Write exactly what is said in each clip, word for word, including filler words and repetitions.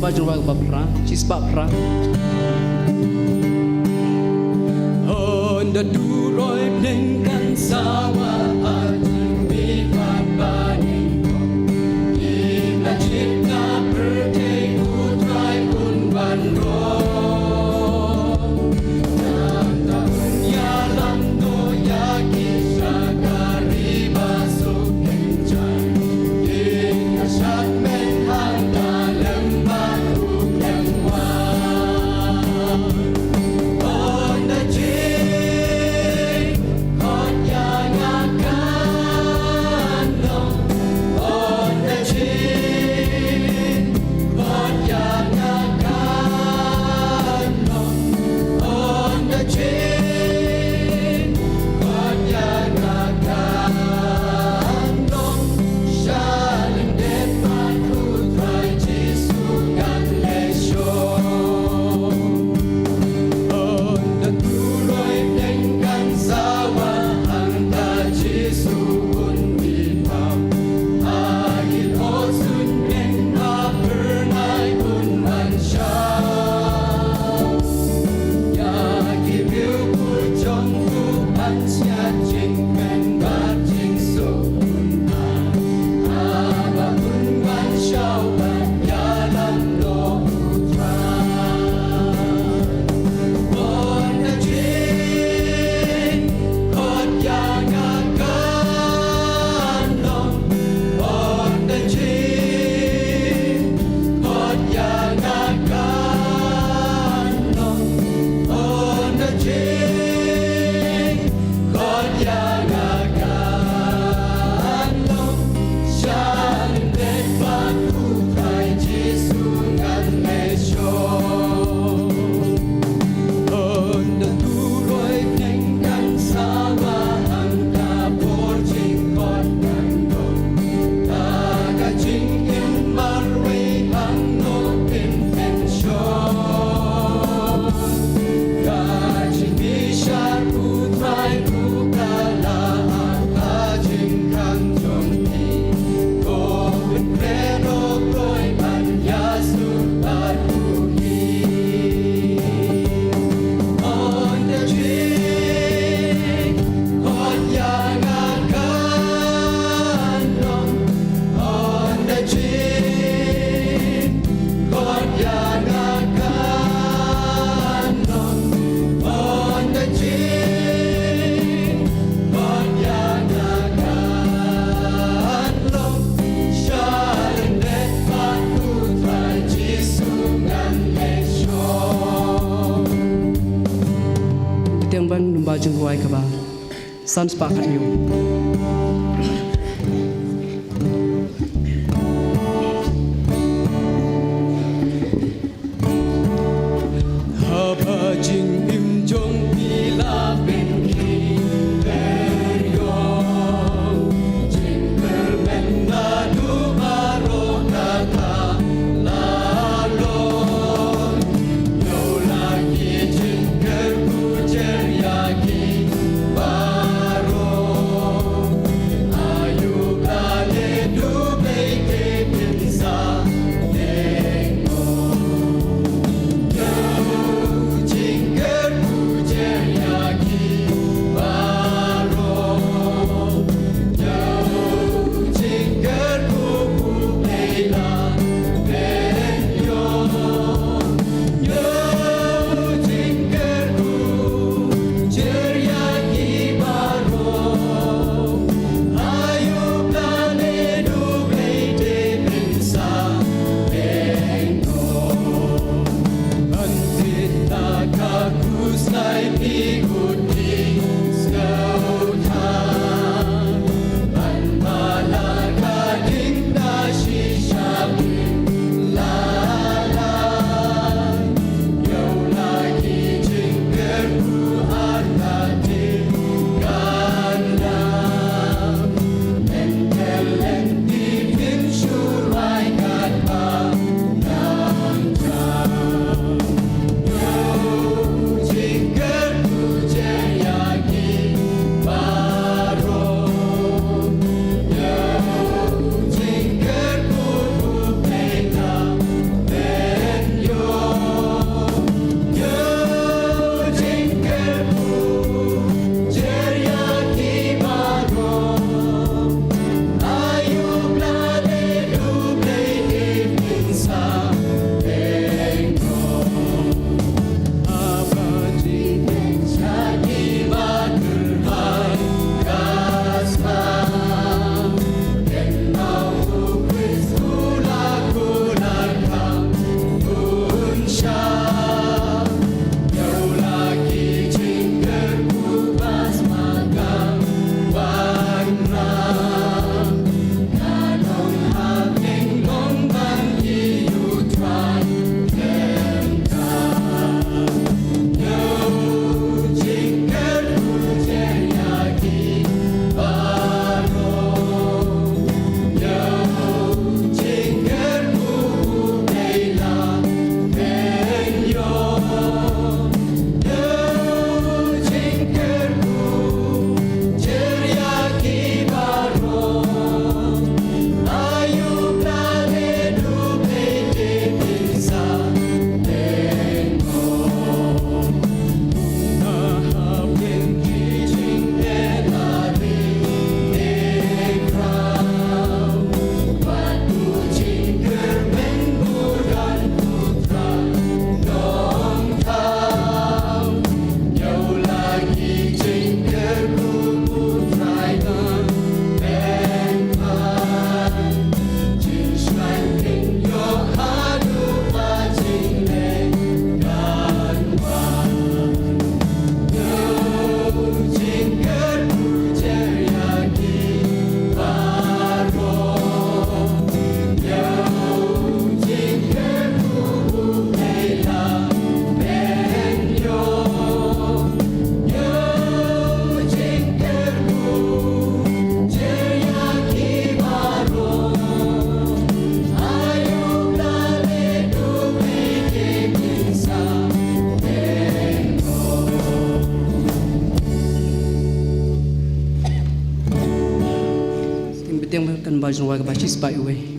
Ba jong ba phra, shi spah phra. Hynda turoi pdeng kan sawa ha jingmihpat ba nyngkong. Ki na jit na pyrthei U Trai un wan rong. Nangta un ïalam noh ïa ki sha ka ri ba suk kynjang. Ki ka shad men hangta lem bad U Blei wan. On the jing, khot ïa nga kan long. On the jing, khot ïa nga kan long. On the jing, khot ïa nga kan long. Sha lyndet bad U Trai Jisu ngan leit shong. Hynda turoi pdeng kan sawa hangta Jisu un mih paw. Ha ki por suiñ pdeng ba phyrnai un wan shaw. Ïa ki briew jong u ban sngap jingkmen bad jingsuk un ai. Haba un wan shaw ban ïalam noh U Trai. On the jing, khot ïa nga kan long. On the jing, khot ïa nga kan long. On the jing, khot ïa nga kan long. Sha lyndet bad U Trai Jisu ngan leit shong. Hynda turoi pdeng kan sawa hangta por jingkhot kan long. Ta ka jingim marwei hangno kin pynshong. Ka jingbishar U Trai ruh ka la ha ka jingkhang jong ngi. Ko pynkreh noh kloi ban ïasuk bad u hi. On the jing, khot ïa nga kan long. On the jing, khot ïa nga kan long. On the jing, khot ïa nga kan long. Sha lyndet bad U Trai Jisu ngan leit shong. Te ban nym ba jingrwai kaba san spah khathynñiew. Haba jingim jong phi la pynkhih pynïong, jingkyrmen naduh baroh kata la long. Ïoh la ki jingkyrkhu jer ïa ki baroh. Ba jong wa ka ba shi spah iwei.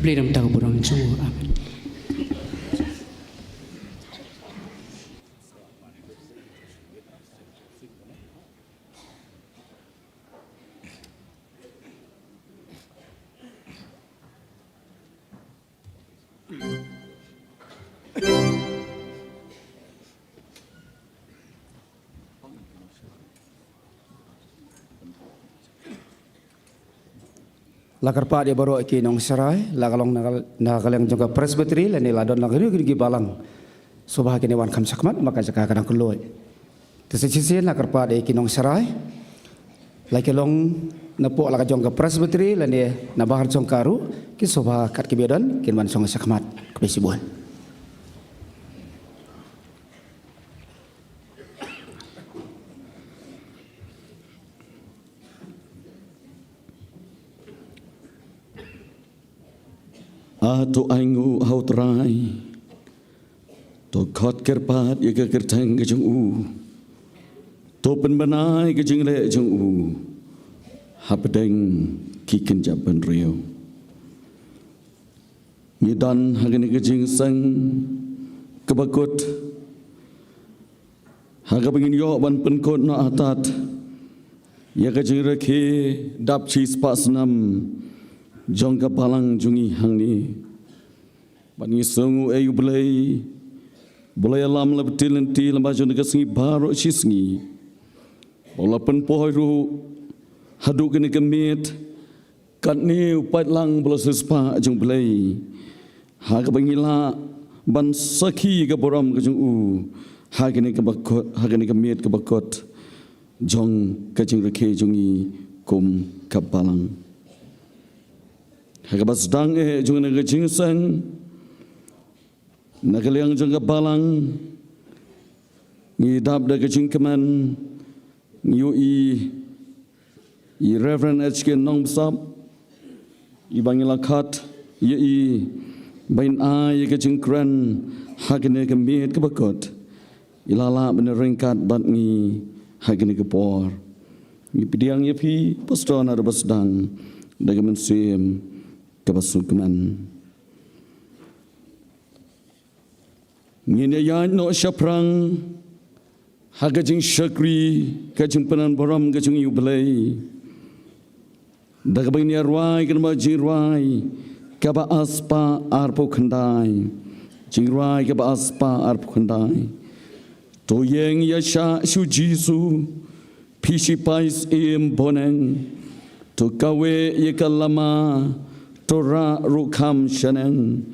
Plie namar ka burom jong u. Amen. La kyrpad ïa baroh ki nongsharai, la ka long na ka, na ka liang jong ka Presbytery, lane la don na ka riew ki balang. Sngewbha kine wan kham shakhmat, ba ka jaka ka dang kylluid. Te sa shisien la kyrpad ïa ki nongsharai, la ki long napoh la ka jong ka Presbytery, lane na bahar jong ka ruh, ki sngewbha kat kiba don, kin wan shong shakhmat, khublei shibun. A to ainguh ha u Trai. To khot kyrpad ïa ka kyrteng ka jong u. To pynbna ïa ka jingleh jong u hapdeng ki kynja bynriew. Ngi don ha kane ka jingseng kaba kut, ha kaba ngin ïoh ban pynkut noh artat ïa ka jingrakhe dap shispah snem jong ka balang jong ngi hangne. Bad ngi sngew ei U Blei, U Blei ïalam la bti lynti lem bad jong ka sngi baroh shi sngi. Ba u la pynpoi ruh haduh kane ka miet, katne u paidlang ba la siewspah jong U Blei. Ha kaba ngi lah ban sakhi ka burom ka jong u ha kane kaba kut, ha kane ka miet kaba kut jong ka jingrakhe jong ngi kum ka balang. Ha kaba sdang eh jong kane ka jingseng, na ka liang jong ka balang, ngi dap da ka jingkmen, ngi ïohi i Reverend H K Nongbsap, iba ngi la khot ïa i ban ai ïa ka jingkren ha kane ka miet kaba kut. I la lah ban ryngkat bad ngi ha kane ka por. Ngi pdiang ïa phi, Pastor, naduh ba sdang da ka mynsiem kaba sngewkmen. Ngin ïaid noh shaphrang ha ka jingshakri, ka jingpynburom ka jong U Blei. Da kaba ngin ïa rwai kane ka jingrwai kaba arspah arphew khyndai. Jingrwai kaba arspah arphew khyndai. To ïeng ïaishah sha u Jisu, phi shipai syiem bneng. To kaweh ïa ka lama, to rah ruh kham shaneng.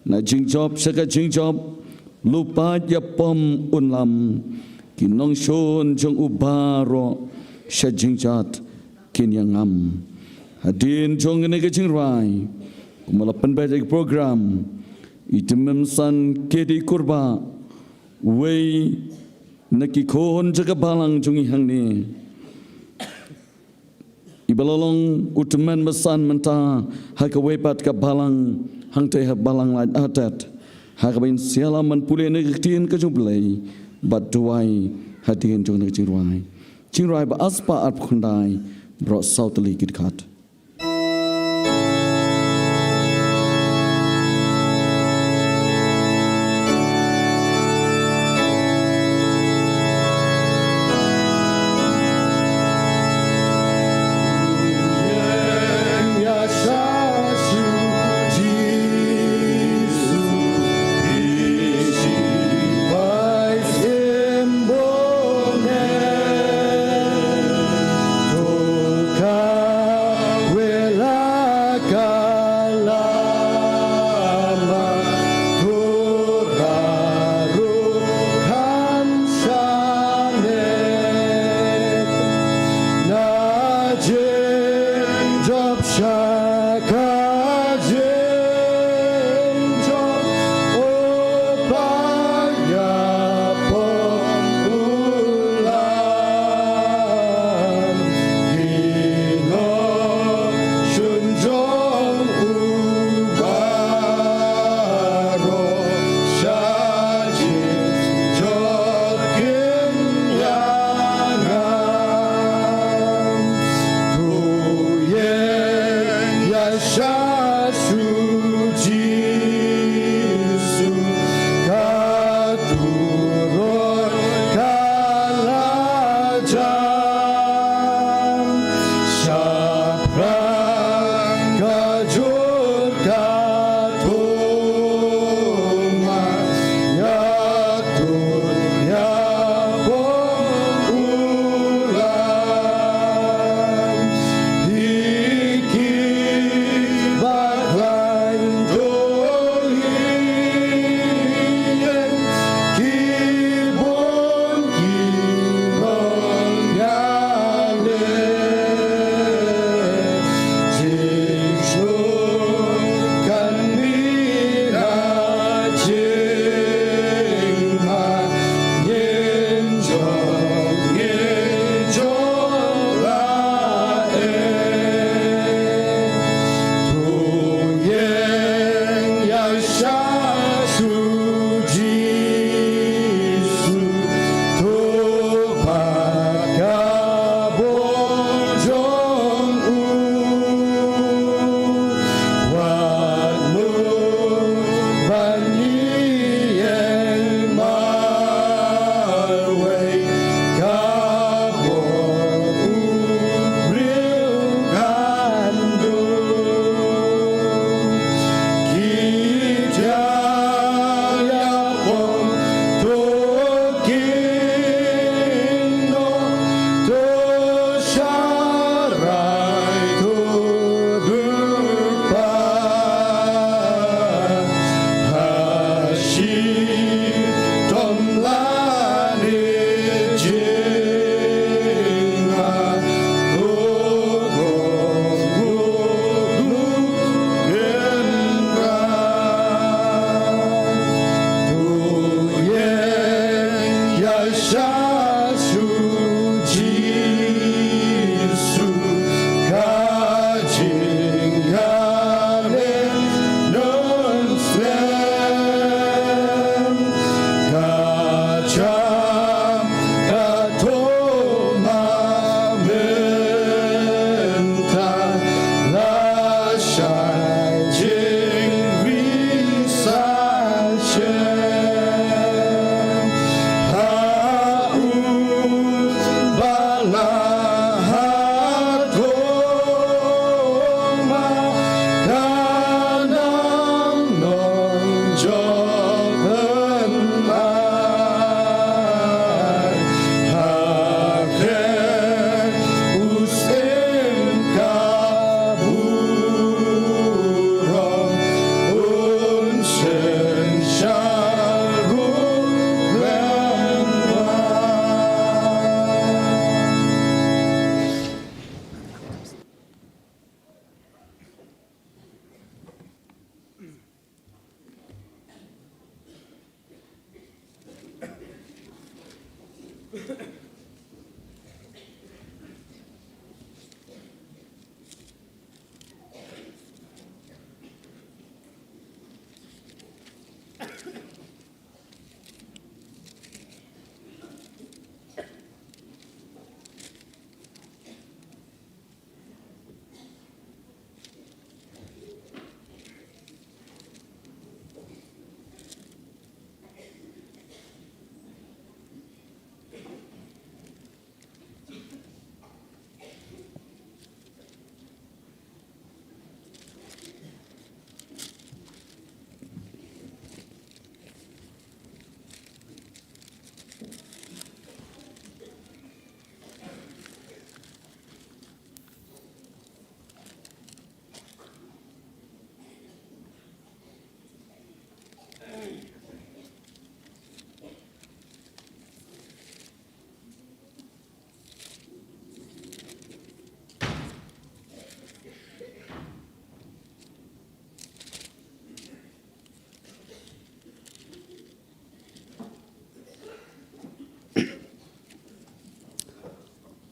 Na jingjop sha ka jingjop, lypa ïa pom un lam. Ki nongshun jong u baroh sha jingjot kin ïa ngam. Hadien jong kane ka jingrwai, kumba la pynbeit ïa ka program, i Tymmen San Kedi Kurbah, uwei na ki khun jong ka balang jong ngi hangne. Iba la long u tymmen basan mynta ha kawei pat ka balang hangtei ha balang Laitarteh. Ha kaba ngin sa ïalam ban pule na ka ktien ka jong U Blei bad duwai hadien jong kane ka jingrwai. Jingrwai ba arspah arphew khyndai, baroh saw tylli ki dkhot.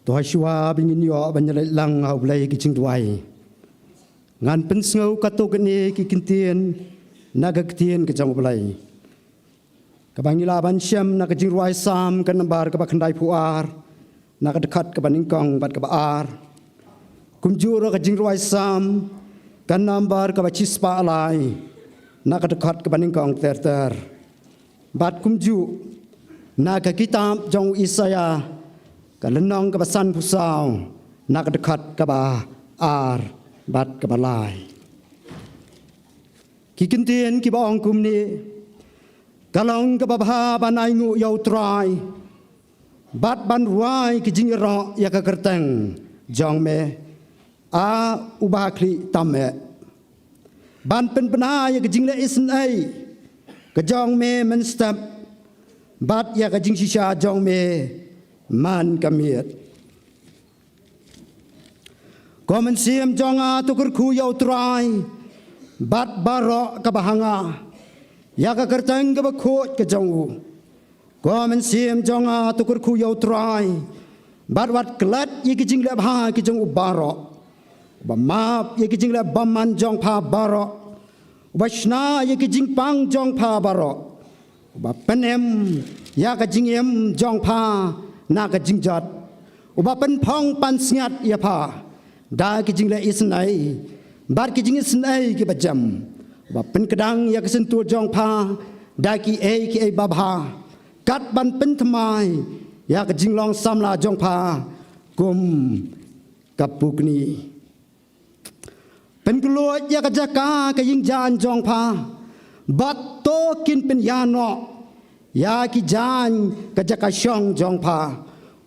To hashwa ba ngin ïoh ban ïaleit lang ha U Blei ki jingduwai, ngan pynsngew katto katne ki kyntien na ka ktien ka jong U Blei, kaba ngi lah ban shem na ka jingrwai Salm ka nambar kaba khyndaiphew ar, na ka dkhot kaba nyngkong bad kaba ar. Kumjuh ruh ka jingrwai Salm ka nambar kaba shispah lai, na ka dkhot kaba nyngkong ter ter. Bad kumjuh na ka kitab jong u Isaïah ka lynnong kaba sanphew saw, na ka dkhot kaba ar bad kaba lai. Ki kyntien kiba ong kumne: Ka long kaba bha ban ainguh ïa U Trai bad ban rwai ki jingïaroh ïa ka kyrteng jong me, A uba ha khlieh tam eh, ban pynbna ïa ka jingleh isynei ka jong me mynstep, bad ïa ka jingshisha jong me man ka miet. Ko mynsiem jong nga, to kyrkhu ïa U Trai bad baroh kaba ha nga, ïa ka kyrteng kaba khuid ka jong u. Ko mynsiem jong nga, to kyrkhu ïa U Trai bad wat klet ïa ki jingleh bha ki jong u baroh, uba map ïa ki jingleh bymman jong pha baroh, uba shna ïa ki jingpang jong pha baroh, uba pynim ïa ka jingim jong pha na ka jingjot, uba pynphong pansngiat ïa pha da ki jingleh isynei bad ki jingisynei kiba jem, uba pynkdang ïa ka shyntur jong pha da kiei kiei babha, kat ban pynthymmai ïa ka jinglong samla jong pha kum ka pukni. Pynkhlaiñ ïa ka jaka ka ïingjaiñ jong pha, bad to kin pynïaid noh ïa ki jaiñ ka jaka shong jong pha.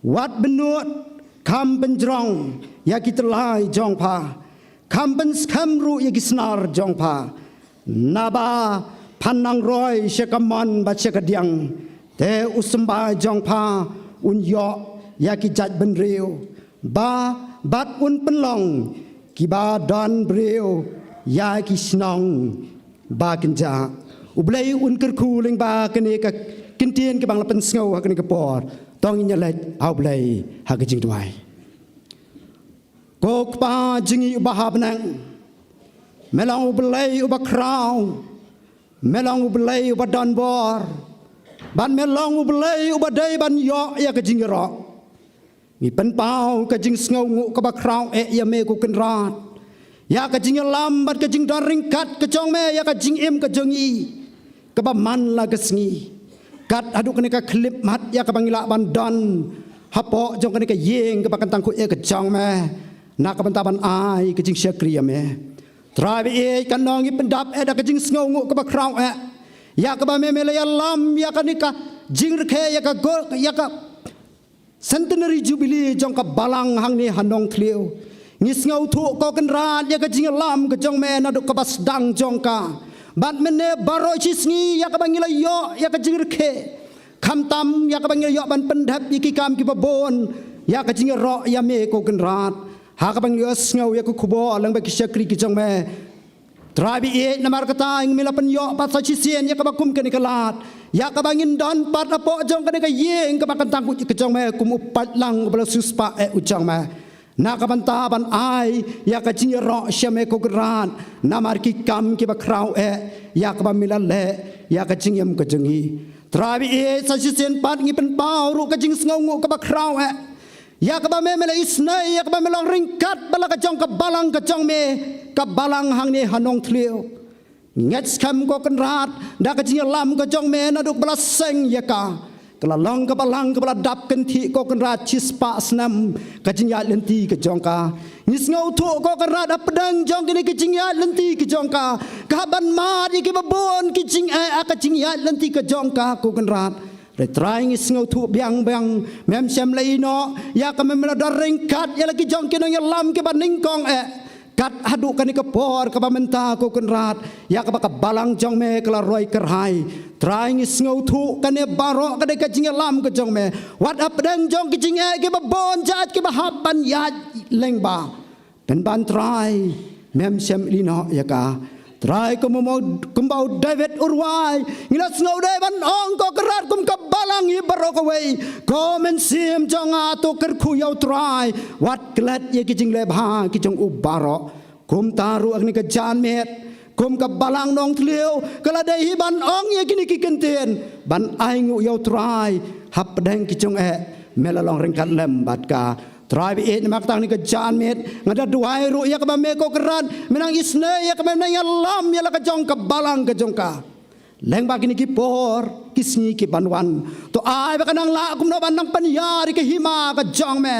Wat bynnud, kham pynjrong ïa ki tyllai jong pha, kham pynskhem ruh ïa ki snar jong pha. Naba phan nang roi sha ka mon bad sha ka diang, te u symbai jong pha un ïoh ïa ki jait bynriew, ba bad un pynlong kiba don briew ïa ki shnong ba kynjah. U Blei un kyrkhu lyngba kane ka kyntien kaba nga la pynsngew ha kane ka por. To ngin ïaleit ha U Blei ha ka jingduwai. Ko Kpa jong ngi uba ha bneng, me long U Blei uba khraw, me long U Blei uba don bor, bad me long U Blei uba dei ban ïoh ïa ka jingïaroh. Ngi pynpaw ka jingsngewnguh kaba khraw eh ïa me ko Kynrad, ïa ka jingïalam bad ka jingdon ryngkat ka jong me ïa ka jingim ka jong ngi kaba man la ka sngi. Kat haduh kane ka khyllipmat ïa kaba ngi lah ban don hapoh jong kane ka ïing kaba kyntang khuid eh ka jong me, na ka bynta ban ai ka jingshakri ïa me. Trai baieit, katno ngi pyndap eh da ka jingsngewnguh kaba khraw eh ïa kaba me me la ïalam ïa kane ka jingrakhe, ïa ka go-, ïa ka Centenary Jubilee jong ka Balang hangne ha Nongthliew. Ngi sngewthuh ko Kynrad ïa ka jingïalam ka jong me naduh kaba sdang jong ka bad mynne baroh shi sngi ïa kaba ngi la ïoh ïa ka jingrakhe, khamtam ïa kaba ngi la ïoh ban pyndep ïa ki kam kiba bun, ïa ka jingïaroh ïa me ko Kynrad. Ha kaba ngi la ïohsngew ïa ka khubor lyngba ki shakri ki jong me, Trai baieit, namar kata ngi me la pynïoh pat sa shisien ïa kaba kum kane ka lad, ïa kaba ngin don pat hapoh jong kane ka ïing kaba kyntang khuid ka jong me kum u paidlang uba la siewspah eh u jong me, na ka bynta ban ai ïa ka jingïaroh sha me ko Kynrad namar ki kam kiba khraw eh ïa kaba me la leh ïa ka jingim ka jong ngi. Trai baieit, sa shisien pat ngi pynpaw ruh ka jingsngewnguh kaba khraw eh ïa kaba me me la isynei, ïa kaba me long ryngkat bad la ka jong ka Balang ka jong me, ka Balang hangne ha Nongthliew. Ngeit skhem ko Kynrad da ka jingïalam ka jong me naduh ba la seng ïa ka, ka la long ka Balang kaba la dap kynthih ko Kynrad shispah snem ka jingïaid lynti ka jong ka. Ngi sngewthuh ko Kynrad hapdeng jong kine ki jingïaid lynti ki jong ka, ka hap ban mad ïa kiba bun ki jingeh ha ka jingïaid lynti ka jong ka ko Kynrad. Hynrei Trai ngi sngewthuh biang biang, mem shym la ïehnoh ïa ka, mem la don ryngkat ïa la ki jong ki nongïalam kiba nyngkong eh. Kat haduh kane ka por kaba mynta ko Kynrad, ïa kaba ka Balang jong me ka la roi kyrhai, Trai ngi sngewthuh kane baroh ka dei ka jingïalam ka jong me. Wat hapdeng jong ki jingeh kiba bun jait kiba hap ban ïaid lyngba, pynban Trai mem shym ïehnoh ïa ka. Trai, kumba u David u rwai, ngi la sngew dei ban ong, ko Kynrad, kum ka balang ïa baroh kawei, ko Mynsiem jong nga to kyrkhu ïa u Trai, wat klet ïa ki jingleh bha ki jong u baroh. Kumta ruh ha kane ka janmiet, kum ka Balang Nongthliew, ka la dei hi ban ong ïa kine ki kyntien, ban ainguh ïa u Trai hapdeng ki jong eh, me la long ryngkat lem bad ka. Trai ba ïeit, namar kata ha kane ka janmiet nga da duwai ruh ïa kaba me, ko Kynrad, me nang isynei ïa kaba me, me nang ïalam ïa la ka jong ka balang ka jong ka. Lyngba kine ki por ki sngi ki ban wan, to ai ba kan nang lah kumno ban nang pynïar ïa ka hima ka jong me.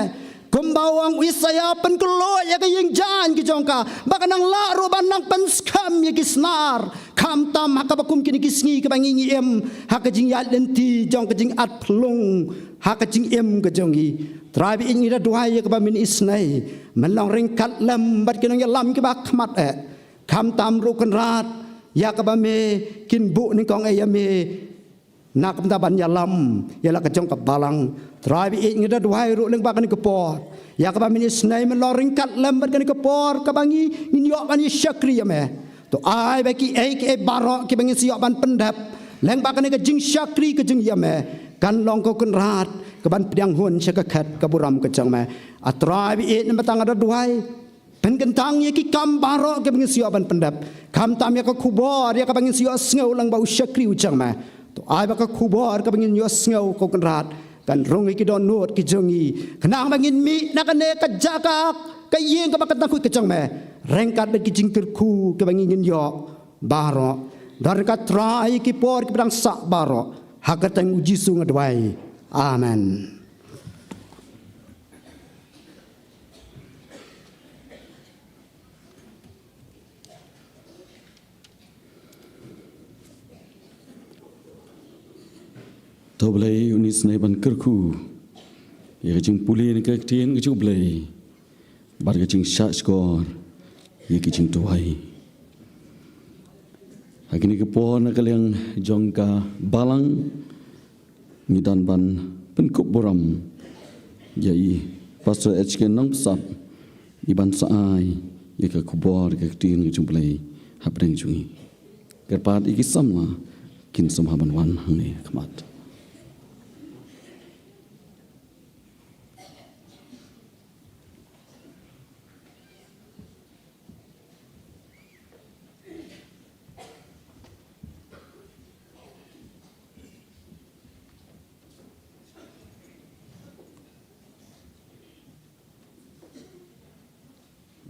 Kumba u ong u Isaïah, pynkloi ïa ka ïing jaiñ ka jong ka, ba kan nang lah ruh ban nang pynskhem ïa ki snar. Khamtam ha kaba kum kine ki sngi kaba ngi, ngi im ha ka jingïaid lynti jong ka jingat phlung ha ka jingim ka jong ngi. Trai ba ïeit, ngi da duwai ïa kaba men isynei, men long ryngkat lem bad ki nongïalam kiba khmat eh. Khamtam ruh, Kynrad, ïa kaba me kin buh nyngkong eh ïa me, na ka bynta ban ïalam ïa la ka jong ka balang. Trai ba ïeit, ngi da duwai ruh lyngba kane ka por, ïa kaba men isynei, men long ryngkat lem bad kane ka por kaba ngi, ngin ïoh ban ïa shakri ïa me. To ai ba kiei kiei baroh kiba ngin sa ïoh ban pyndep lyngba kane ka jingshakri ka jong ïa me, kan long, ko Kynrad, ka ban pdiang hun sha ka khet ka burom ka jong me. A Trai ba ïeit, namar kata nga da duwai, pynkyntang ïa ki kam baroh kiba ngin sa ïoh ban pyndep. Khamtam ïa ka khubor ïa kaba ngin sa ïoh sngew lyngba u shakri u jong me. To ai ba ka khubor kaba ngin ïoh sngew, ko Kynrad, kan rung ïa ki dohnud ki jong ngi, khnang ba ngin mih na kane ka jaka, ka ïing kaba kyntang khuid ka jong me, ryngkat bad ki jingkyrkhu kiba ngi ngin ïoh baroh. Don ryngkat, Trai, ïa ki por kiba dang sah baroh. Ha ka kyrteng u Jisu nga duwai. Amen. To Blei un isynei ban kyrkhu ïa ka jingpule na ka ktien ka jong U Blei bad ka jingshahshkor ïa ka jingduwai. Ha kine ki por, na ka liang jong ka balang, ngi don ban pynkup burom ïa i Pastor H K Nongpynsap, i ban sa ai ïa ka khubor ka ktien ka jong U Blei hapdeng jong ngi. Kyrpad ïa ki samla kin sngewbha ban wan hangne ha khmat.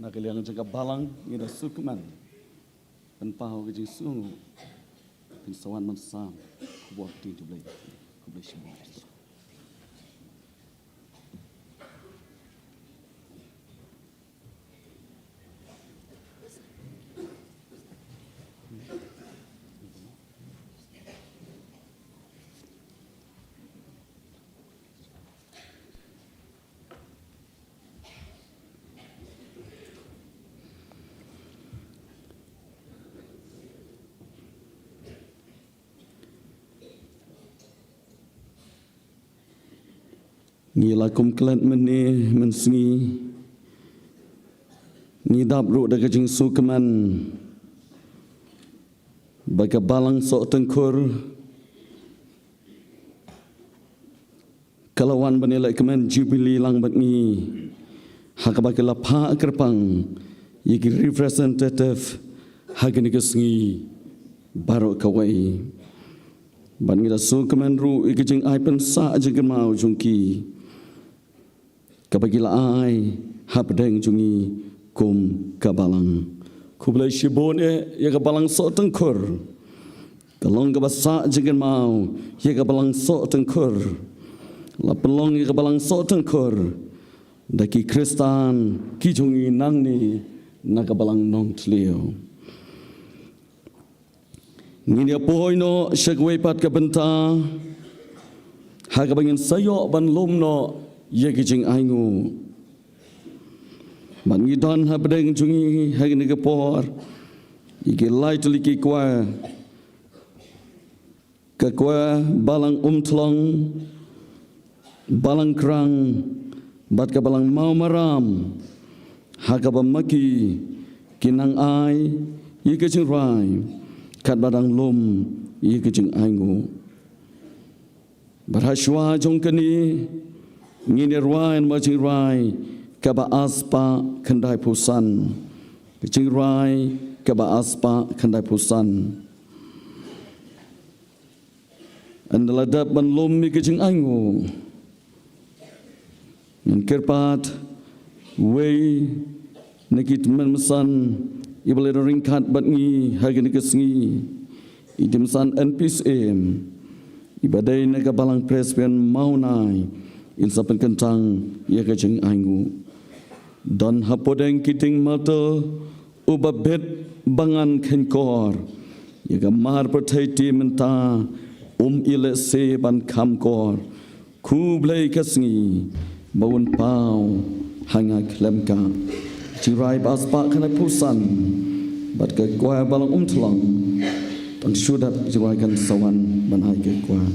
Na ka liang jong ka balang, ngi da sngewkmen ban pynpaw ka jingsngewnguh, pynsawan ban sam khubor ktien U Blei. Khublei shibun. Ngi la kum klet mynne mynsngi, ngi dap ruh da ka jingsngewkmen ba ka Balang Sohtyngkhur ka la wan ban ïalehkmen Jubilee lang bad ngi, ha kaba ki la phah kyrpang ïa ki representative ha kane ka sngi baroh kawei. Bad ngi da sngewkmen ruh ïa ka jingai pynsah jingkynmaw jong ki, kaba ki la ai hapdeng jong ngi kum ka balang. Khublei shibun eh ïa ka Balang Sohtyngkhur. Ka long kaba sah jingkynmaw ïa ka Balang Sohtyngkhur. La pynlong ïa ka Balang Sohtyngkhur da ki Khristan ki jong ngi nangne na ka Balang Nongthliew. Ngin ïa poi noh sha kawei pat ka bynta ha kaba ngin sa ïoh ban lum noh ïa ki jingainguh. Bad ngi don hapdeng jong ngi ha kane ka por ïa ki lai tylli ki kwah, ka kwah Balang Umthlong, Balang Krang bad ka Balang Mawmaram, ha kaba ma ki ki nang ai ïa ka jingrwai katba dang lum ïa ka jingainguh. Bad ha shuwa jong kane ngin ïa rwai namar ka jingrwai kaba ar spah khyndaiphew san. Ka jingrwai kaba ar spah khyndaiphew san. Ynda la dep ban lum ïa ka jingainguh, ngin kyrpad wei na ki tymmen basan iba la ryngkat bad ngi ha kane ka sngi, i tymmen basan N P C M iba dei na ka Balang Presbyterian Mawlai, in sa pynkyntang ïa ka jingainguh. Don hapdeng ki dieng martyr uba bit ba ngan kheiñkor, ïa ka mar pyrthei te mynta um ïalehse ban kham kor. Khublei ka sngi ba un paw ha nga khlem ka. Jingrwai ba ar spah khyndaiphew san bad ka kwai Balang Umthlong. Tang shu dep jingrwai kan sa wan ban ai ka kwai.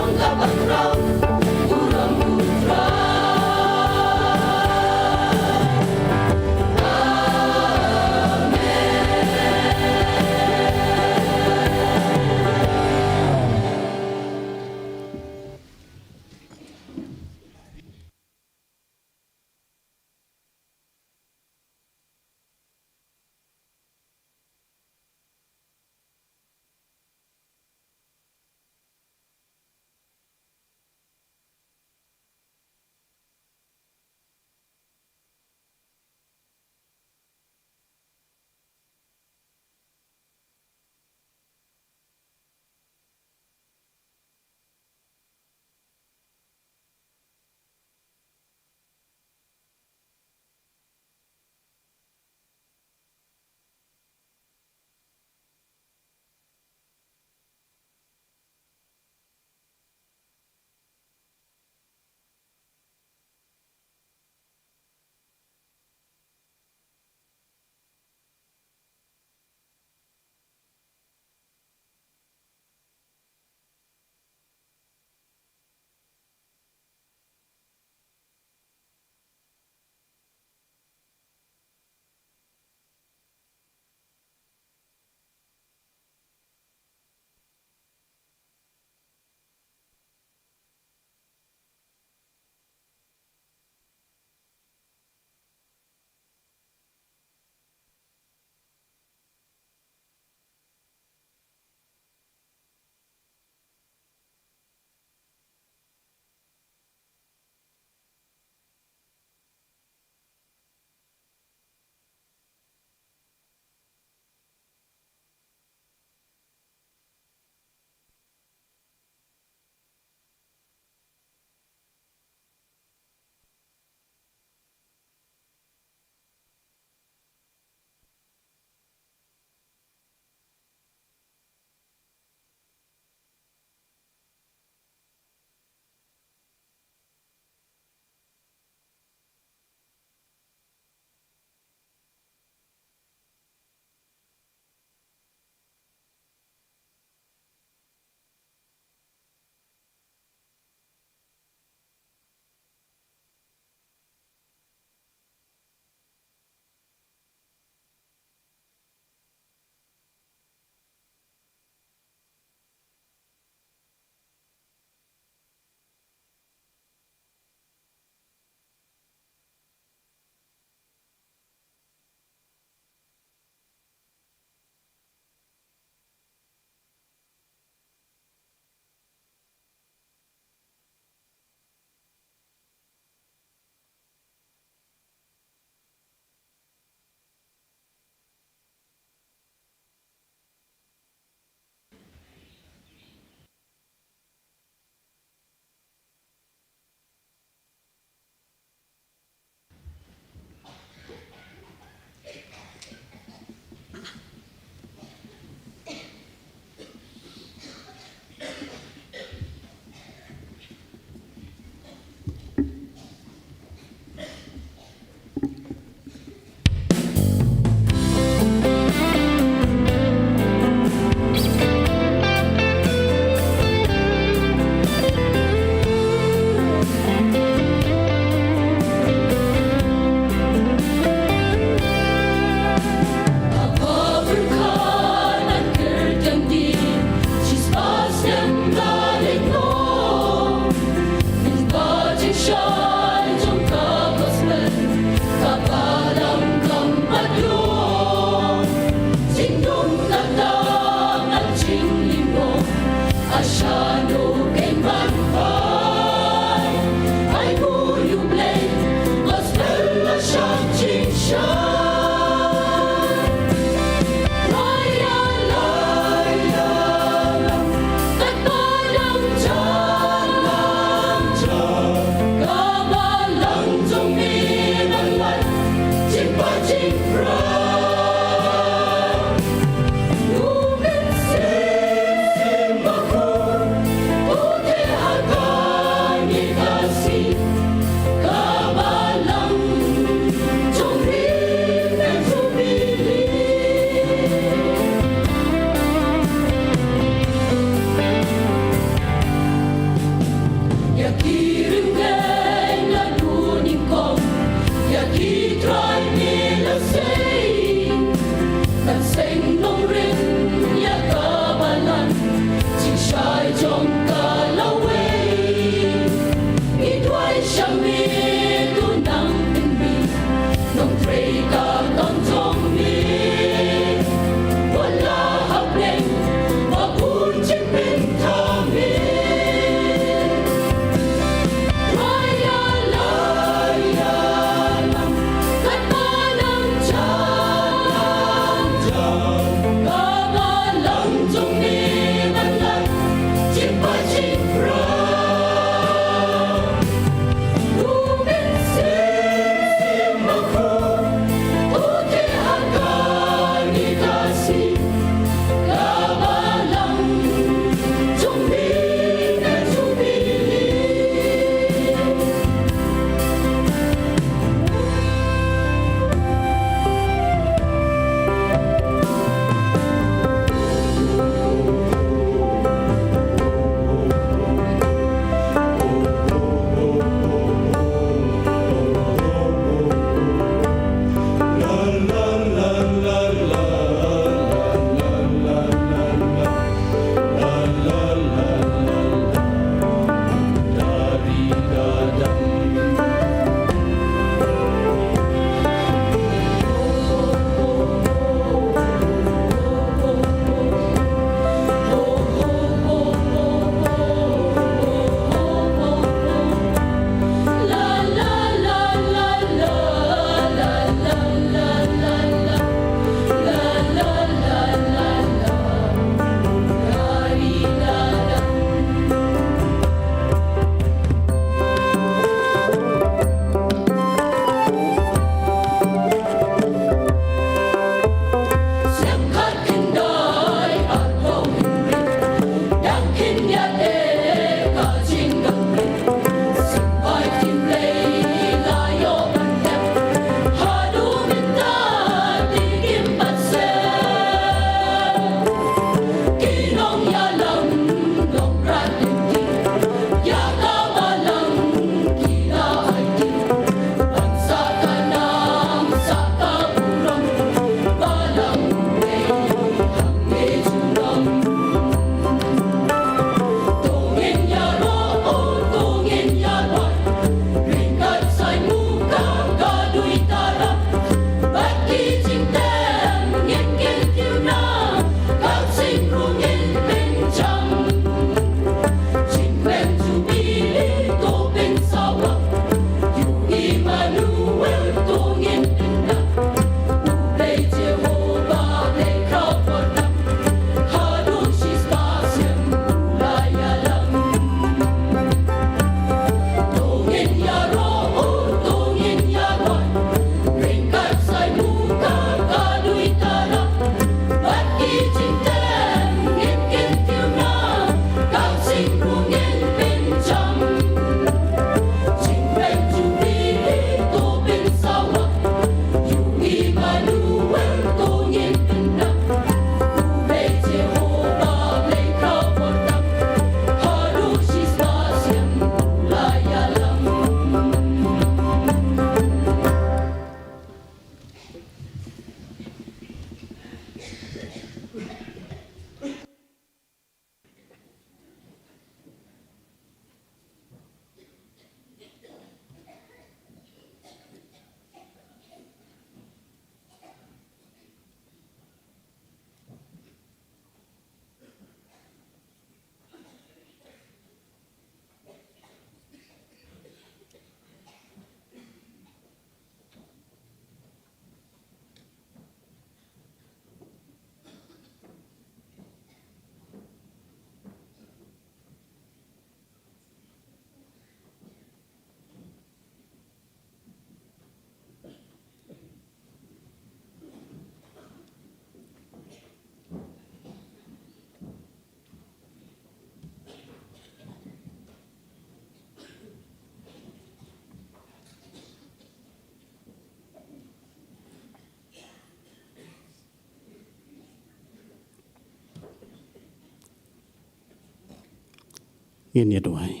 Ngin ïa duwai.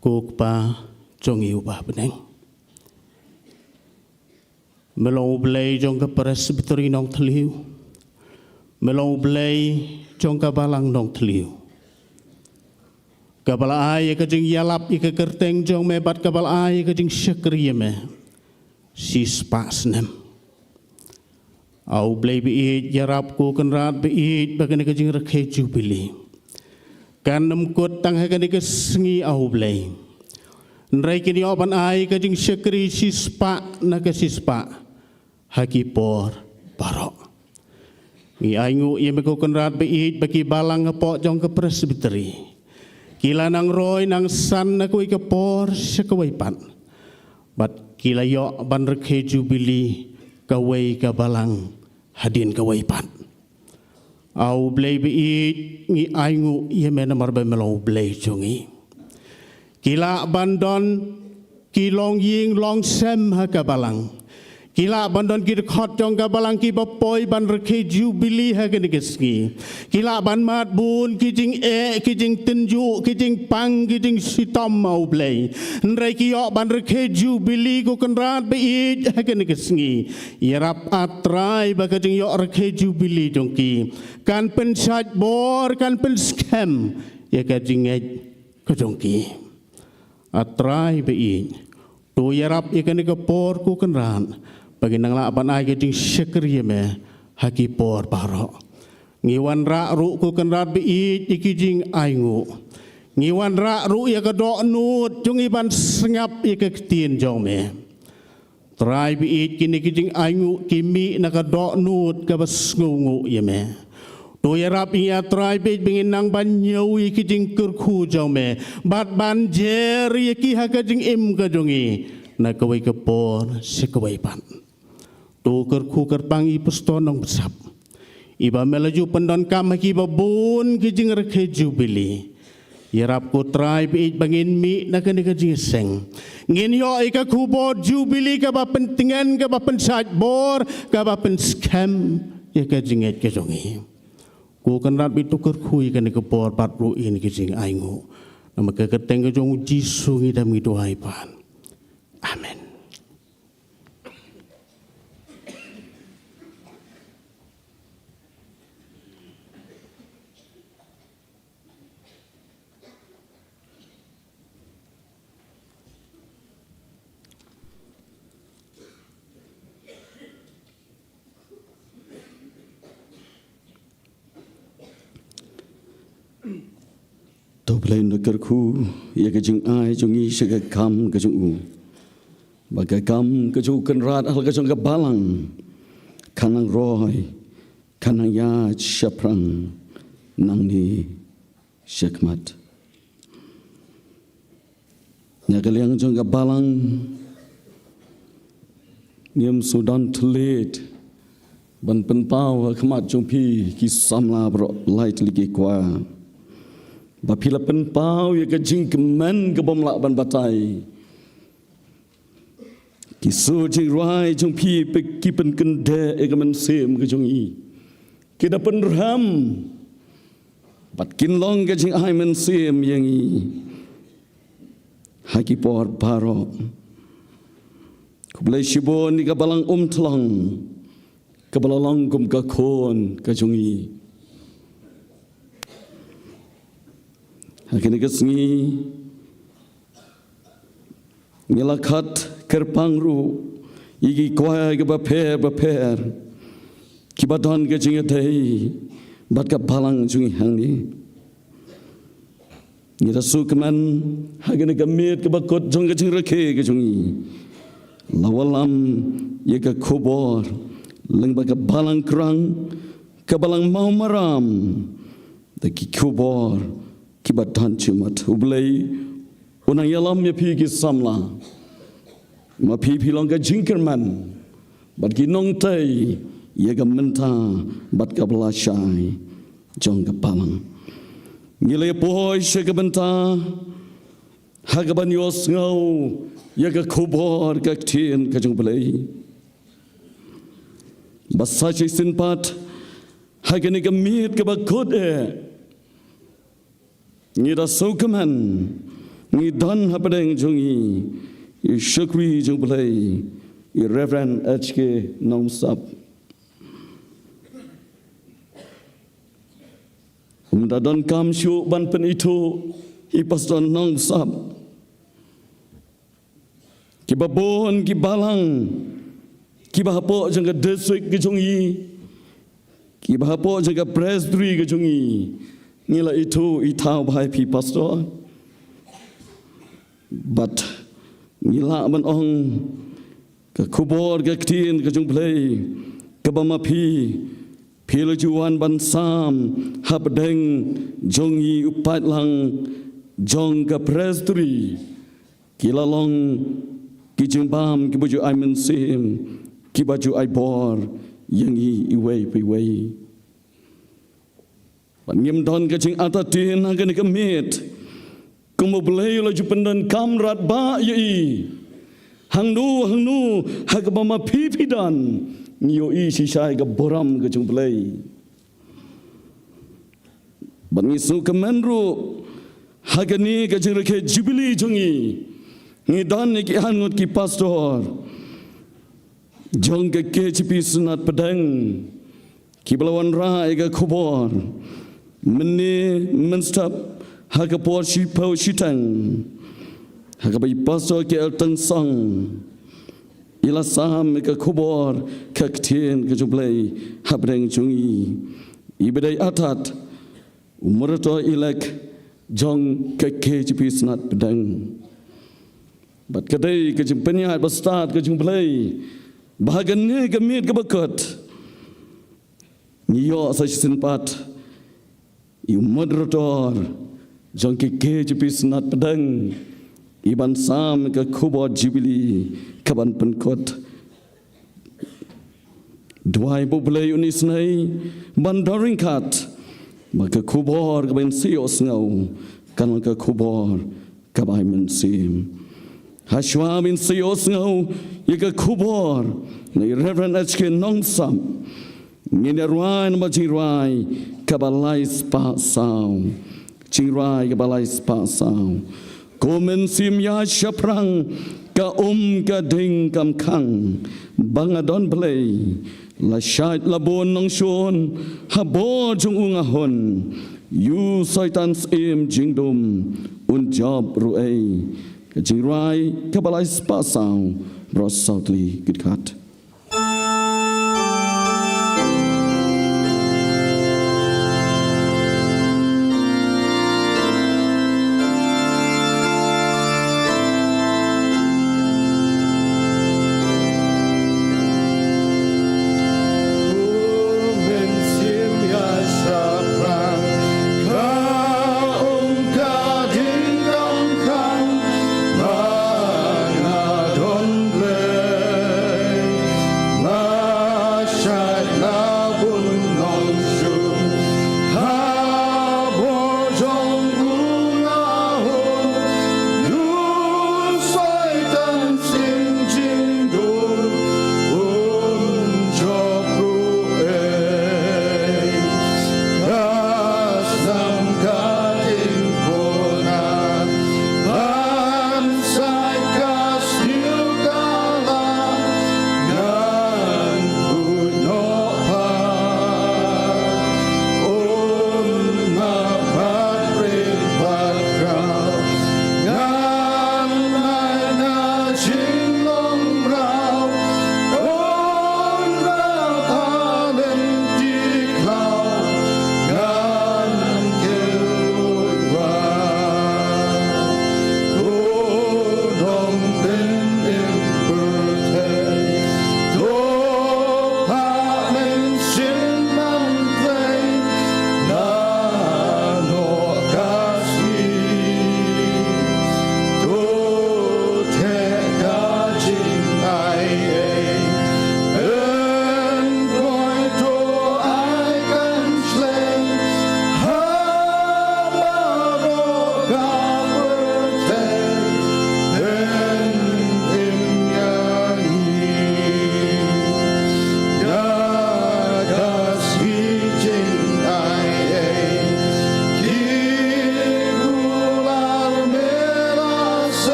Ko Kpa jong ngi uba ha bneng, me long U Blei jong ka Presbytery Nongthliew, me long U Blei jong ka Balang Nongthliew, kaba la ai ïa ka jingïalap ïa ka kyrteng jong me bad kaba la ai ïa ka jingshakri ïa me shispah snem. A U Blei ba ïeit, ïarap ko Kynrad ba ïeit ba kane ka jingrakhe Jubili kan ym kut tang ha kane ka sngi, a U Blei, hynrei kin ïoh ban ai ka jingshakri shispah na ka shispah ha ki por baroh. Ngi ainguh ïa me ko Kynrad ba ïeit ba ki balang hapoh jong ka Presbytery ki la nang roi nang san na kawei ka por sha kawei pat, bad ki la ïoh ban rakhe Jubili kawei ka balang hadien kawei pat. A U Blei ba ïeit, ngi ainguh ïa me namar ba me long U Blei jong ngi. Ki lah ban don ki longïing longsem ha ka balang. Ki lah ban don ki dkhot jong ka balang kiba poi ban rakhe Jubili ha kane ka sngi. Ki lah ban mad bun ki jingeh, ki jingtynjuh, ki jingpang, ki jingshitom, a U Blei, hynrei ki ïoh ban rakhe Jubili ko Kynrad ba ïeit ha kane ka sngi. Ïarap, a Trai, ba ka jingïoh rakhe Jubili jong ki kan pynshait bor, kan pynskhem ïa ka jingngeit ka jong ki. A Trai ba ïeit, to ïarap ïa kane ka por ko Kynrad ba ngin nang lah ban ai ka jingshakri ïa me ha ki por baroh. Ngi wanrah ruh ko Kynrad ba ïeit ïa ki jingainguh. Ngi wanrah ruh ïa ka dohnud jong ngi ban sngap ïa ka ktien jong me. Trai ba ïeit, kine ki jingainguh ki mih na ka dohnud kaba sngewnguh ïa me. To ïarap ïa ngi, a Trai ba ïeit, ba ngin nang ban ñiew ïa ki jingkyrkhu jong me bad ban jer ïa ki ha ka jingim ka jong ngi na kawei ka por sha kawei pat. To kyrkhu kyrpang ïa i Pastor Nongbsap, iba me la ju pyndonkam ha kiba bun ki jingrakhe Jubili. Ïarap ko Trai ba ïeit ba ngin mih na kane ka jingïaseng, ngin ïoh ïa ka khubor Jubili kaba pyntngen, kaba pynshait bor, kaba pynskhem ïa ka jingngeit ka jong ngi. Ko Kynrad ba ïeit, to kyrkhu ïa kane ka por bad ruh ïa kine ki jingainguh. Namar ka kyrteng ka jong U Jisu ngi dang ngi duwai pat. Amen. To Blei, ngi kyrkhu ïa ka jingai jong ngi sha ka kam ka jong u, ba ka kam ka jong u Kynrad ha la ka jong ka balang kan nang roi, kan nang ïaid shaphrang nangne shakhmat. Na ka liang jong ka balang, ngim shu don thylliej ban pynpaw ha khmat jong phi ki samla baroh, lai tylli ki kwah, ba phi la pynpaw ïa ka jingkmen ka bym lah ban batai. Ki sur jingrwai jong phi, phi ki pynkyndeh ïa ka mynsiem ka jong ngi. Ki da pynrem bad kin long ka jingai mynsiem ïa ngi ha ki por baroh. Khublei shibun ïa ka balang Umthlong, kaba la long kum ka khun ka jong ngi. Ha kane ka sngi ngi la khot kyrpang ruh ïa ki kwah kiba pher ba pher kiba don ka jingïadei bad ka balang jong ngi hangne. Ngi da shu kmen ha kane ka miet kaba kut jong ka jingrakhe ka jong ngi, la wallam ïa ka khubor lyngba ka balang Krang, ka balang Mawmaram, da ki khubor kiba don jingmut. U Blei un nang ïalam ïa phi ki samla, ma phi phi long ka jingkyrmen bad ki nongtei ïa ka mynta bad kaba lashai jong ka balang. Ngi la poi sha ka bynta ha kaban ïohsngew ïa ka khubor ka ktien ka jong U Blei. Bad sa shisien pat ha kane ka miet kaba kut eh, Ngi da sngewkmen, ngi don hapdeng jong ngi i shakri jong U Blei, i Reverend H K Nongsap. Um da donkam shuh ban pynithuh i Pastor Nongsap. Kiba bun ki balang, kiba hapoh jong ka district ka jong ngi, kiba hapoh jong ka presbytery ka jong ngi, ngi la ithuh ithaw bha ïa phi Pastor. Bad ngi lah ban ong ka khubor ka ktien ka jong U Blei kaba ma phi, phi la ju wan ban sam hapdeng jong ngi u paidlang jong ka presbytery. Ki la long ki jingbam kiba ju ai mynsiem, kiba ju ai bor ïa ngi iwei pa iwei. Bad ngim don ka jingartatien ha kane ka miet, kumba U Blei u la ju pyndonkam radbah ïa i. Hangno hangno ha kaba ma phi phi don, ngi ïohi shisha ïa ka burom ka jong U Blei. Bad ngi sngewkmen ruh ha kane ka jingrakhe Jubilee jong ngi, ngi don ïa ki arngut ngut ki pastor jong ka K J P Synod Pdeng, kiba la wanrah ïa ka khubor mynne mynstep ha ka por shiphew shiteng, ha kaba i Pastor K L Tynsong i la sam ïa ka khubor ka ktien ka jong U Blei hapdeng jong ngi. I ba dei artat u Moderator Elect jong ka K J P Synod Pdeng. Bad ka dei ka jingpynïaid ba stad ka jong U Blei ba ha kane ka miet kaba kut ngi ïoh sa shisien pat ïa u Moderator jong ka K J P Synod Pdeng, i ban sam ka khubor Jubilee kaban pynkut. Duwai ba U Blei un isynei ban don ryngkat, ba ka khubor kaba ngin sa ïohsngew kan long ka khubor kaba ai mynsiem. Hashwa ban sa ïohsngew ïa ka khubor na i Reverend H K Nongsap, ngin ïa rwai namar jingrwai kaba lai spah saw. Jingrwai kaba lai spah saw. Ko Mynsiem ïaid shaphrang, ka um ka ding kam khang, ba nga don Blei. La shait la bun nongshun ha bor jong u nga hun. Ïa u Soitan Syiem jingdum un jop ruh ei. Ka jingrwai kaba lai spah saw, baroh saw tylli ki dkhot.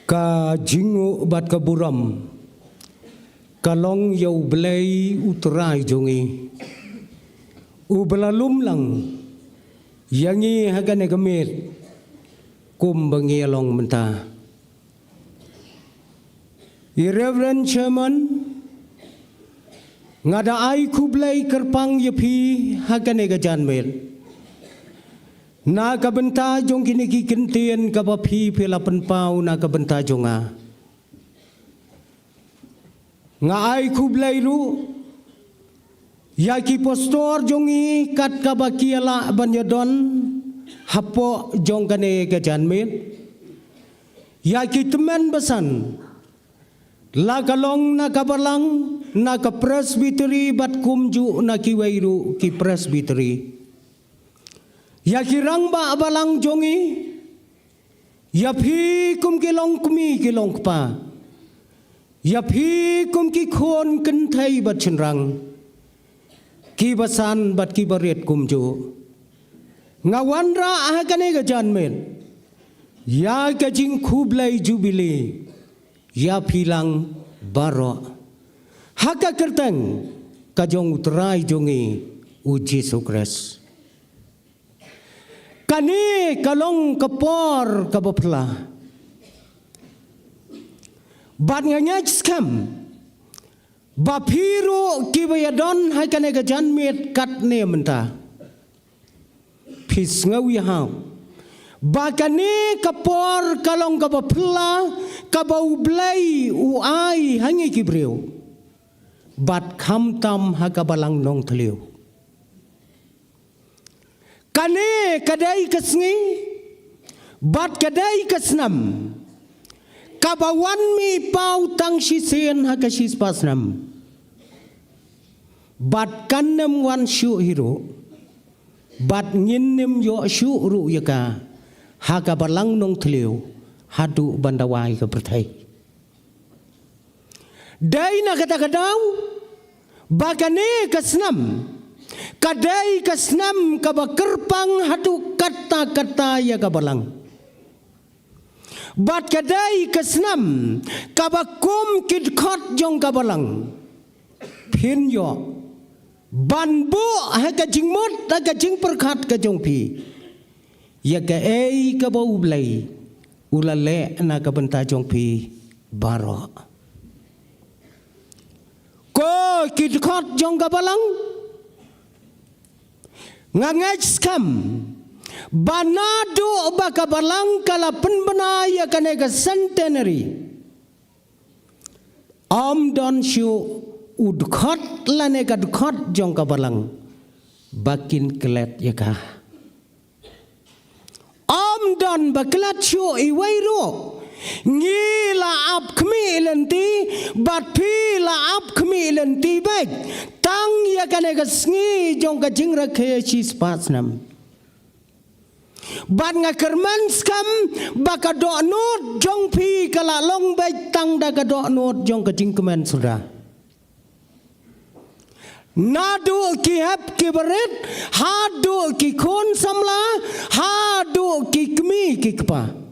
Ka jingnguh bad ka burom ka long ïa U Blei U Trai jong ngi, uba la lum lang ïa ngi ha kane ka miet kumba ngi ïa long mynta. I Reverend Chairman, nga da ai khublei kyrpang ïa phi ha kane ka janmiet na ka bynta jong kine ki kyntien kaba phi phi la pynpaw na ka bynta jong nga. Nga ai khublei ruh ïa ki pastor jong ngi kat kaba ki ïa lah ban ïa don hapoh jong kane ka janmiet. Ïa ki tymmen basan, la ka long na ka balang, na ka presbytery bad kumjuh na kiwei ruh ki presbytery. Ïa ki rangbah balang jong ngi, ïa phi kum ki long kmie ki long kpa, ïa phi kum ki khun kynthei bad shynrang, ki basan bad ki barit kumjuh. Nga wanrah ha kane ka janmiet ïa ka jingkhublei jubili ïa phi lang baroh ha ka kyrteng ka jong U Trai jong ngi U Jisu Khrist. Kane ka long ka por kaba phylla. Bad nga ngeit skhem ba phi ruh kiba ïa don ha kane ka janmiet katne mynta, phi sngew ïa hap ba kane ka por ka long kaba phylla kaba U Blei u ai ha ngi ki briew, bad khamtam ha ka balang Nongthliew. Kane ka dei ka sngi bad ka dei ka snem kaba wan mih paw tang shisien ha ka shispah snem, bad kan nym wan shuh hi ruh, bad ngin nym ïoh shuh ruh ïa ka ha ka balang Nongthliew haduh ban dawa ïa ka pyrthei. Dei na kata ka daw ba kane ka snem ka dei ka snem kaba kyrpang haduh katta katta ïa ka balang. Bad ka dei ka snem kaba kum ki dkhot jong ka balang phin ïoh ban buh ha ka jingmut ha ka jingpyrkhat ka jong phi ïa kaei kaba U Blei u la leh na ka bynta jong phi baroh. Ko ki dkhot jong ka balang, nga ngeit skhem ba naduh ba ka balang ka la pynbna ïa kane ka centenary, ym don shuh u dkhot lane ka dkhot jong ka balang ba kin klet ïa ka. Ym don ba klet shuh iwei ruh. Ngi la ap khmih lynti bad phi la ap khmih lynti bad tang ïa kane ka sngi jong ka jingrakhe shispah snem. Bad nga kyrmen skhem ba ka dohnud jong phi ka la long beit tang da ka dohnud jong ka jingkmen suda. Naduh ki hep ki barit, haduh ki khun samla, haduh ki kmie ki kpa,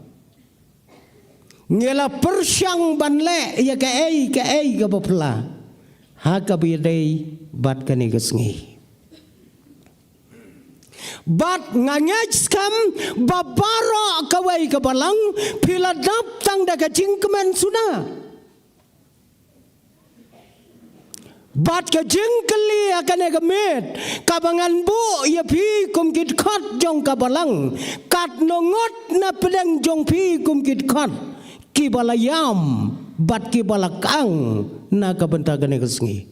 ngi la pyrshang ban leh ïa kaei kaei kaba phylla ha kaba ïadei bad kane ka sngi. Bad nga ngeit skhem ba baroh kawei ka balang phi la dap tang da ka jingkmen suda. Bad ka jingkylli ha kane ka miet kaba ngan buh ïa phi kum ki dkhot jong ka balang, katno ngut na pdeng jong phi kum ki dkhot kiba la ïam bad kiba la kang na ka bynta kane ka sngi?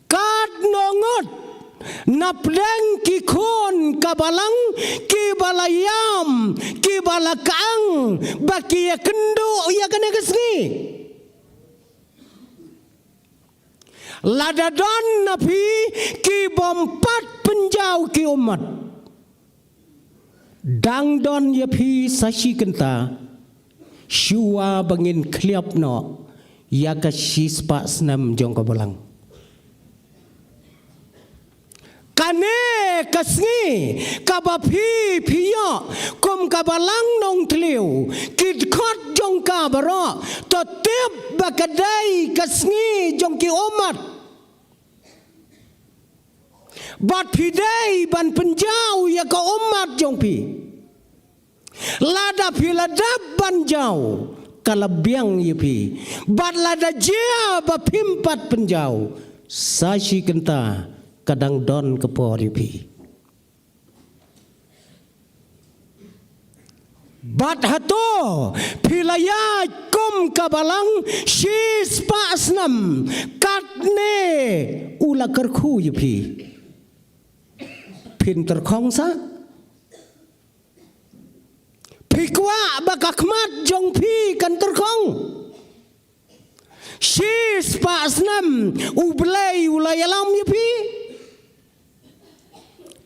Katno ngut na pdeng ki khun ka balang kiba la ïam, kiba la kang ba ki ïakynduh ïa kane ka sngi? Lada don na phi ki bym pat pynjaw ki ummat, dang don ïa phi sa shi kynta shuwa ba ngin khliap noh ïa ka shispah snem jong ka balang. Kane ka sngi kaba phi phi ïoh kum ka balang Nongthliew ki dkhot jong ka baroh, to tip ba ka dei ka sngi jong ki ummat. Bad phi dei ban pynjaw ïa ka ummat jong phi. Lada phi la dep ban jaw, ka la biang ïa phi. Bad lada jia ba phim pat pynjaw, sa shi kynta ka dang don ka por ïa phi. Bad hato phi la ïaid kum ka balang shispah snem, katne u la kyrkhu ïa phi? Phin tyrkhong sa? Phi kwah ba ka khmat jong phi kan tyrkhong? Shispah snem U Blei u la ïalam ïa phi.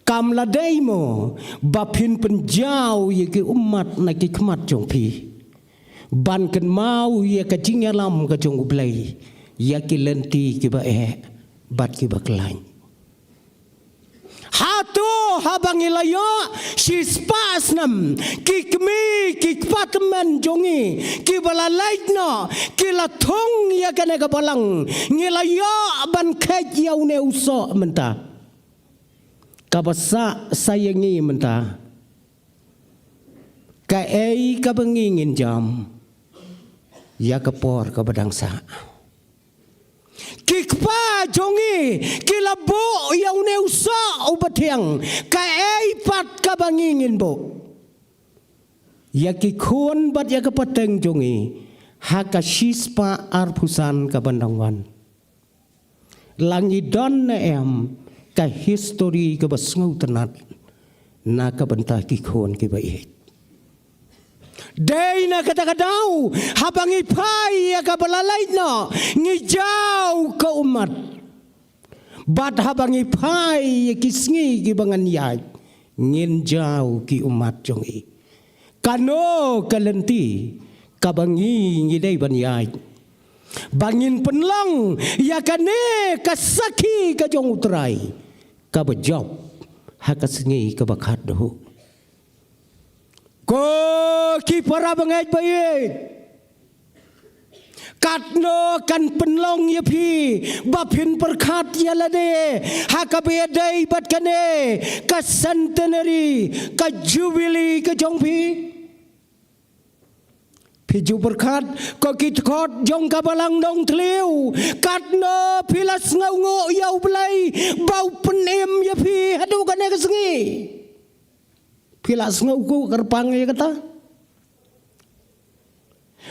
Kam la dei mo ba phin pynjaw ïa ki ummat na ki khmat jong phi, ban kynmaw ïa ka jingïalam ka jong U Blei ïa ki lynti kiba eh bad kiba khlaiñ? Hato haba ngi la ïoh shispah snem, ki kmie ki kpa tymmen jong ngi kiba la leit noh ki la thung ïa kane ka balang, ngi la ïoh ban kheit ïa une u soh mynta? Kaba sah sa ïa ngi mynta, kaei kaba ngi ngin jam ïa ka por kaba dang sah? Ki kpa jong ngi ki la buh ïa une u soh uba thiang, kaei pat kaba ngi ngin buh ïa ki khun bad ïa ka pateng jong ngi ha ka shispah arphew san kaban dang wan? La ngi don ne em ka histori kaba sngewtynnat na ka bynta ki khun kiba ïeit? Dei na kata ka daw, haba ngi phai ïa kaba la leit noh, ngi jaw ka ummat. Bad haba ngi phai ïa ki sngi kiba ngan ïaid, ngin jaw ki ummat jong ngi. Kano ka lynti kaba ngi ngi dei ban ïaid, ba ngin pynlong ïa kane ka sakhi ka jong U Trai kaba jop ha ka sngi kaba khatduh? Ko ki para bangeit ba ïeit, katno kan pynlong ïa phi ba phin pyrkhat ïa lade ha kaba ïadei bad kane ka centenary, ka jubili ka jong phi? Phi ju pyrkhat, ko ki dkhot jong ka Balang Nongthliew, katno phi la sngewnguh ïa U Blei ba u pynim ïa phi haduh kane ka sngi? Phi la sngewnguh kyrpang ïa kata?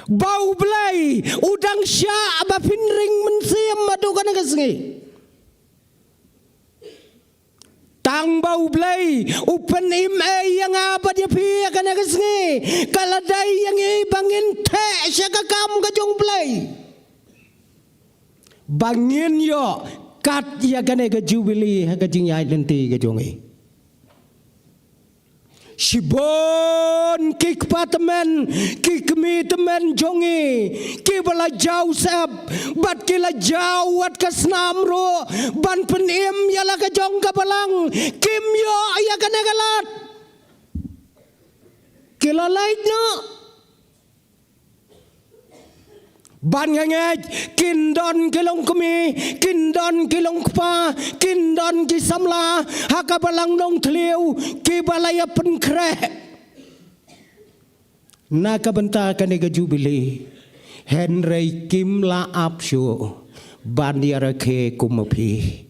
Ba U Blei u dang shah ba phin ring mynsiem haduh kane ka sngi. Tang ba U Blei u pynim ei ïa nga bad ïa phi ha kane ka sngi, ka la dei ïa ngi ba ngin theh sha ka kam ka jong U Blei, ba ngin ïoh kat ïa kane ka jubili ha ka jingïaid lynti ka jong ngi. Shibun ki kpa tymmen, ki kmie tymmen jong ngi, kiba la jaw syep bad ki la jaw wat ka snam ruh ban pynim ïa la ka jong ka Balang, kim ïoh ïa kane ka lad. Ki la leit noh. Ban nga ngeit, kin don ki longkmie, kin don ki longkpa, kin don ki samla ha ka Balang Nongthliew kiba la ïa pynkhreh na ka bynta kane ka jubili, hynrei kim lah ap shuh ban ïa rakhe kum ma phi.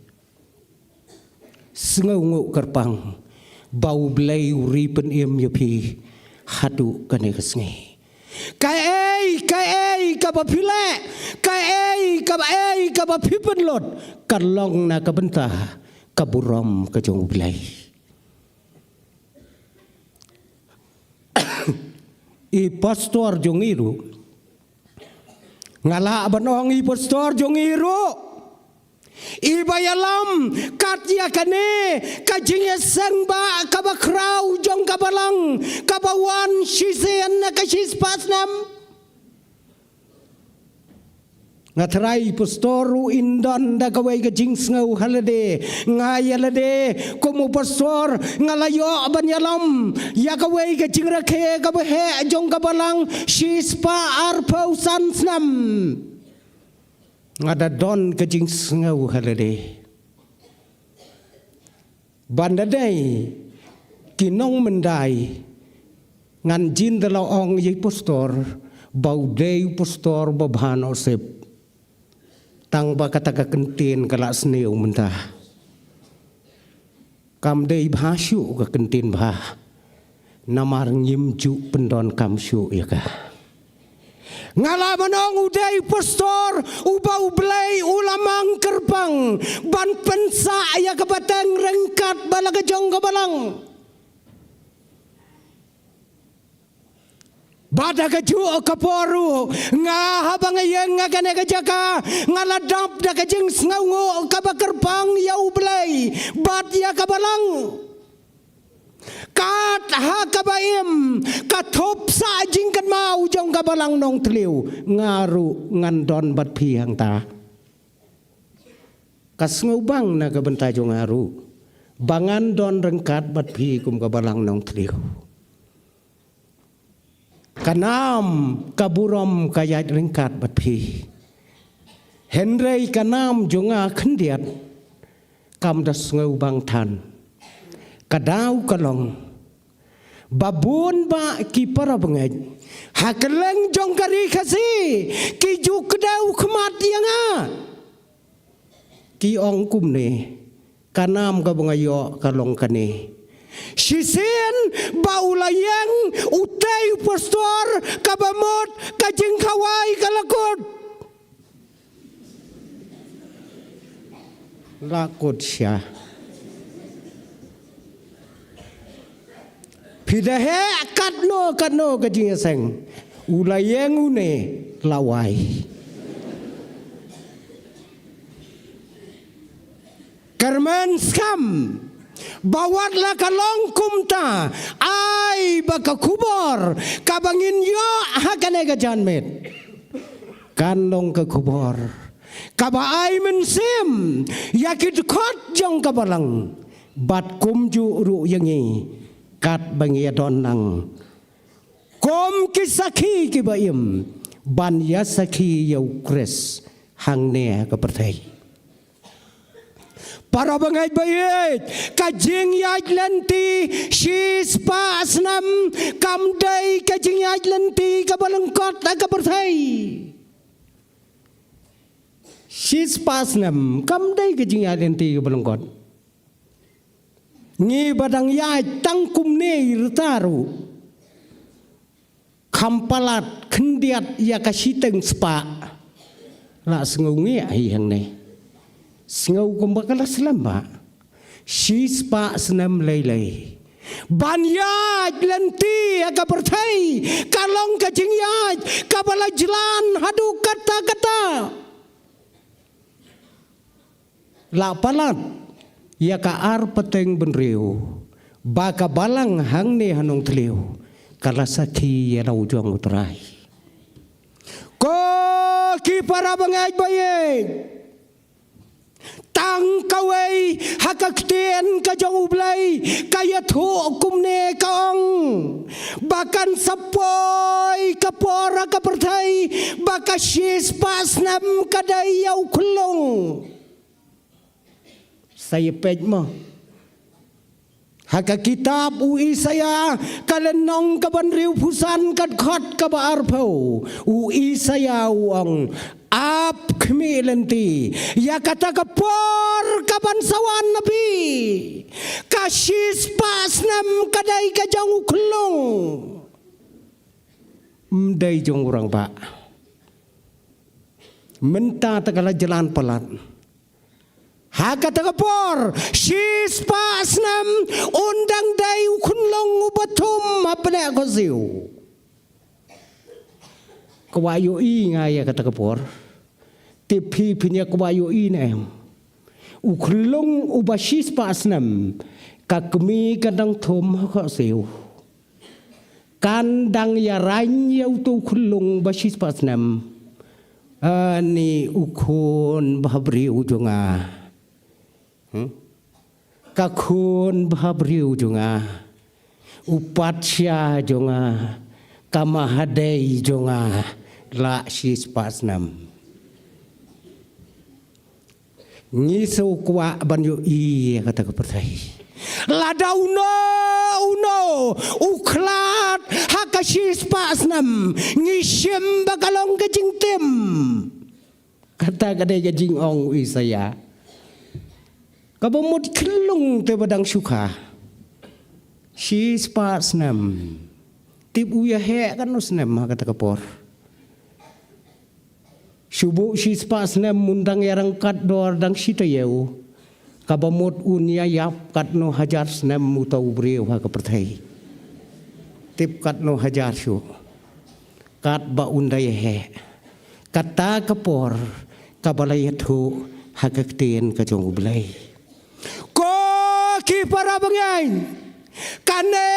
Sngewnguh kyrpang ba U Blei u ri pynim ïa phi haduh kane ka sngi. Kaei kaei kaba phi leh, kaei kaei kaba phi pynlut, ka long na ka bynta ka burom ka jong U Blei. I pastor jong ngi ruh, nga lah ban ong i pastor jong ngi ruh, iba ïalam kat ïa kane ka jingïaseng ba kaba khraw jong ka Balang kaba wan shisien na ka shispah snem. Nga trai pastor ruh in don da kawei ka jingsngew ha lade. Nga ïa lade kum u pastor nga la ïoh ban ïalam ïa kawei ka jingrakhe kaba heh jong ka balang shispah arphew san snem. Nga da don ka jingsngew ha lade. Ban da dei ki nongmyndai, ngan jin da la ong ïa i pastor ba u dei u pastor ba bha noh sep. Tang ba kata ka kyntien ka la sniew mynta. Kam dei bha shuh ka kyntien bha. Namar ngim ju pyndonkam shuh ïa ka. Nga la ban ong u dei u pastor uba U Blei u la mang kyrpang ban pynsah ïa ka pateng ryngkat bad la ka jong ka balang. Bad ha kajuh ka por ruh nga haba nga ïeng ha kane ka jaka nga la dap da ka jingsngewnguh kaba kyrpang ïa U Blei bad ïa ka balang. Kat ha kaba im ka thup sah jingkynmaw jong ka balang Nongthliew, nga ruh ngan don bad phi hangta. Ka sngewbang na ka bynta jong nga ruh ba ngan don ryngkat bad phi kum ka balang Nongthliew. Ka nam ka burom ka ïaid ryngkat bad phi. Hynrei ka nam jong nga khyndiat kam da sngewbang than. Ka daw ka long ba bun bah ki para bangeit ha kylleng jong ka ri Khasi ki ju kdew khmat ïa nga. Ki ong kumne, ka nam kaba nga ïoh ka long kane. Shisien ba u la ïeng utei u pastor kaba mut ka jingkhawai ka la kut. La kut sha. Phi da heh katno katno ka jingïaseng. U la ïeng une la wai. Kyrmen skhem ba wat la ka long kumta, ai ba ka khubor kaba ngin ïoh ha kane ka janmiet kan long ka khubor kaba ai mynsiem ïa ki dkhot jong ka balang bad kumjuh ruh ïa ngi katba ngi ïa don lang kum ki sakhi kiba im ban ïa sakhi ïa U Khrist hangne ha ka pyrthei. Para bangeit ba ïeit, ka jingïaid lynti shispah snem kam dei ka jingïaid lynti kaba lyngkot ha ka pyrthei. Shispah snem kam dei ka jingïaid lynti kaba lyngkot. Ngi ba dang ïaid tang kumne rta ruh kham palat khyndiat ïa ka shiteng spah. La sngew ngi ai hangne. Sngew kumba ka la slem ba shispah snem lei lei ban ïaid lynti ha ka pyrthei ka long ka jingïaid kaba la jlan haduh katta katta. La palat ïa ka ar pateng bynriew ba ka balang hangne ha Nongthliew ka la sakhi ïa la u jong U Trai. Ko ki para bangeit ba ïeit, tang kawei ha ka ktien ka jong U Blei ka ïathuh kumne ka ong ba kan sa poi ka por ha ka pyrthei ba ka shispah snem ka dei ïa u khyllung. Sa ïa peit mo ha ka kitab u Isaïah ka lynnong kaba hynriewphew san ka dkhot kaba arphew. U Isaïah u ong, ap khmih lynti ïa kata ka por kaban sa wan na phi. Ka shispah snem ka dei ka jong u khyllung, ym dei jong u rangbah. Mynta te ka la jlan palat. Ha kata ka por shispah snem un dang dei u khyllung uba thum ha pneh ka siew. Kwah ïohi nga ïa kata ka por. Te phi phin ïa kwah ïohi ne em? U khyllung uba shispah snem ka kmie ka dang thum ha ka siew. Kan dang ïa rang ïa uto u khyllung ba shispah snem. Ani u khun bhabriew jong nga. Hmm? Ka khun bhabriew jong nga. U patsha jong nga. Ka mahadei jong nga. La shispah snem. Ngi shu kwah ban ïohi ïa kata ka pyrthei. Lada uno uno u khlad ha ka shispah snem, ngi shim ba ka long ka jingtim. Kata ka dei ka jingong u Isaïah. Kaba mut khyllung te ba dang shu kha. Shispah snem. Tip u ïa heh katno snem ha kata ka por. Shu buh shispah snem un dang ïa rangkat dor dang shi taïew. Kaba mut un ïa ïap katno hajar snem uta u briew ha ka pyrthei. Tip katno hajar shuh. Katba un da ïa heh. Kata ka por kaba la ïathuh ha ka ktien ka jong U Blei. Ko ki para bangeit, kane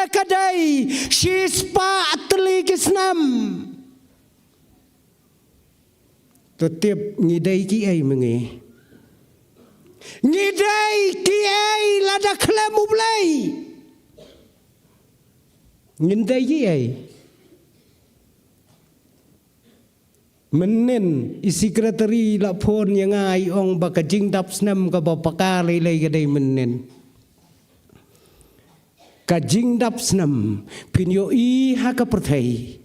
ka dei shispah tylli ki snem. To tip ngi dei kiei ma ngi. Ngi dei kiei lada khlem U Blei. Ngin dei kiei. Mynnin i secretary la phone ïa nga i ong ba ka jingdap snem kaba paka lei lei ka dei mynnin. Ka jingdap snem phin ïohi ha ka pyrthei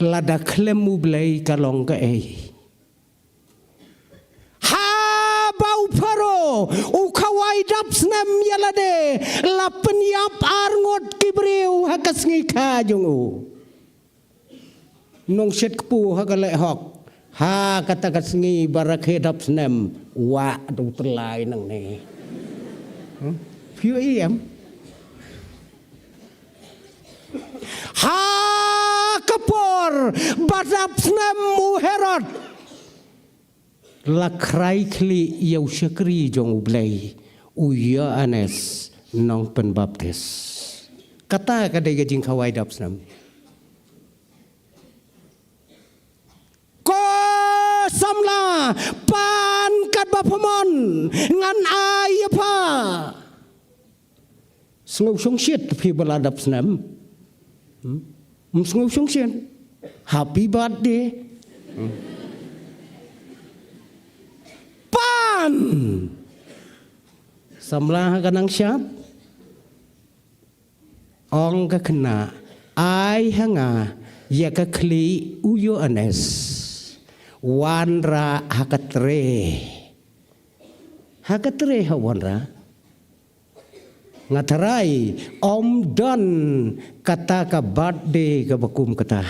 lada khlem U Blei ka long kaei. Haba u Pharaoh u khawai dap snem ïa lade la pynïap arngut ki briew ha ka sngi kha jong u. Nongshit kpu ha ka leh hok. Ha kata ka sngi ba rakhe dap snem. Wah, da u tyllai nangne. Hmm? Phi ïohi em? Ha ka por ba dap snem u Herod. La khrai khlieh ïa u shakri jong U Blei, u Ïoannis Nongpynbaptis. Kata ka dei ka jingkhawai dap snem. Ko samla, pan katba pha mon, ngan ai ïa pha. Sngew shongshit phi ba la dap snem. Hmm? Ym sngew shongshit. Happy birthday. Hmm. Pan. Samla ha ka nang shap. Ong ka khynnah, ai ha nga ïa ka khlieh u Ïoannis. Wanrah ha ka tre. Ha ka tre ha wanrah. Nga tharai ym don kata ka birthday kaba kum kata.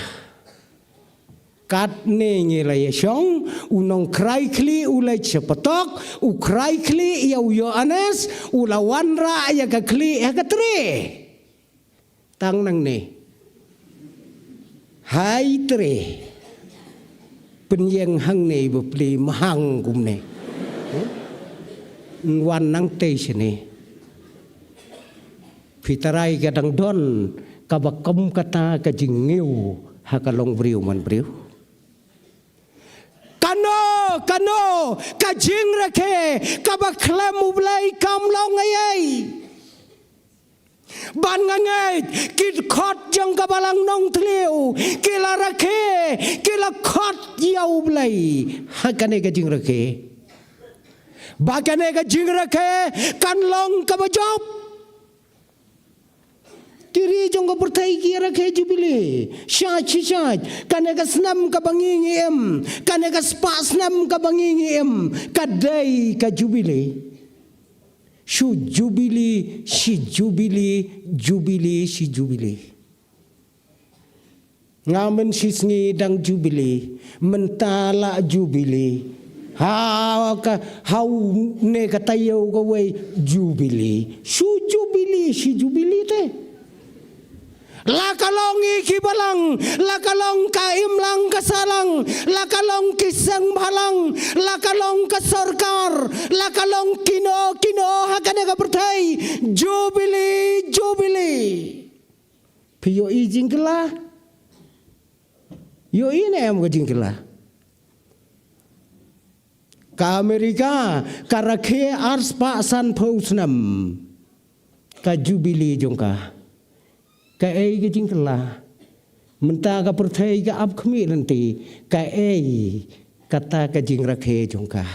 Katne ngi la ïa shong, u nongkhrai khlieh u leit sha patok, u khrai khlieh ïa u Ïoannis, u la wanrah ïa ka khlieh ha ka tre. Tang nangne. Hai tre. Pynïeng hangne ba pli mahang kumne. Wan nangtei shane. Phi tharai ka dang don kaba kum kata ka jingngiew ha ka long briew man briew. Kano, kano, ka jingrakhe, kaba khlem U Blei kam long ei ei. Ban nga ngeit, ki dkhot jong ka Balang Nongthliew, ki la rakhe, ki la khot ïa U Blei. Ha kane ka jingrakhe. Ba kane ka jingrakhe, kan long kaba jop. Ki ri jong ka pyrthei ki rakhe jubili. Shait, shait, shait. Kane ka snem kaba ngi ngi im. Kane ka spah snem kaba ngi ngi im. Ka dei ka jubili. Shu jubili, shi jubili, jubili, shi jubili. Nga mynshi sngi dang jubili, mynta la jubili. Ha ka, ha une ka taïew kawei jubili. Shu jubili, shi jubili te. La ka long ïa ki balang, la ka long ka imlang ka sahlang, la ka long ki seng bhalang, la ka long ka sorkar, la ka long kino kino ha kane ka pyrthei. Jubili, jubili. Phi ïohi jingkylla? Ïohi ne em ka jingkylla? Ka Amerika ka rakhe ar spah san phew snem ka jubili jong ka. Kaei ka jingkylla? Mynta ka pyrthei ka ap khmih lynti. Kaei kata ka jingrakhe jong ka?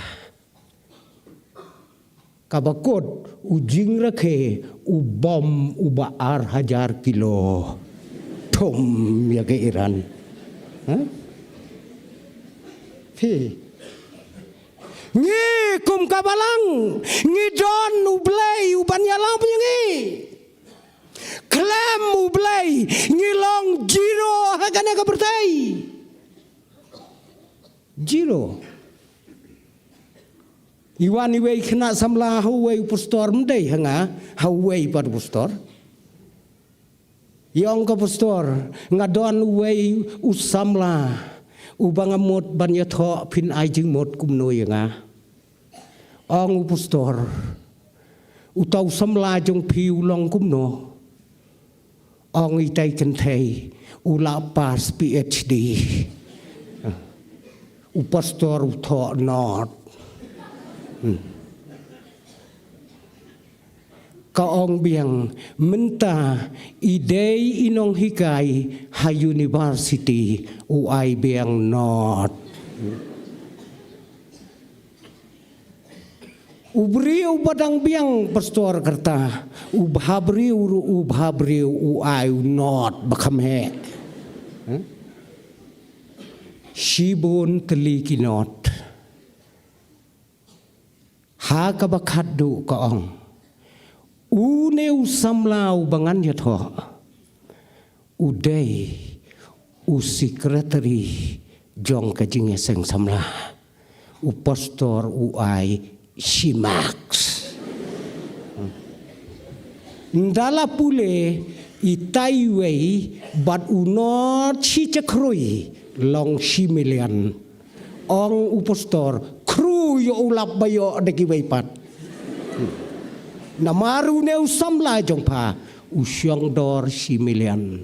Kaba kut u jingrakhe u bom uba ar hajar kilo. Thum ïa ka Iran. Ha? Phi. Ngi kum ka balang ngi don U Blei uban ïalam ïa ngi. Khlem U Blei ngi long zero ha kane ka pyrthei. Zero. I wan iwei i khynnah samla ha uwei u pastor, ym dei ha nga, ha uwei pat u pastor. I ong ka pastor, nga don uwei u samla uba nga mut ban ïathoh, phin ai jingmut kumno ïa nga? Ong u pastor, uta u samla jong phi u long kumno? Ong itai kynthei, u la pass PhD. U pastor u thoh not. Hmm. Ka ong biang mynta i dei i nonghikai ha university, u ai biang not. U briew ba dang biang pastor kata, u bhabriew ruh u bhabriew u ai u not ba kham heh. Hmm? Shibun tylli ki not. Ha kaba khatduh ka ong, une u samla uba ngan ïathoh u dei u secretary jong ka jingïaseng samla. U pastor u ai shi marks. Nda la pule itai iwei bad u not shi cha khrui, long shi million. Ong u pastor, khrui ïoh u lap ba ïoh da kiwei pat. Namar une u samla jong pha u shong dor shi million.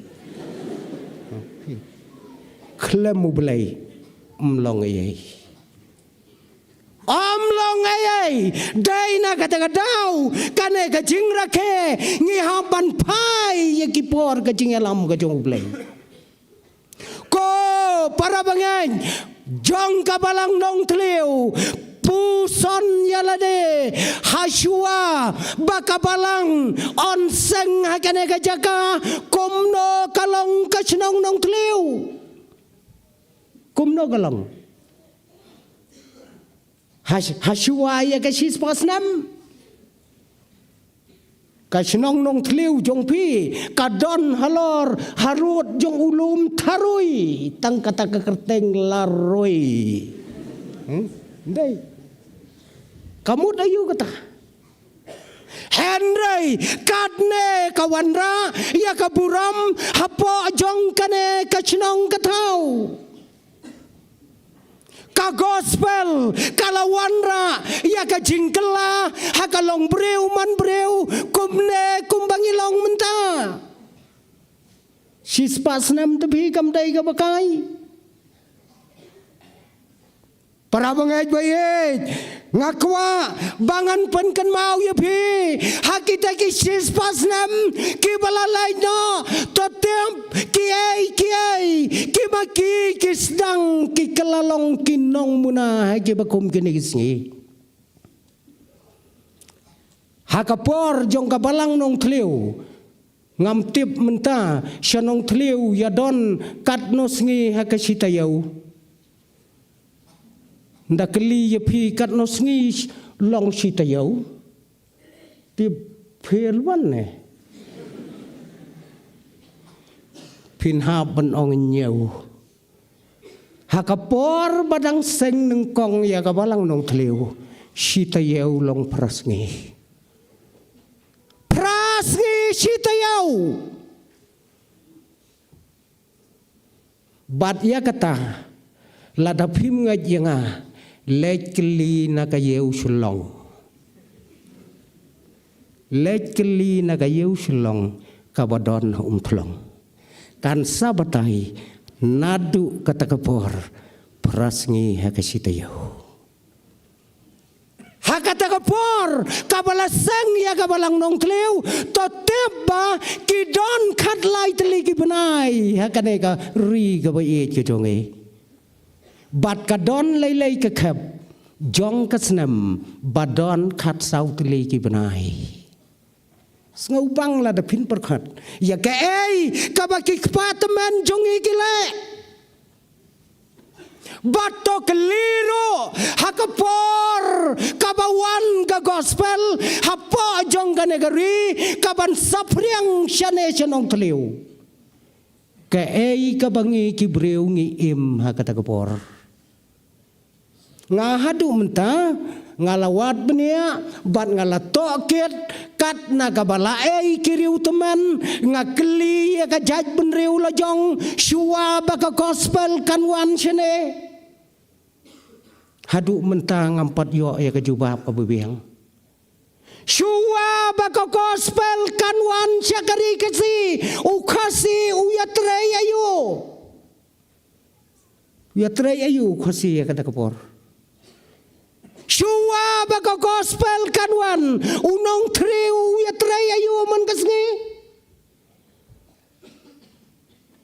Khlem U Blei ym long ei ei. Ym long ei ei. Dei na kata ka daw kane ka jingrakhe ngi hap ban phai ïa ki por ka jingïalam ka jong U Blei. Ko para bangeit jong ka balang Nongthliew, puson ïa lade ha shuwa ba ka balang yn seng ha kane ka jaka. Kumno ka long ka shnong Nongthliew? Kumno ka long? Ha, ha shuwa ïa ka shispah snem ka shnong Nongthliew jong phi ka don halor harud jong u lum Tharui, tang kata ka kyrteng Larui. Hmm? Ndei. Ka mut aïu kata? Hynrei katne ka wanrah ïa ka burom hapoh jong kane ka shnong ka thaw. Ka gospel ka la wanrah ïa ka jingkylla ha ka long briew man briew kumne kumba ngi long mynta. Shispah snem te phi kam dei kaba kai. Para bangeit ba ïeit, nga kwah ba ngan pynkynmaw ïa phi ha kita ki shispah snem kiba la leit noh, to tip kiei kiei ki ma ki ki sdang ki kylla long ki nongmuna ha kiba kum kine ki sngi. Ha ka por jong ka balang Nongthliew, ngam tip mynta sha Nongthliew ïa don katno sngi ha ka shi taïew. Nda kylli ïa phi katno sngi long shi taïew, tip phi wan ne? Phin hap ban ong hynñiew. Ha ka por ba dang seng nyngkong ïa ka balang Nongthliew, shi taïew long phra sngi. Phra sngi shi taïew. Bad ïa kata, lada phim ngeit ïa nga, leit kylli na ka ïew Shillong. Leit kylli na ka ïew Shillong kaba don ha Umthlong. Kan sa batai naduh kata ka por phra sngi ha ka shi taïew. Kata ka por kaba la seng ïa ka Balang Nongthliew, to tip ba ki don khatlai tylli ki bnai ha kane ka ri kaba ïeit ka jong ngi. Bad ka don leilei ka khep jong ka snem ba don khatsaw tylli ki bnai. Sngewbang lada phin pyrkhat ïa kaei kaba ki kpa tymmen jong ngi ki leh. Bad to kylli ruh ha ka por kaba wan ka gospel hapoh jong kane ka ri kaban saphriang shane sha Nongthliew. Kaei kaba ngi ki briew ngi im ha kata ka por. Nga haduh mynta nga la wad bniah bad nga la tohkit kat na kaba la ei ki riewtymmen tymmen, nga kylli ïa ka jaitbynriew la jong shuwa ba ka gospel kan wan shane. Haduh mynta ngam pat ïoh ïa ka jubab kaba biang. Shuwa ba ka gospel kan wan sha ka ri Khasi, u Khasi u ïatrei aïu? U ïatrei aïu u Khasi ïa kata ka por? Shuwa ba ka gospel kan wan, u Nongthliew u ïatrei aïu man ka sngi?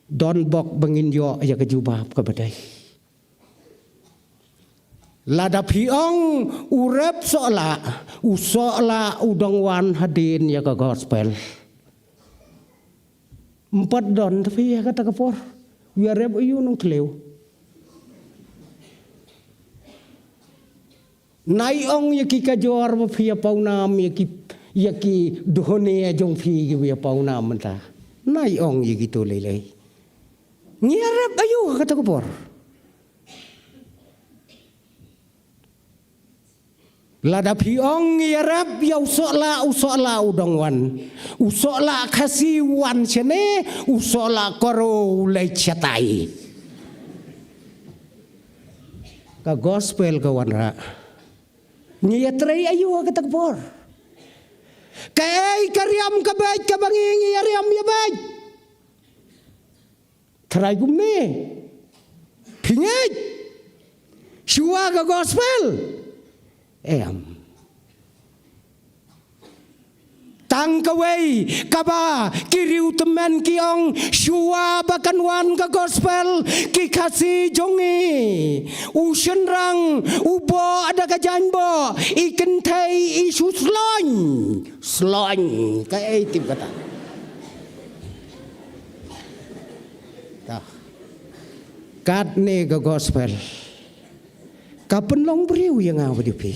Don bok ba ngin ïoh ïa ka jubab kaba dei. Lada phi ong u rep sohlah, u sohlah u dang wan hadien ïa ka gospel. Ym pat don te phi ha kata ka por. U ïarep aïu u Nongthliew? Nai ong ïa ki kajor ba phi ïa pawnam ïa ki, ïa ki duhone jong phi ki ïa pawnam mynta. Nai ong ïa kito leilei. Ngi ïarep aïu ha kata ka por? Lada phi ong ngi ïarep ïa u sohlah, u sohlah u dang wan. U sohlah Khasi u wan shane, u sohlah Garo u leit shatai. Ka gospel ka wanrah. Ngi ïatrei aïu ha kata ka por? Kaei ka riam ka beit kaba ngi ngi ïariam ïa beit? Tharai kumne. Phi ngeit shuwa ka gospel? Em. Tang kawei kaba ki riewtymmen ki ong shuwa ba kan wan ka gospel, ki Khasi jong ngi, u shynrang u boh da ka jaiñboh, i kynthei i shu sloiñ. Sloiñ, kaei tip kata. Tah. Katne ka gospel ka pynlong briew ïa nga bad ïa phi.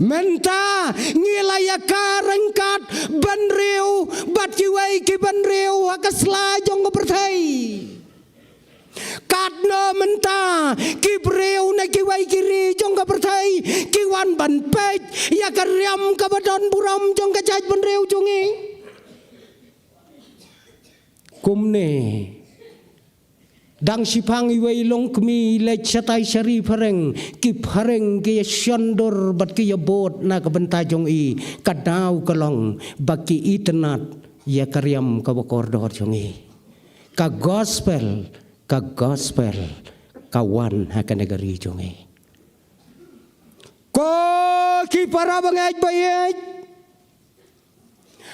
Mynta ngi la ïa ka ryngkat bynriew bad kiwei ki bynriew ha ka sla jong ka pyrthei. Katno mynta ki briew na kiwei ki ri jong ka pyrthei ki wan ban peit ïa ka riam kaba don burom jong ka jaitbynriew jong ngi. Kumne. Dang shiphang iwei i longkmie i leit shatai sha ri phareng, ki phareng ki ïa shondur bad ki ïa bud na ka bynta jong i, ka daw ka long ba ki itynnad ïa ka riam kaba kordor jong i. Ka gospel, ka gospel ka wan ha kane ka ri jong i. Ko ki para bangeit ba ïeit,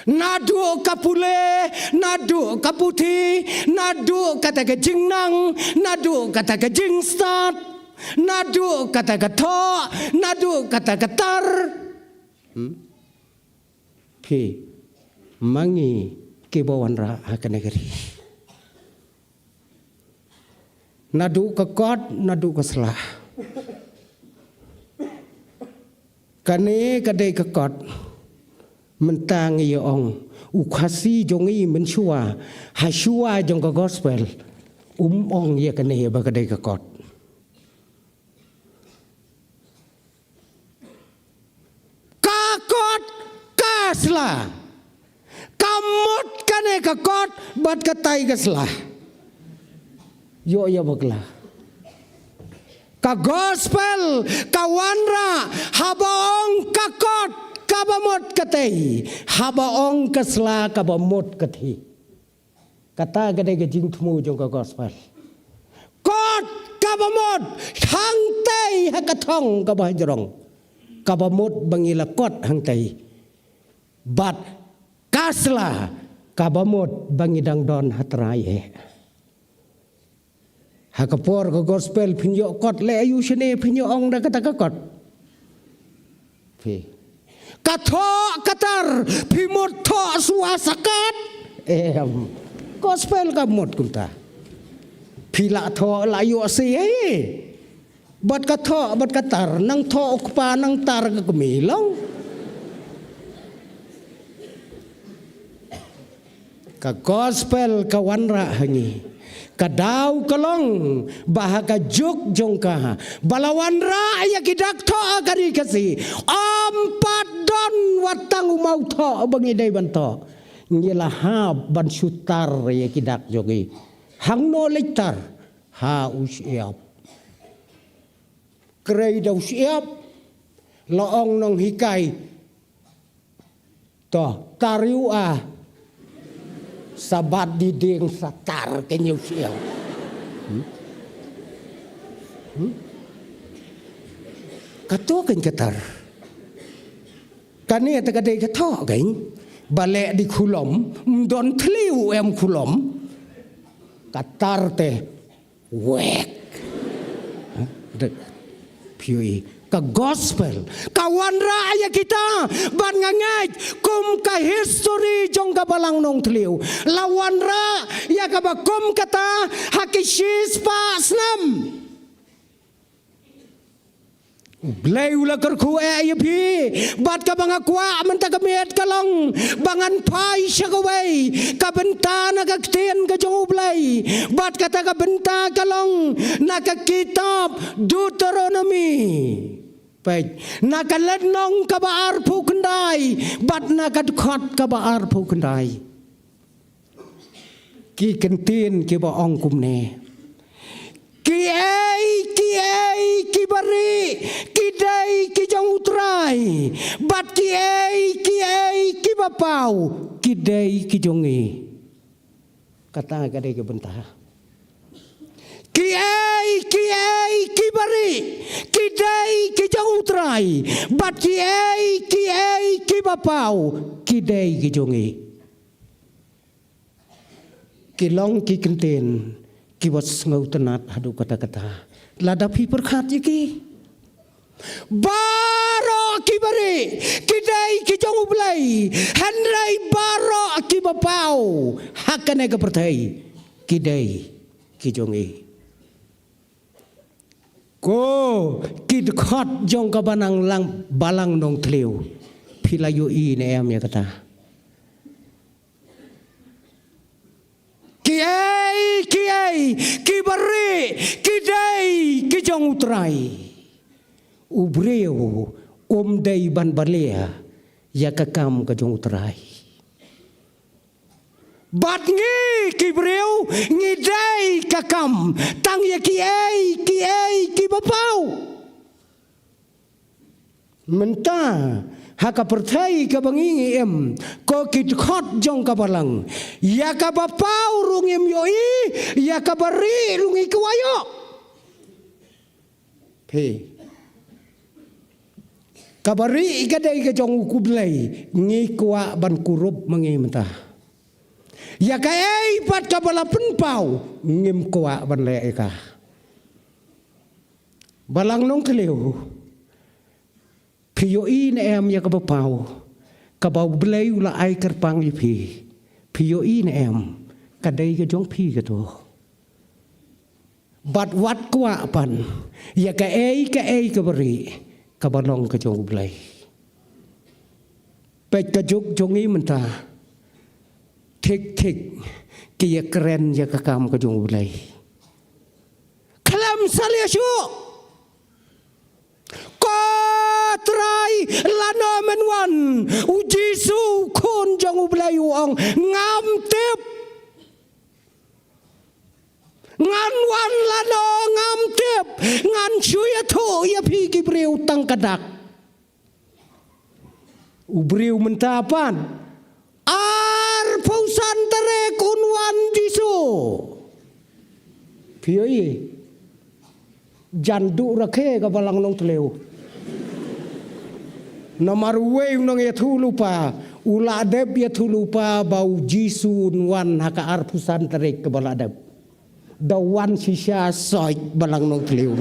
naduh ka pule, naduh ka puthi, naduh kata ka jingnang, naduh kata ka jingstad, naduh kata ka thoh, naduh kata ka tar. Hmm? Phi, ma ngi kiba wanrah ha kane ka ri. Naduh ka kot, naduh ka sla. Kane ka dei ka kot. Mynta ngi ïa ong, u Khasi jong ngi mynshuwa, ha shuwa jong ka gospel, um ong ïa kane ba ka dei ka kot. Ka kot ka sla. Ka mut kane ka kot bad katai ka sla. Ïoh ïa bakla. Ka gospel ka wanrah haba ong ka kot kaba mut katei. Haba ong ka sla kaba mut kathie. Kata ka dei ka jingthmu jong ka gospel. Kot kaba mut hangtei ha ka thong kaba hajrong. kaba mut ba ngi la kot hangtai. Bad ka sla kaba mut ba ngi dang don ha trai eh. Ha ka por ka gospel phin ïoh kot leh aïu shane phin ïoh ong da kata ka kot. Phi. Ka thoh ka tar phi mut thoh shuwa sa kat. Em. Gospel ka mut kumta. Phi la thoh la ïoh sei ei. Bad ka thoh bad ka tar nang thoh u kpa nang tar ka kmie long. Ka gospel ka wanrah ha ngi. Ka daw ka long ba ha ka juk jong ka ba la wanrah ïa ki dak thoh ha ka ri Khasi. Ym pat don wat tang u maw thoh ba ngi dei ban thoh. Ngi la hap ban shu tar ïa ki dak jong ngi. Hangno leit tar? Ha u shyiap. Krei da u shyiap la ong nonghikai. To, tar ïa u a. Sa bat diding sa tar kein ïa u shyiap. Hmm? Hmm? Kato kein ka tar. Kane te ka dei ka thoh kein. Ba leh di khulom, ym don thliew em khulom. Ka tar te. Wek. Hah? Dek. Phi ïohi. Ka gospel ka wanrah ïa kita. Bad nga ngeit kum ka history jong ka Balang Nongthliew la wanrah ïa kaba kum kata ha ki shispah snem. U Blei u la kyrkhu eh ïa phi. Bad kaba nga kwah mynta ka miet ka long ba ngan phai sha kawei ka bynta na ka ktien ka jong U Blei. Bad kata ka bynta ka long na ka kitab Deuteronomy. Peit, na ka lynnong kaba arphew khyndai bad na ka dkhot kaba arphew khyndai. Ki kyntien kiba ong kumne. Kiei kiei kiba rieh ki dei ki jong U Trai. Bad kiei kiei kiba paw ki dei ki jong ngi. Kata ka dei ka bynta. Kiei kiei kiba rieh ki dei ki jong U Trai. Bad kiei kiei kiba paw ki dei ki jong ngi. Ki long ki kyntien kiba sngewtynnat haduh katta katta. Lada phi pyrkhat ïa ki. Baroh kiba rieh ki dei ki jong U Blei. Hynrei baroh kiba paw ha kane ka pyrthei ki dei ki jong ngi. Ko ki dkhot jong ka Balang Lang, Balang Nongthliew. Phi la ïohi ne em ïa kata? Kiei kiei kiba rieh ki dei ki jong U Trai. U briew um dei ban balia ïa ka kam ka jong U Trai. Bad ngi ki briew ngi dei ka kam tang ïa kiei kiei kiba paw. Mynta ha ka pyrthei kaba ngi ngi im, ko ki dkhot jong ka Balang, ïa kaba paw ruh ngim ïohi, ïa kaba rieh ruh ngi kwah ïoh. Phi. Kaba rieh ka dei ka jong U Blei, ngi kwah ban kurup ma ngi mynta. Ïa kaei pat kaba la pynpaw ngim kwah ban leh ïa ka. Balang Nongthliew. Phi ïohi ne em ïa kaba paw kaba U Blei u la ai kyrpang ïa phi? Phi ïohi ne em? Ka dei ka jong phi kato. Bad wat kwah pan ïa kaei kaei kaba rieh kaba long ka jong U Blei. Peit ka juk jong ngi mynta. Thik thik ki ïakren ïa ka kam ka jong U Blei. Khlem salia shuh. Ko Trai, lano men wan? U Jisu, Khun jong U Blei, u ong, ngam tip. Ngan wan lano ngam tip. Ngan shu ïathuh ïa phi ki briew tang ka dak. U briew mynta pat arphew san tarik un wan Jisu. Phi ïohi. Jan duh rakhe ka Balang Nongthliew. Namar uwei u nongïathuhlypa u la dep ïathuhlypa ba u Jisu un wan ha ka arphew san tarik kaba la dep. Da wan shisha soi Balang Nongthliew.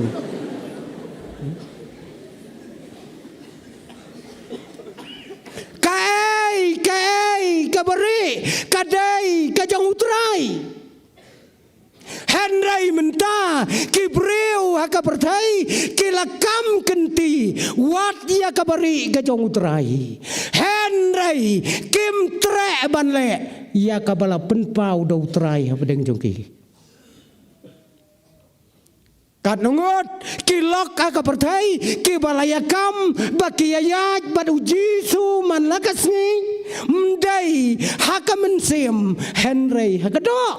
Kaei, kaei kaba rieh ka dei ka jong U Trai. Hynrei mynta ki briew ha ka pyrthei ki la kam kynti wat ïa kaba rieh ka jong U Trai. Hynrei kim treh ban leh ïa kaba la pynpaw da U Trai hapdeng jong ki. Katno ngut ki lok ha ka pyrthei kiba la ïakam ba ki ïaïaid bad U Jisu man la ka sngi, ym dei ha ka mynsiem hynrei ha ka doh.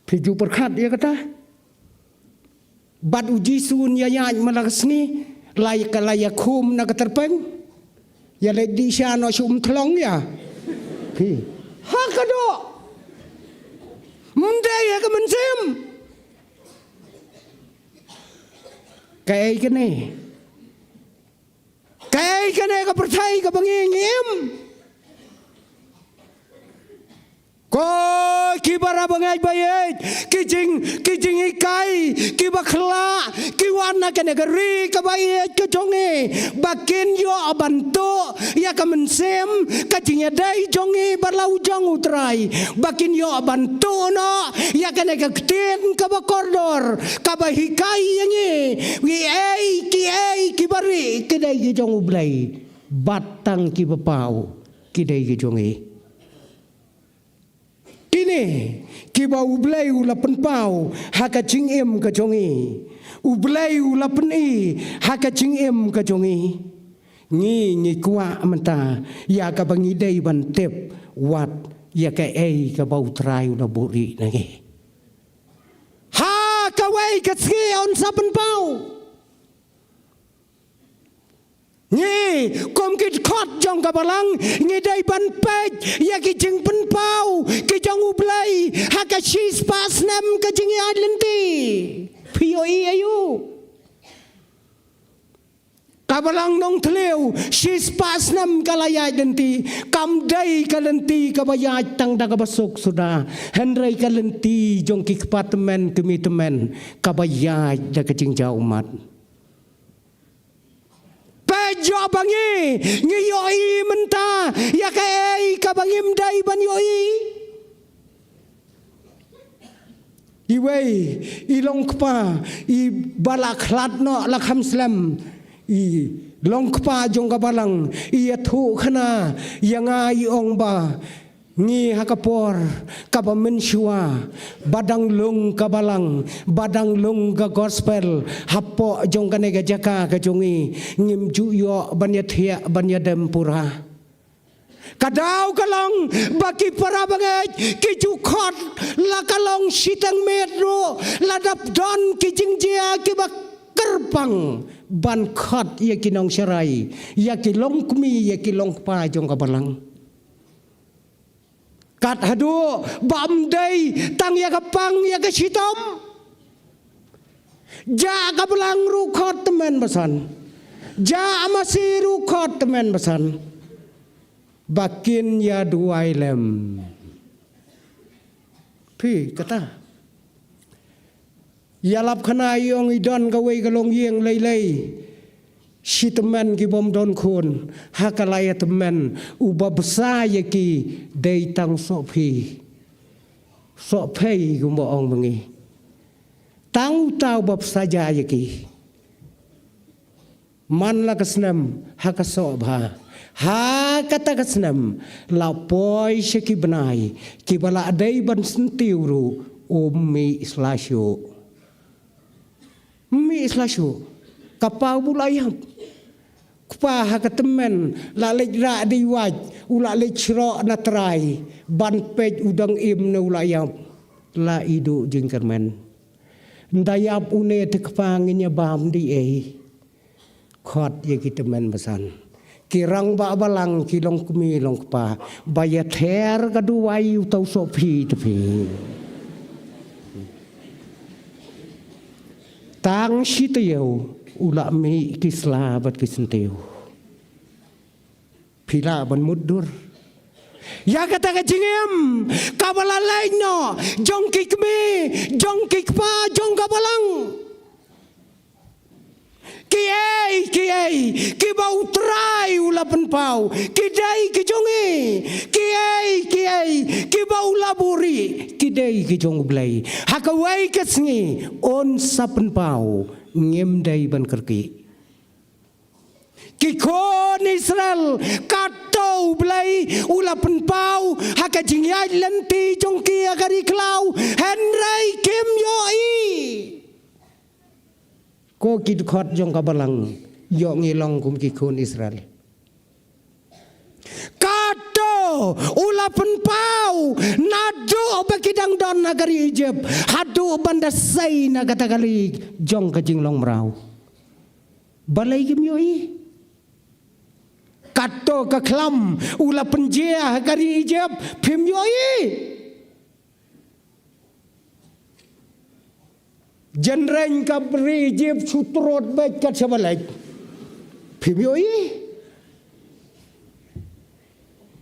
Phi ju pyrkhat ïa kata? Bad U Jisu un ïaïaid man la ka sngi, la ka la ïakhum na ka tyrpeng. Ïa leit dih sha noh shu ym thlong ïa phi. Ha ka doh. Ym dei ha ka mynsiem. Kaei kane? Kaei kane ka pyrthei kaba ngi ngi im? Ko ki para bangeit ba ïeit, ki jing, ki jinghikai kiba khlaiñ ki wan na kane ka ri kaba ïeit ka jong ngi, ba kin ïoh ban tuh ïa ka mynsiem ka jingïadei jong ngi bad la u jong U Trai, ba kin ïoh ban tuh noh ïa kane ka ktien kaba kordor kaba hikai ïa ngi, kiei kiei kiba rieh ki dei ki jong U Blei, bad tang kiba paw ki dei ki jong ngi. Kine kiba U Blei u la pynpaw ha ka jingim ka jong ngi. U Blei u la pyni ha ka jingim ka jong ngi. Ngi ngi kwah mynta ïa kaba ngi dei ban tip wat ïa kaei kaba U Trai u la buhrieh na ngi. Ha kawei ka sngi un sa pynpaw. Ngi kum ki dkhot jong ka Balang ngi dei ban peit ïa ki jingpynpaw ki jong U Blei ha ka shispah snem ka jingïaid lynti. Phi ïohi aïu? Ka Balang Nongthliew shispah snem ka la ïaid lynti. Kam dei ka lynti kaba ïaid tang da kaba suk suda, hynrei ka lynti jong ki kpa tymmen kmie tymmen kaba ïaid da ka jingjaw ummat. Peit ïoh ba ngi ngi ïohi mynta ïa kaei kaba ngim dei ban ïohi. Iwei i long kpa iba la khlad noh la kham slem, i long kpa jong ka Balang, i ïathuhkhana ïa nga i ong ba ngi ha ka por kaba mynshuwa ba dang lung ka Balang, ba dang lung ka gospel hapoh jong kane ka jaka ka jong ngi, ngim ju ïoh ban ïathiah ban ïadem pura. Ka daw ka long ba ki para bangeit ki ju khot la ka long shiteng miet ruh, la dap don ki jingjia kiba kyrpang ban khot ïa ki nongsharai, ïa ki longkmie, ïa ki longkpa jong ka Balang. Kat haduh ba ym dei tang ïa ka pang ïa ka shitom. Jah ka Balang ruh khot tymmen basan. Jah masi ruh khot tymmen basan. Ba kin ïa duwai lem. Phi kata. Ïalap khana i ong i don kawei ka longïing lei lei shi tymmen ki bym don khun, ha ka la ïa tymmen uba bsa ïa ki dei tang Sohphi. Sohphei kumba ong ma ngi. Tang uta uba bsa ja ïa ki. Man la ka snem ha ka soh bha, ha kata ka snem la poi sha ki bnai kiba la dei ban syntiew ruh um mih sla shuh. Um mih sla shuh. Ka pa u la ïap. Kpa ha ka tymmen la leit rah dei wait, u la leit shroh na trai ban peit u dang im ne u la ïap. La iduh jingkyrmen. Nda ïap une te kpa ngin ïa bam dei ei. Khot ïa ki tymmen basan, ki rangbah balang, ki longkmie longkpa ba ïa ther ka duwai uta u Sohphi te phi. Tang shi taïew U la mih ki sla bad ki syntiew. Phi lah ban mutdur ïa kata ka jingim kaba la leit noh jong ki kmie, jong ki kpa, jong ka balang. Kiei kiei kiba U Trai u la pynpaw, ki dei ki jong ngi. Kiei kiei kiba u la buhrieh, ki dei ki jong U Blei. Ha kawei ka sngi un sa pynpaw, ngim dei ban kyrkieh. Ki khun Israel, kato U Blei u la pynpaw ha ka jingïaid lynti jong ki ha ka ri khlaw, hynrei kim ïohi. Ko ki dkhot jong ka balang, ïoh ngi long kum ki khun Israel? Kato u la pynpaw naduh ba ki dang don ha ka ri Egypt, haduh ban da sei na kata ka lieng jong ka jinglong mraw. Balei kim ïohi? Kato ka khlam u la pynjia ha ka ri Egypt, phim ïohi? Jynreng ka ri Egypt shu trot beit kat shaba leit, phim ïohi?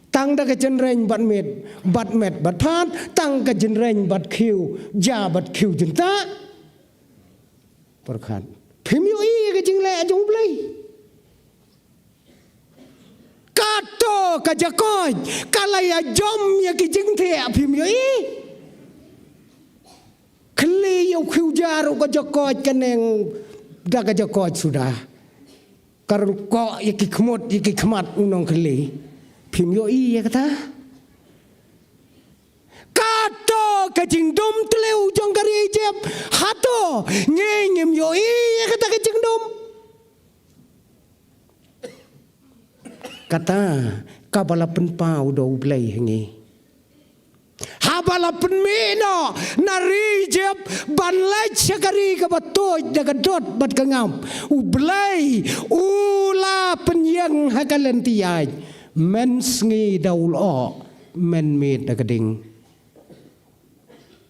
Tang da ka jynreng bad met, bad met bad phad, tang ka jynreng bad khiew ja bad khiew jyntah. Pyrkhat, phim ïohi ïa ka jingleh jong U Blei? Kato ka jakoit ka la ïa jom ïa ki jingthiah, phim ïohi? Khlieh ïa u khiew ja ruh ka jakoit ka neng da ka jakoit suda. Ka rung koh ïa ki khmut ïa ki khmat u nongkhlieh, phim ïohi ïa kata? Kato ka jingdum tliw jong ka ri Egypt, hato ngi ngim ïohi ïa kata ka jingdum? Kata kaba la pynpaw da U Blei ha ngi. Haba la pynmih noh na ri Egypt ban leit sha ka ri kaba tuid da ka dud bad ka ngap, U Blei u la pynïeng ha ka lynti ïaid. Mynsngi da u lyoh, mynmiet da ka ding.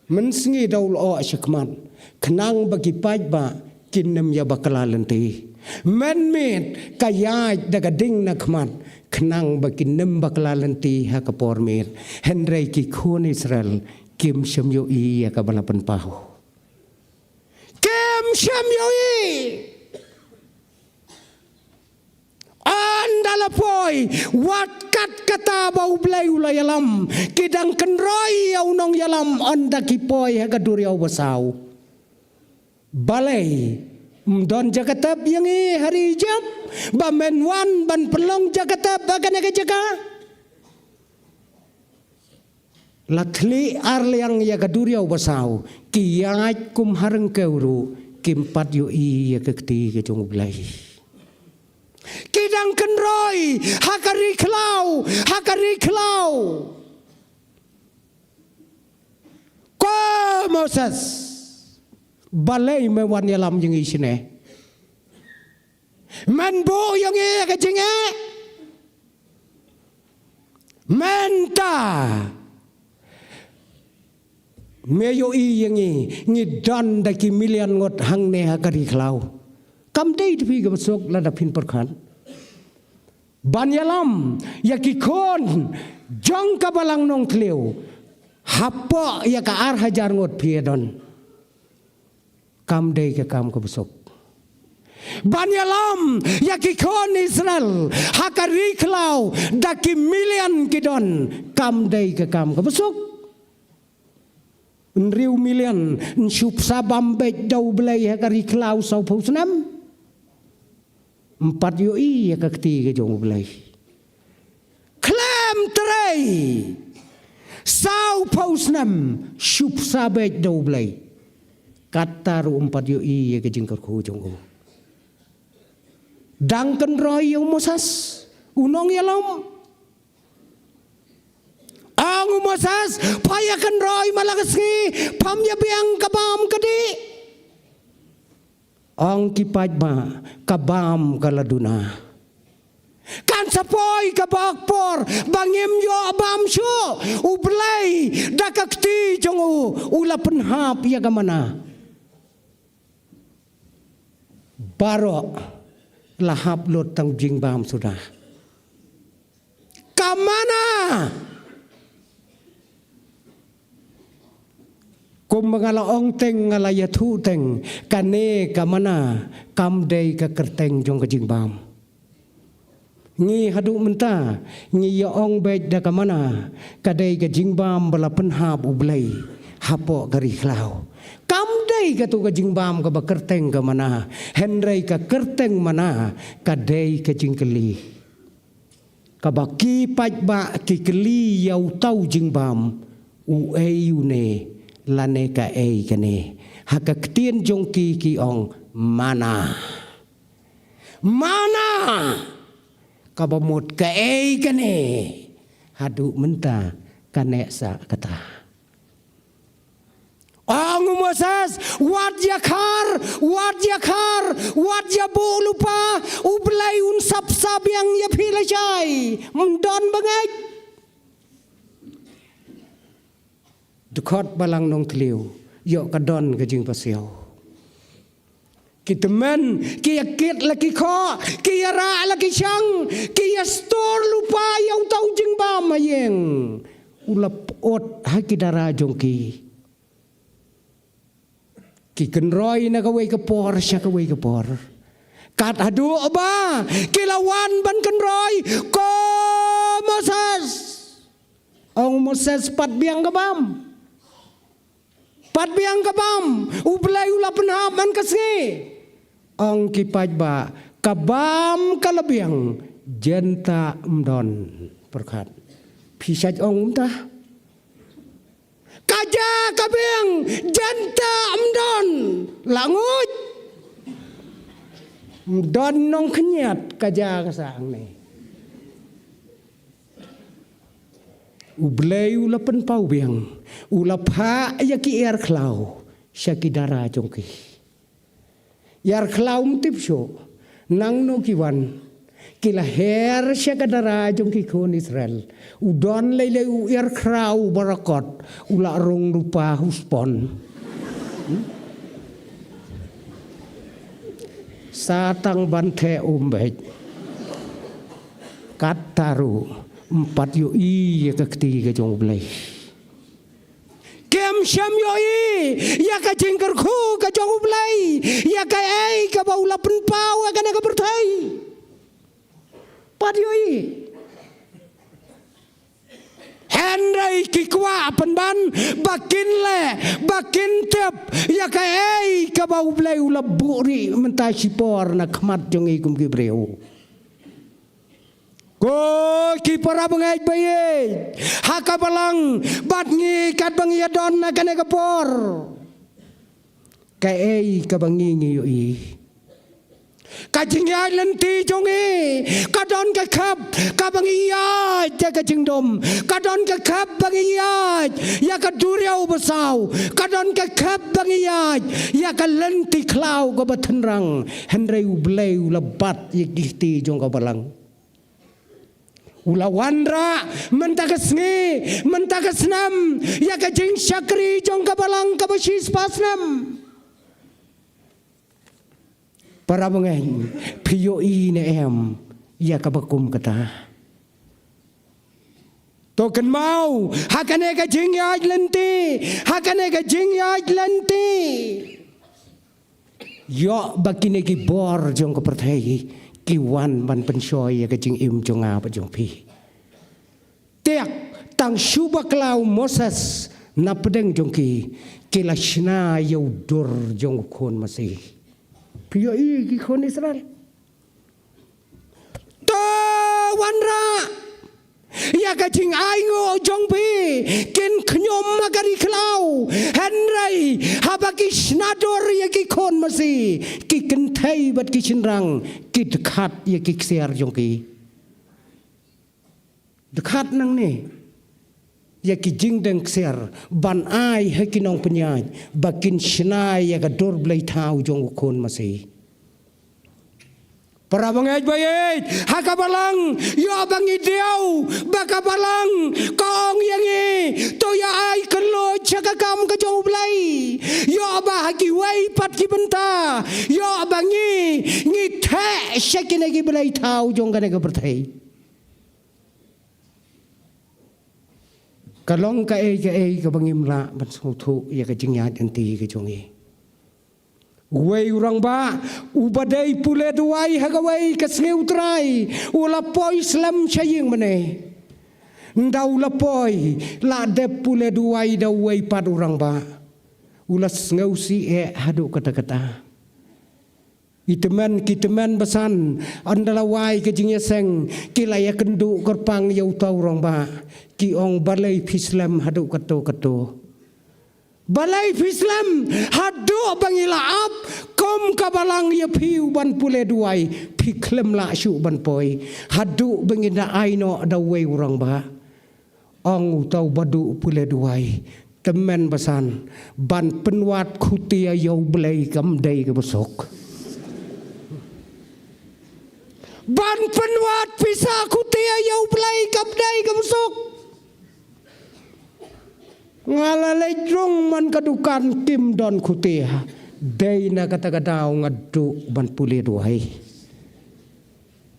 Mynsngi da u lyoh sha khmat, khnang ba ki paidbah kin ym ïa bakla lynti. Mynmiet ka ïaid da ka ding na khmat, khnang ba kin ym bakla lynti ha ka por miet. Hynrei ki khun Israel kim shym ïohi ïa kaba la pynpaw. Kim shym ïohi. Ynda la poi, wat kat kata ba U Blei u la ïalam, ki dang kynroi ïa u nongïalam ynda ki poi ha ka duriaw basaw. Balei ym don jaka tep ïa ngi ha ri Egypt, ba men wan ban pynlong jaka tep ha kane ka jaka? La thli ar liang ïa ka duriaw basaw, ki ïaid kum ha ryngkew ruh kim pat ïohi ïa ka kti ka jong U Blei. Ki dang kynroi ha ka ri khlaw, ha ka ri khlaw. Ko Moses, balei me wan ïalam ïa ngi shane? Men buh ïa ngi ïa ka jingeh. Mynta me ïohi ïa ngi, ngi don da ki million ngut hangne ha ka ri khlaw. Kam dei da phi kaba suk lada phin pyrkhat ban ïalam ïa ki khun jong ka balang nongthliew? Hapoh ïa ka ar hajar ngut phi ïa don. Kam dei ka kam kaba suk ban ïalam ïa ki khun Israel ha ka ri khlaw, da ki million ki don. Kam dei ka kam kaba suk. Hynriew million, yn shu bsa bam beit da U Blei ha ka ri khlaw sawphew snem. Ym pat ïohi ïa ka kti ka jong U Blei. Khlem trei, sawphew snem shu bsa beit da U Blei. Kata ruh ym pat ïohi ïa ka jingkyrkhu jong u. Dang kynroi ïa u Moses, u nongïalam. Ong u Moses, pha ïa kynroi man la ka sngi, pham ïa biang ka bam ka dih. Ong ki paidbah, ka bam ka la duna. Kan sa poi ka bok por ba ngim ïoh bam shuh. U Blei da ka kti jong u, u la pynhap ïa ka mana. Baroh la hap lut tang jingbam suda. Ka mana. Kumba nga la ong teng, nga la ïathuh teng, kane ka mana kam dei ka kyrteng jong ka jingbam. Ngi haduh mynta ngi ïa ong beit da ka mana ka dei ka jingbam ba la pynhap U Blei hapoh ka ri khlaw. Kam dei katu ka jingbam kaba kyrteng ka mana, hynrei ka kyrteng mana ka dei ka jingkylli. Kaba ki paidbah ki kylli ïa uta u jingbam, uei une, lane kaei kane. Ha ka ktien jong ki ki ong mana. Mana! Kaba mut kaei kane? Haduh mynta ka neh sah kata. Ong u Moses, wat ïakhar, wat ïakhar, wat ïabuh lypa, U Blei un sap sa biang ïa phi lashai. Ym don ba ngeit. Dkhot Balang Nongthliew, ïoh ka don ka jingpasiaw. Ki tymmen, ki ïa kit la ki khoh, ki ïa rah la ki shang, ki ïa stor lypa ïa uta u jingbam ha ïing. U la pyut ha ki dara jong ki. Ki kynroi na kawei ka por sha kawei ka por. Kat haduh ba ki la wan ban kynroi, ko Moses. Ong Moses, pat biang ka bam. Pat biang ka bam, U Blei u la pynhap man ka sngi. Ong ki paidbah, ka bam ka la biang, jynta ym don. Pyrkhat. Phi shait ong kumta. Ka ja ka biang, jynta ym don. La nguid. Ym don nongkhñiat ka ja ka sah hangne. U Blei u la pynpaw biang, u la phah ïa ki ïar khlaw sha ki dara jong ki. Ïar khlaw ym tip shuh nangno ki wan, ki la her sha ka dara jong ki khun Israel. U don lei lei u ïar khlaw barakot, u la rung rupa huspon. Hmm? Sa tang ban theh um beit. Katta ruh ym pat ïohi ïa ka kti ka jong U Blei. Kim shym ïohi ïa ka jingkyrkhu ka jong U Blei ïa kaei kaba u la pynpaw ha kane ka pyrthei. Pat ïohi. Hynrei ki kwah pynban ba kin leh, ba kin tip ïa kaei kaba U Blei u la buhrieh mynta shipor na khmat jong ngi kum ki briew. Ko ki para bangeit ba ïeit ha ka balang, bad ngi katba ngi ïa don ha kane ka por. Kaei kaba ngi ngi ïohi? Ka jingïaid lynti jong ngi ka don ka khep kaba ngi ïaid ïa ka jingdum, ka don ka khep ba ngi ïaid ïa ka duriaw basaw, ka don ka khep ba ngi ïaid ïa ka lynti khlaw kaba tynrang. Hynrei U Blei u la bat ïa ki kti jong ka balang. U la wanrah mynta ka sngi, mynta ka snem, ïa ka jingshakri jong ka balang kaba shispah snem. Para bangeit, phi ïohi ne em ïa kaba kum kata? To kynmaw ha kane ka jingïaid lynti, ha kane ka jingïaid lynti. Ïoh ba kine ki bor jong ka pyrthei ki wan ban pynshoi ïa ka jingim jong nga bad jong phi. Te tang shu ba khlaw Moses na pdeng jong ki, ki la shna ïa u dur jong u khun masi. Phi ïohi ki khun Israel? To wanrah ïa ka jingainguh jong phi, kin khñium ha ka ri khlaw. Hynrei haba ki shna dur ïa ki khun masi, ki kynthei bad ki shynrang ki dkhat ïa ki ksiar jong ki. Dkhat nangne ïa ki jingdeng ksiar ban ai ha ki nongpynïaid ba kin shna ïa ka dur blei thaw jong u khun masi. Para bangeit ba ïeit ha ka balang, ïoh ba ngi diaw ba ka balang ka ong ïa ngi, to ïa ai kylluid sha ka kam ka jong U Blei. Ïoh ba ha kiwei pat ki bynta, ïoh ba ngi, ngi theh sha kine ki blei thaw jong kane ka pyrthei. Ka long kaei kaei kaba ngim lah ban sngewthuh ïa ka jingïaid lynti ka jong ngi. Uwei u rangbah uba dei pule duwai ha kawei ka sngi U Trai u la poi slem sha ïing mane. Ynda u la poi, la dep pule duwai da uwei pat u rangbah. U la sngewsih eh haduh katta katta. I tymmen ki tymmen basan, ynda la wai ka jingïaseng, ki la ïakynduh kyrpang ïa uta u rangbah. Ki ong, balei phi slem haduh katto katto? Balei phi slem haduh ba ngi la ap kum ka balang ïa phi u ban pule duwai, phi khlem lah shuh ban poi haduh ba ngi da ai noh da uwei u rangbah. Ong uta u ba duh pule duwai, tymmen basan, ban pynwad khutia ïa U Blei kam dei kaba suk. Ban pynwad pisa khutia ïa U Blei kam dei kaba suk. Nga la leit rung man ka dukan, kim don khutia. Dei na kata ka daw nga duh ban pule duwai.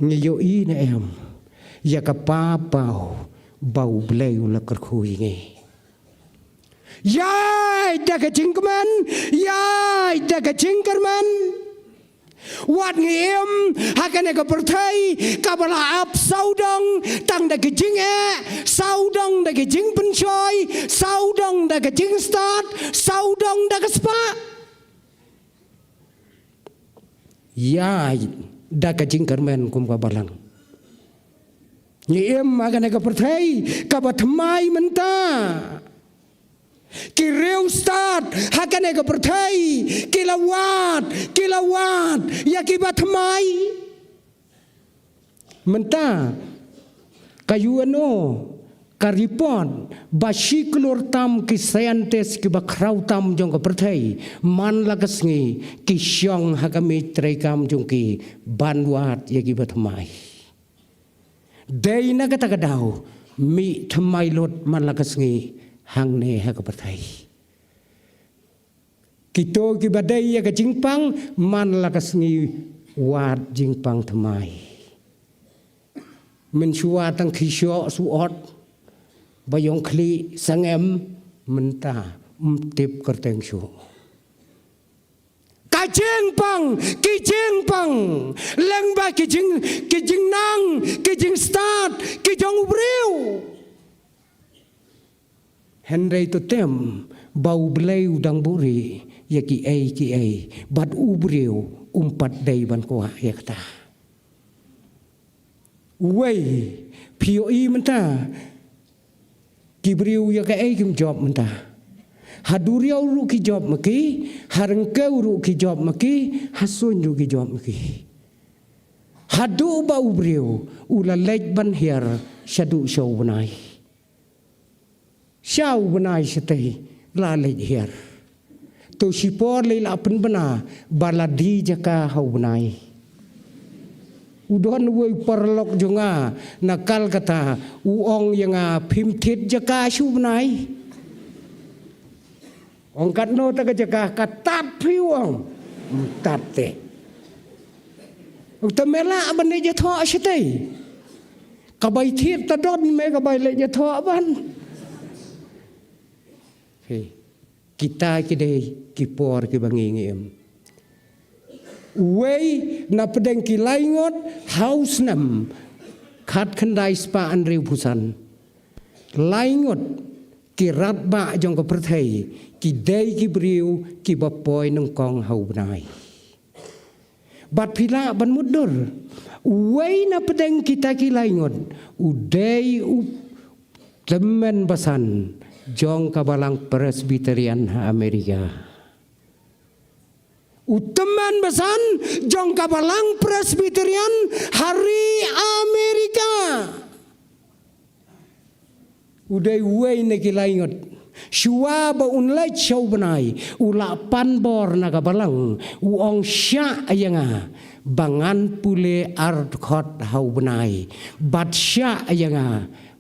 Ngi ïohi ne em ïa ka paw ba U Blei u la kyrkhu ïa ngi? Ïaid da ka jingkmen, ïaid da ka jingkyrmen. Wat ngi im ha kane ka pyrthei kaba la ap sawdong tang da ka jingeh, sawdong da ka jingpynshoi, sawdong da ka jingstad, sawdong da ka spah. Ïaid da ka jingkyrmen kum ka balang. Ngi im ha kane ka pyrthei kaba thymmai mynta. Ki riewstad ha kane ka pyrthei ki la wad, ki la wad ïa kiba thymmai. Mynta ka U N O ka report ba shi klur tam ki scientist kiba khraw tam jong ka pyrthei man la ka sngi ki shong ha ka miej treikam jong ki ban wad ïa kiba thymmai. Dei na kata ka daw mih thymmai lut man la ka sngi hangne ha ka pyrthei. Kito kiba dei ïa ka jingpang man la ka sngi wad jingpang thymmai. Mynshuwa tang ki shoh suot ba ïong khlieh sangem, mynta ym tip kyrteng shuh. Ka jingpang, ki jingpang, lyngba ki jing, ki jingnang, ki jingstad ki jong u briew. Hynrei to tem ba U Blei u dang buhrieh ïa kiei kiei bad u briew um pat dei ban kwah ïa kata. Uwei, phi ïohi mynta ki briew ïa kaei kim jop mynta. Ha duriaw ruh ki jop ma ki, ha ryngkew ruh ki jop ma ki, ha suiñ ruh ki jop ma ki. Haduh ba u briew u la leit ban hiar shaduh sha u bnai. Sha u bnai shatei la leit hiar. To shipor lei la pynbna ba la die jaka ha u bnai. U don uwei u paralok jong nga na Kolkata, u ong ïa nga, phim thied jaka sha u bnai? Ong katno ta ka jaka, ka tad phi, u ong. Ym tad te. Ong te me lah ban leit ïathoh shatei? Ka bai thied ta don me ka bai leit ïathoh ban. Phi, kita ki dei ki por kiba ngi ngi im. Uwei na pdeng ki lai ngut ha u snem khatkhyndai spah hynriewphew san, lai ngut ki rangbah jong ka pyrthei ki dei ki briew kiba poi nyngkong ha u bnai. Bad phi lah ban mutdur, uwei na pdeng kita ki lai ngut u dei u tymmen basan jong ka balang Presbyterian ha Amerika. U tymmen basan jong ka balang Presbyterian ha ri Amerika. U dei uwei na ki lai ngut. Shuwa ba un leit sha u bnai, u la pan bor na ka balang, u ong, shah ïa nga ba ngan pule ar dkhot ha u bnai, bad shah ïa nga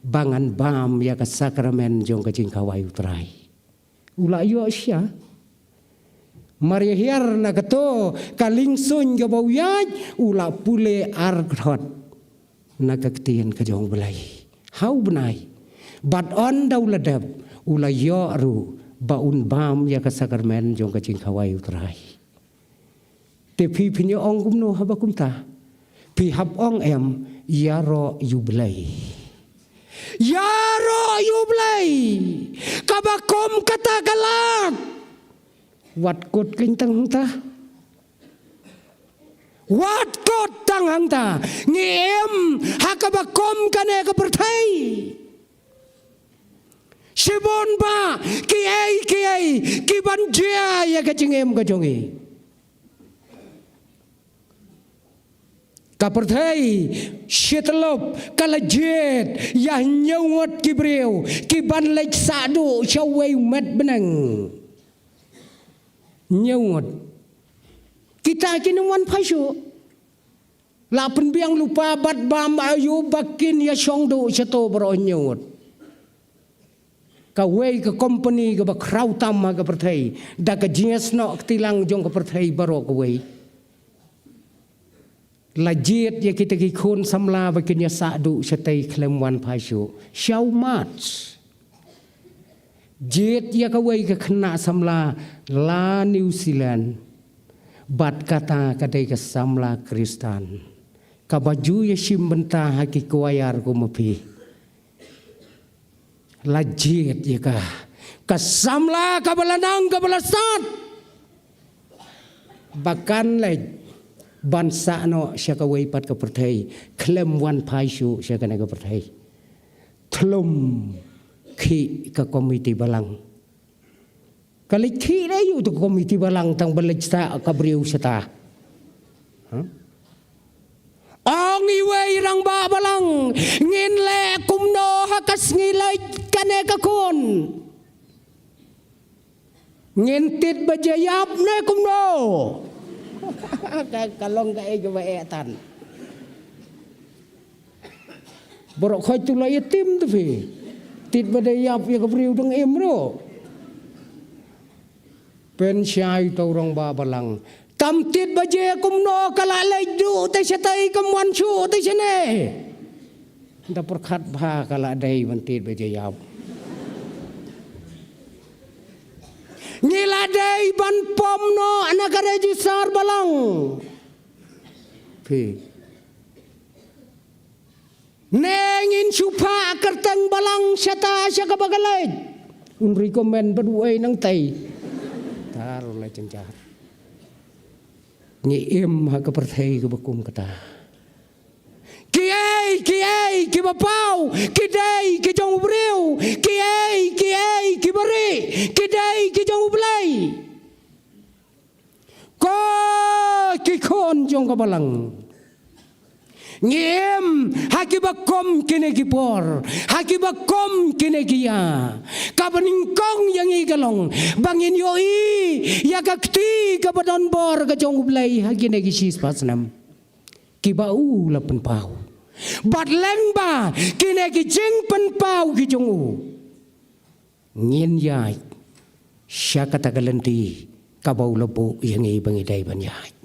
ba ngan bam ïa ka sakramen jong ka jingkhawai U Trai. U la ïoh sha. Mar ïa hiar na kato ka liengsuiñ kaba u ïaid, u la pule ar kthot na ka ktien ka jong U Blei ha u bnai. Bad ynda u la dep, u la ïoh ruh ba un bam ïa ka sakramen jong ka jingkhawai U Trai. Te phi, phin ïa ong kumno haba kumta? Phi hap ong em, ïaroh ïa U Blei. Ïaroh ïa U Blei. Kaba kum kata ka lad. Wat kut kein tang hangta. Wat kut tang hangta. Ngi im ha kaba kum kane ka pyrthei. Shibun bah kiei kiei kiban jia ïa ka jingim ka jong ngi. Ka pyrthei shi tyllup ka la jied ïa hynñiew ngut ki briew kiban leit sah duh sha uwei u met bneng. Hynñiew ngut. Kita kin ym wan phai shuh. La pynbiang lypa bad bam aïu ba kin ïa shong duh shato baroh hynñiew ngut. Kawei ka kompani kaba khraw tam ha ka pyrthei da ka jingïasnoh kti lang jong ka pyrthei baroh kawei. La jied ïa kita ki khun samla ba kin ïa sah duh shatei khlem wan phai shuh. Sha u Mars. Jied ïa kawei ka khynnah samla la New Zealand. Bad kata ka dei ka samla Khristan kaba ju ïa shim bynta ha ki kwaiar kum ma phi. La jied ïa ka, ka samla kaba la nang kaba la sat ba kan leit ban sah noh sha kawei pat ka pyrthei khlem wan phai shuh sha kane ka pyrthei. Thlum khih ka komiti balang. Ka leit khih lei ïa u tu komiti balang tang ba leit sah ka briew shata. Ong iwei rangbah balang, ngin leh kumno ha ka sngi leit kane ka khun? Ngin tied baje ïap ne kumno? Ka, ka long kaei kaba eh tan. Baroh khoit tu la ïatim tu phi. Tied baje ïap ïa ka briew dang im ruh. Pynshai to rangbah balang. Tam tied baje kumno ka la leit duh te shatei kam wan shuh te shane. Da pyrkhat bha ka la dei ban tied baje ïap. Ngi la dei ban pom noh na ka register balang. Phi. Ne ngin shu phah kyrteng balang shata sha kaba ka leit. Un recommend bad uei nangtei. Tar la jynjar. Ngi im ha ka pyrthei kaba kum kata. Kiei kiei kiba paw ki dei ki jong u briew. Kiei kiei kiba rieh ki dei ki jong U Blei. Ko ki khun jong ka balang, ngi im ha kiba kum kine ki por, ha kiba kum kine ki ïa. Kaba nyngkong ïa ngi ka long ba ngin ïohi ïa ka kti kaba don bor ka jong U Blei ha kine ki shispah snem kiba u la pynpaw. Bad lyngba kine ki jingpynpaw ki jong u, ngin ïaid sha kata ka lynti kaba u la buh ïa ngi ba ngi dei ban ïaid.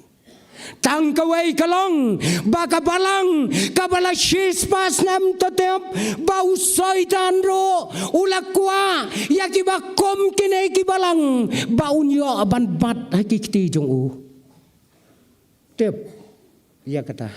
Tang kawei ka long ba ka balang kaba la shispah snem to tep ba u Soitan ruh u la kwah ïa kiba kum kine ki balang ba un ïoh ban bat ha ki kti jong u. Tip ïa kata.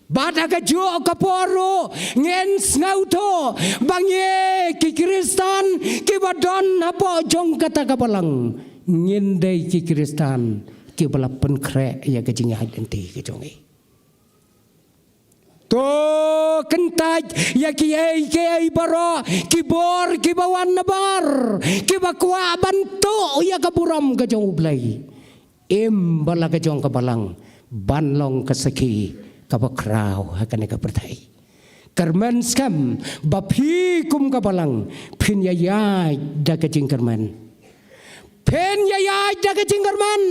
Bad ha kajuh ka por ruh ngin sngewthuh ba ngi ki Khristan kiba don hapoh jong kata ka balang ngin dei ki Khristan kiba la pynkhreh ïa ka jingïaid lynti ka jong ngi. To kyntait ïa kiei kiei baroh ki bor kiba wan na bar kiba kwah ban tuh ïa ka burom ka jong U Blei. Im ba la ka jong ka balang ban long ka sakhi kaba khraw ha kane ka pyrthei. Kyrmen skhem ba phi kum ka balang phin ïaid da ka jingkyrmen. Phin ïaid da ka jingkyrmen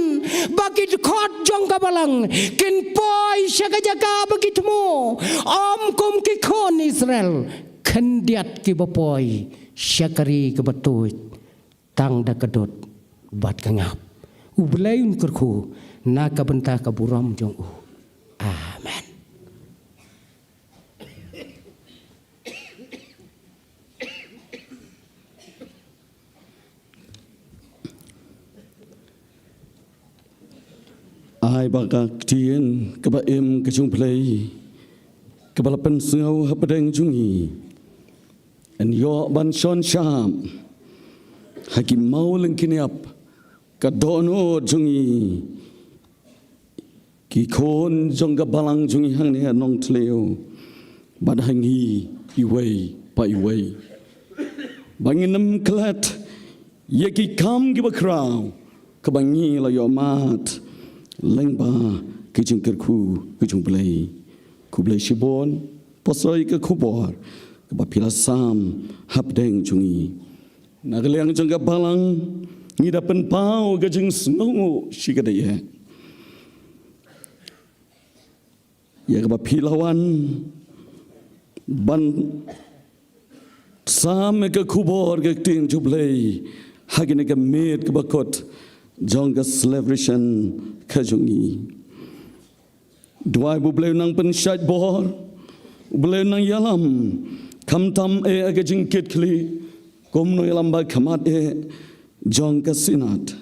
ba ki dkhot jong ka balang kin poi sha ka jaka ba ki thmu. Ym kum ki khun Israel khyndiat kiba poi sha ka ri kaba tuid tang da ka dud bad ka ngap. U Blei un kyrkhu na ka bynta ka burom jong u. Amen. Ai ba ka ktien kaba im ka jong U Blei kaba la pynsngew hapdeng jong ngi yn ïoh ban shon shap ha ki maw lyngkiniap ka dohnud jong ngi, ki khun jong ka balang jong ngi hangne ha Nongthliew bad ha ngi iwei pa iwei, ba ngin ym klet ïa ki kam kiba khraw kaba ngi la ïoh mad lyngba ki jingkyrkhu ki jong U Blei. Khublei shibun pasoi ka khubor kaba phi la sam hapdeng jong ngi. Na ka liang jong ka balang ngi da pynpaw ka jingsngewnguh shi ka dei eh ïa kaba phi la wan ban sam ïa ka khubor ka ktien jong U Blei ha kine ka miet kaba kut jong ka celebration ka jong ngi. Duwai ba U Blei u nang pynshait bor, U Blei u nang ïalam, khamtam eh ka jingkit khlieh kumno ïalam ba khmat eh jong ka Synod,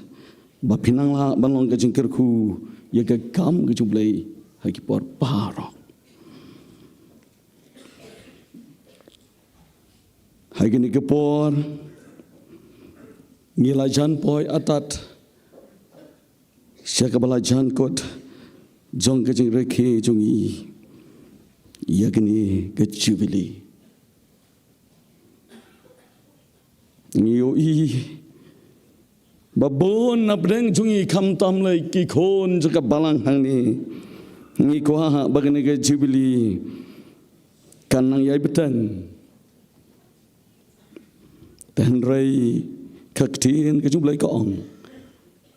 ba phin nang lah ban long ka jingkyrkhu ïa ka kam ka jong U Blei ha ki por baroh. Ha kine ki por ngi la jan poi atat sha kaba la jan kut jong ka jingrakhe jong ngi ïa kane ka Jubili. Ngi ïohi ba bun napdeng jong ngi khamtam lei ki khun jong ka balang hangne ngi kwah ba kane ka Jubili kan nang ïai bteng. Te hynrei ka ktien ka jong U Blei ka ong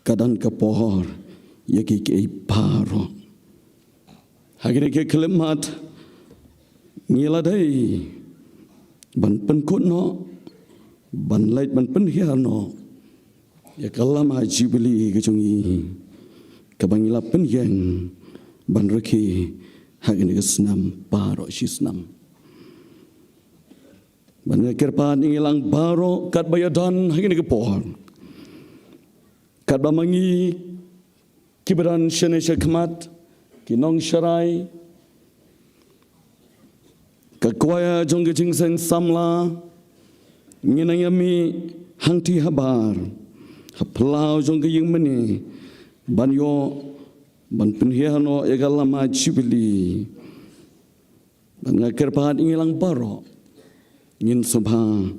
ka don ka por ïa kiei kiei baroh. Ha kine ki khyllipmat ngi la dei ban pynkut noh, ban leit ban pynhiar noh ïa ka lama Jubili ka jong ngi kaba ngi la pynïeng ban rakhe ha kine ki snem baroh shi snem. Bad nga kyrpad ïa ngi lang baroh katba ïadon ha kine ki por, katba ma ngi kiba don shane shakhmat, ki nongsharai, ka kwaya jong ka Jingseng Samla, ngin nang ïa mih hangtei habar ha phyllaw jong ka ïingmane ban ïoh ban pynhiar noh ïa ka lama Jubili. Bad nga kyrpad ïa ngi lang baroh ngin sngewbha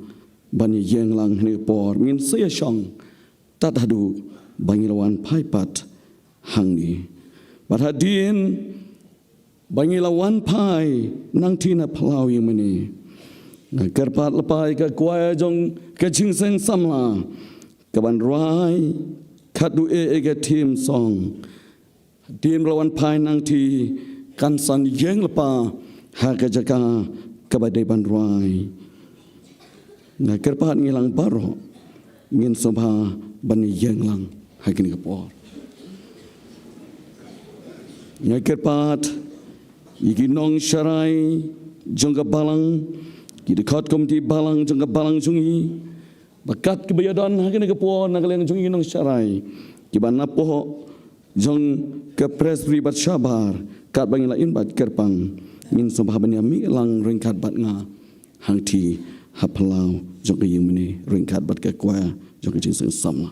ban ïeng lang ha kane ka por, ngin sa ïa shong tad haduh ba ngi la wan phai pat hangne. Bad hadien ba ngi la wan phai nangtei na phyllaw ïingmane, nga kyrpad lypa ïa ka kwaya jong ka Jingseng Samla kaban rwai khadduh eh ïa ka theme song. Hadien ba la wan phai nangtei kan sa ïeng lypa ha ka jaka kaba dei ban rwai. Nga kyrpad ngi lang baroh ngin sngewbha ban ïeng lang ha kane ka por. Nga kyrpad ïa ki nongsharai jong ka balang, ki dkhot komiti balang jong ka balang jong ngi, ba katba ïadon ha kane ka por na ka liang jong ngi nongsharai kiba napoh jong ka Presbytery bad shabar, katba ngi la invite kyrpang, ngin sngewbha ban ïa mih lang ryngkat bad nga hangtei ha phyllaw jong ka ïingmane ryngkat bad ka kwaya jong ka Jingseng Samla.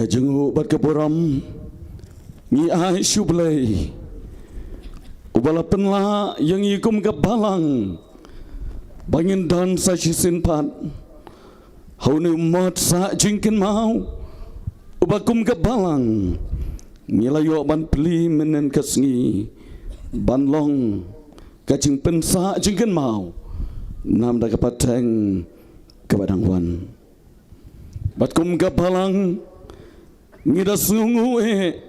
Ka jong u bad ka burom ngi ai sha u Blei, uba la pynlah ïa ngi kum ka balang ba ngin don sa shisien pat ha une u mot sah jingkynmaw, uba kum ka balang ngi la ïoh ban plie mynne ka sngi ban long ka jingpynsah jingkynmaw namar ka pateng kaba dang wan. Bad kum ka balang ngi da sngewnguh eh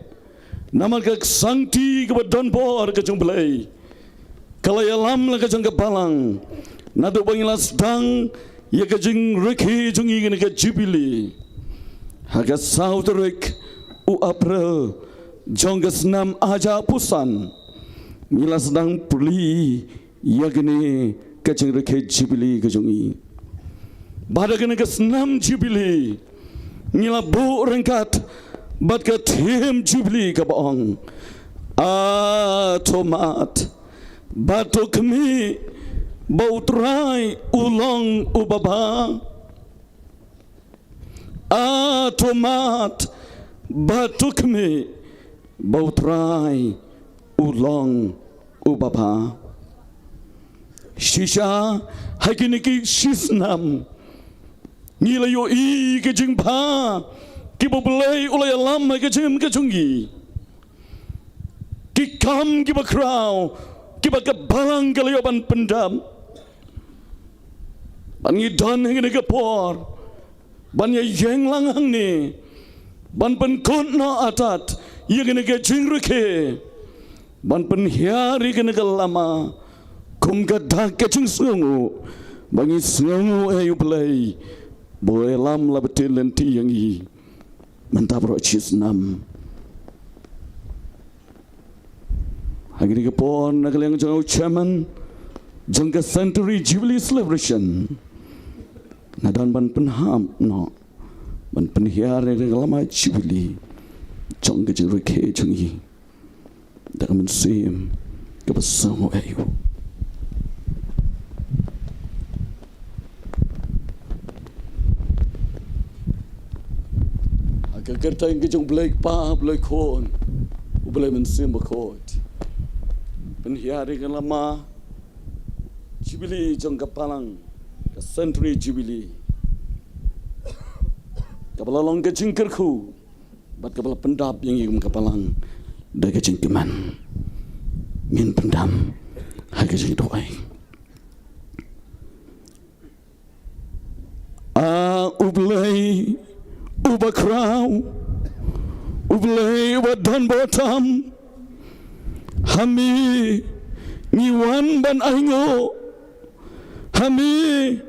namar ka ksangti kaba donbor ka jong u Blei ka la ïalam la ka jong ka balang naduh ba ngi la sdang ïa ka jingrakhe jong ngi kane ka Jubili. Ha ka saw tarik u April jong ka snem hajar arphew san ngi la sdang plie ïa kane ka jingrakhe Jubili ka jong ngi. Bad ha kane ka snem Jubili ngi la buh ryngkat bad ka theme Jubili kaba ong, A to mad bad to khmih ba U Trai u long uba bha. A to mad bad to khmih ba U Trai u long uba bha. Shisha ha kine ki shisnem ngi la ïohi ki jingbha kiba U Blei u la ïalam ha ka jingim ka jong ngi. Ki kam kiba khraw kiba ka balang ka la ïoh ban pyndap. Bad ngi don ha kane ka por ban ïa ïeng lang hangne ban pynkut noh artat ïa kane ka jingrakhe, ban pynhiar ïa kane ka lama kum ka dak ka jingsngewnguh ba ngi sngewnguh ïa U Blei ba u ïalam la bteng lynti ïa ngi mynta baroh shisnem. Ha kane ka por na ka liang jong u chairman jong ka Centenary Jubilee Celebration nga don ban pynhap noh ban pynhiar ïa ka lama Jubilee jong ka jingrakhe jong ngi da ka mynsiem kaba sngewnguh ïa u. Ha ka kyrteng ka jong U Blei Kpa, U Blei Khun, U Blei Mynsiem Bakhuid. Pynhiar ïa ka lama Jubili jong ka balang ka Centenary Jubili kaba la long ka jingkyrkhu bad kaba la pyndap ïa ngi kum ka balang da ka jingkmen. Ngin pyndam ha ka jingduwai. A U Blei uba khraw, U Blei uba don bor tam, ha me ngi wan ban ainguh, ha me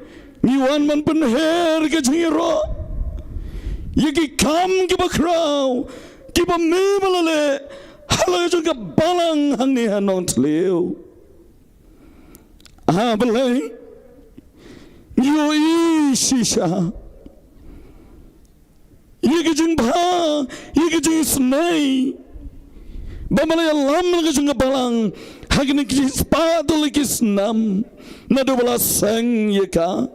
ngi wan ban pynher ka jingïaroh ïa ki kam kiba khraw kiba me ba la leh ha la jong ka balang hangne ha Nongthliew. A Blei, ngi ïohi shisha ïa ka jingbha, ïa ka jingisynei ba me la ïalam la ka jong ka balang ha kine ki spah tylli ki snem naduh ba la seng ïa ka.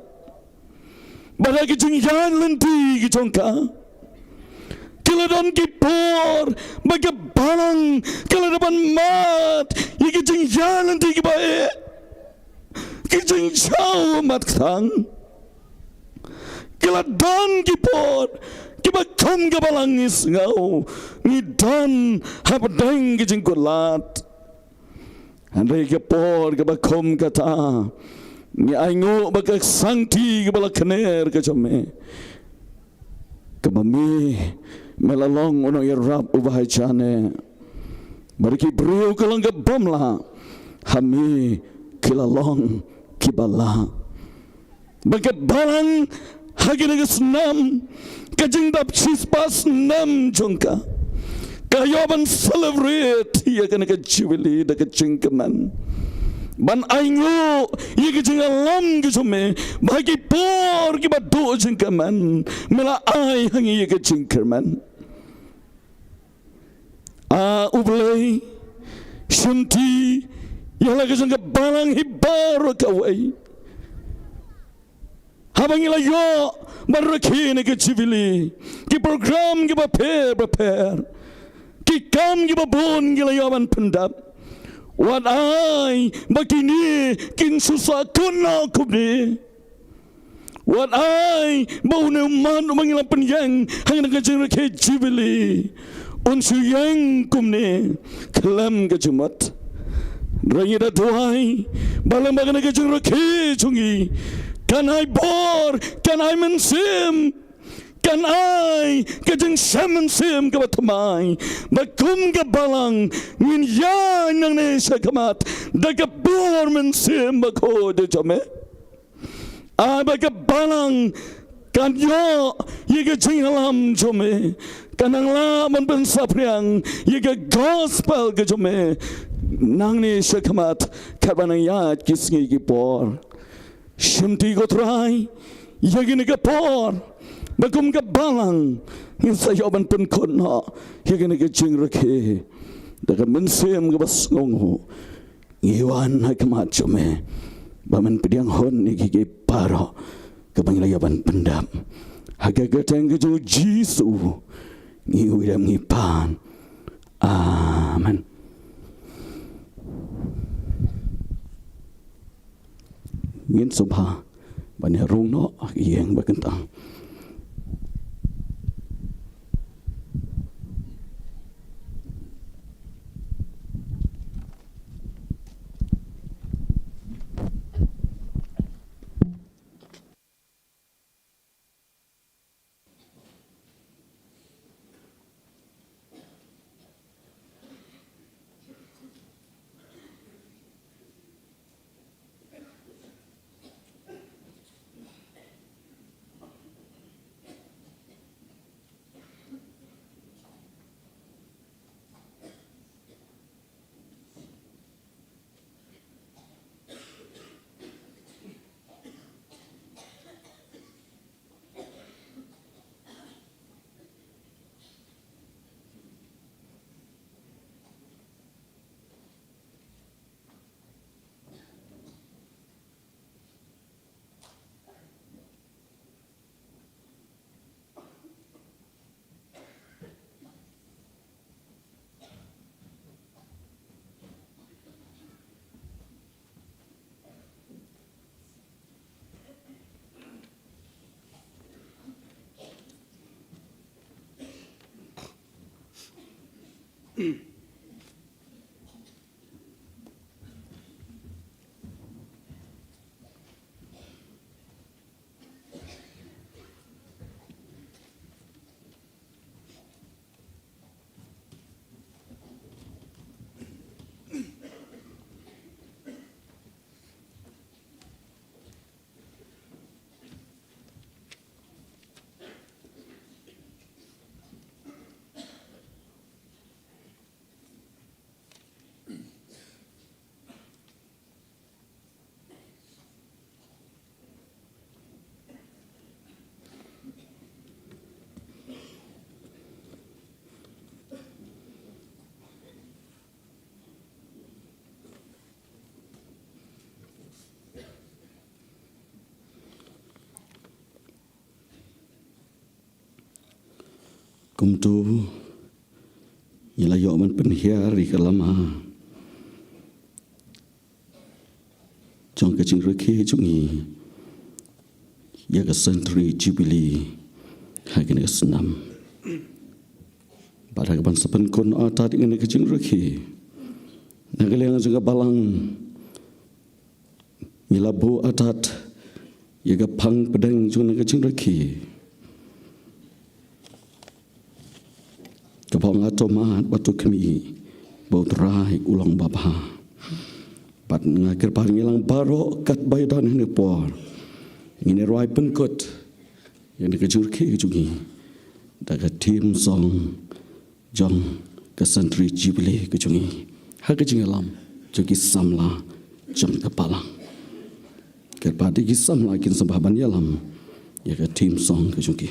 Bad ha ki jingïaid lynti ki jong ka, ki la don ki por ba ka balang ka la dep ban mad ïa ki jingïaid lynti kiba eh, ki jingjaw mat kthang. Ki la don ki por kiba kum ka balang ngi sngew ngi don hapdeng ki jingkutlad. Hynrei ka por kaba kum kata ngi ainguh ba ka ksangti kaba la kner ka jong me, kaba me, me la long u nongïarap uba hajan eh. Bad ki briew ka long ka bym lah, ha me ki la long kiba lah. Ba ka balang ha kine ki snem, ka jingdap shispah snem jong ka, ka ïoh ban celebrate ïa kane ka Jubilee da ka jingkmen, ban ainguh ïa ka jingïalam ka jong me ba ha ki por kiba duh jingkmen me la ai ha ngi ïa ka jingkyrmen. A U Blei, shimti ïa la ka jong ka balang hi baroh kawei. Haba ngi la ïoh ban rakhe ïa ka Jubili, ki program kiba pher bapher, ki kam kiba bun ngi la ïoh ban pyndap. Wat ai ba kine kin sa sah kut noh kumne. Wat ai ba une u mat uba ngi la pynïeng ha kane ka jingrakhe Jubili un shu ïeng kumne khlem ka jingmut. Hynrei ngi da duwai ba lem bad kane ka jingrakhe jong ngi kan ai bor, kan ai mynsiem, kan ai ka jingshem mynsiem kaba thymmai, ba kum ka balang ngin ïaid nangne sha khmat da ka bor mynsiem bakhuid jong me. Ai ba ka balang kan ïoh ïa ka jingïalam jong me, kan nang lah ban pynsaphriang ïa ka gospel ka jong me nangne sha khmat, katba nang ïaid ki sngi ki por. Shimti ko Trai ïa kine ki por ba kum ka balang ngin sa ïoh ban pynkut noh ïa kine ki jingrakhe da ka mynsiem kaba sngewnguh. Ngi wan ha khmat jong me ba men pdiang hun ïa ki, ki baroh kaba ngi la ïoh ban pyndap. Ha ka kyrteng ka jong u Jisu ngi ïeit, ngi pan. Amen. Ngin sngewbha ban ïarung noh ha ka ïing ba kyntang. Kumto ngi la ïoh ban pynhiar ïa ka lama jong ka jingrakhe jong ngi ïa ka Centenary Jubilee ha kane ka snem. Bad ha kaban sa pynkut artat ïa kane ka jingrakhe, na ka liang jong ka balang ngi la buh artat ïa ka phang pdeng jong kane ka jingrakhe, kaba ong: A to mat bad to khmih, ba U Trai u long babha. Bad nga kyrpad ïa ngi lang baroh katba ïadon ha kane ka por, ngin ïa rwai pynkut ïa kane ka jingrakhe ka jong ngi da ka theme song jong ka Centenary Jubilee ka jong ngi ha ka jingïalam jong ki samla jong ka balang. Kyrpad ïa ki samla kin sngewbha ban ïalam ïa ka theme song ka jong ki.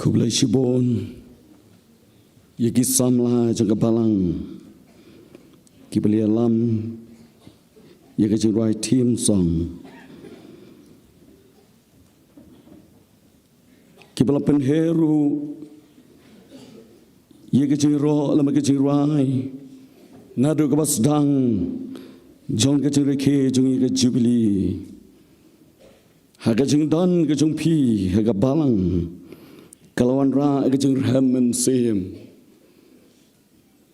Khublei shibun ïa ki samla jong ka balang kiba la ïalam ïa ka jingrwai theme song, kiba la pynher ruh ïa ka jingïaroh lem bad ka jingrwai naduh kaba sdang jong ka jingrakhe jong ïa ka Jubili. Ha ka jingdon ka jong phi ha ka balang ka la wanrah ka jingrhem mynsiem.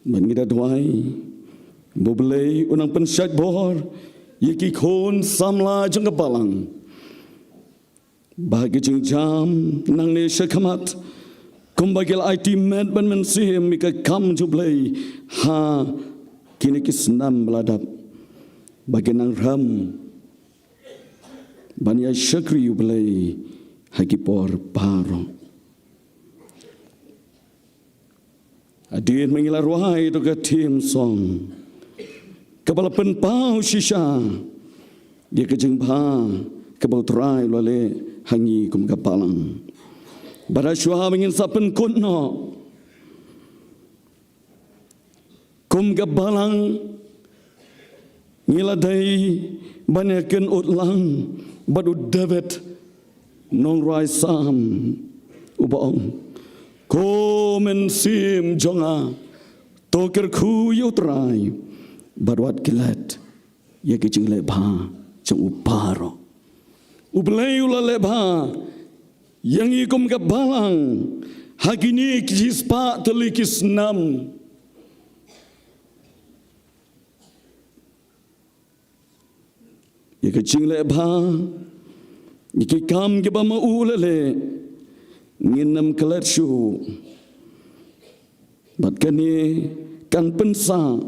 Bad ngi da duwai ba U Blei un nang pynshait bor ïa ki khun samla jong ka balang, ba ha ka jingjam nangne sha khmat, kumba ki la aiti met bad mynsiem ïa ka kam jong U Blei ha kine ki snem ba la dep, ba kin nang rhem ban ïa shakri U Blei ha ki por baroh. Hadien ba ngi la rwai ïa ka theme song kaba la pynpaw shisha ïa ka jingbha kaba U Trai u la leh ha ngi kum ka balang. Bad shuwa ba ngin sa pynkut noh, kum ka balang ngi la dei ban ïa kynnoh lang bad u David nongrwai Salm, uba ong, "Ko mynsiem jong nga, to kyrkhu ïa U Trai, bad wat klet ïa ki jingleh bha jong u baroh." U Blei u la leh bha ïa ngi kum ka balang ha kine ki shispah tylli ki snem. Ïa ka jingleh bha, ïa ki kam kiba ma u u la leh, ngin ym klet shuh. Bad kane kan pynsah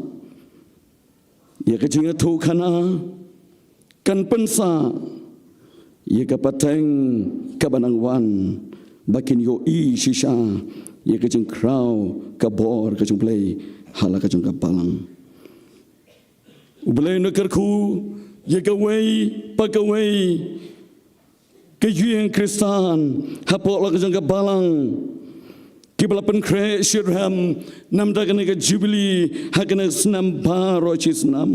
ïa ka jingïathuhkhana, kan pynsah ïa ka pateng kaba nang wan, ba kin ïohi shisha ïa ka jingkhraw ka bor ka jong U Blei ha la ka jong ka balang. U Blei un kyrkhu ïa kawei pa kawei ka ïing Khristan hapoh la ka jong ka balang, kiba la pynkhreh shitrhem namar kane ka Jubili ha kane ka snem baroh shi snem.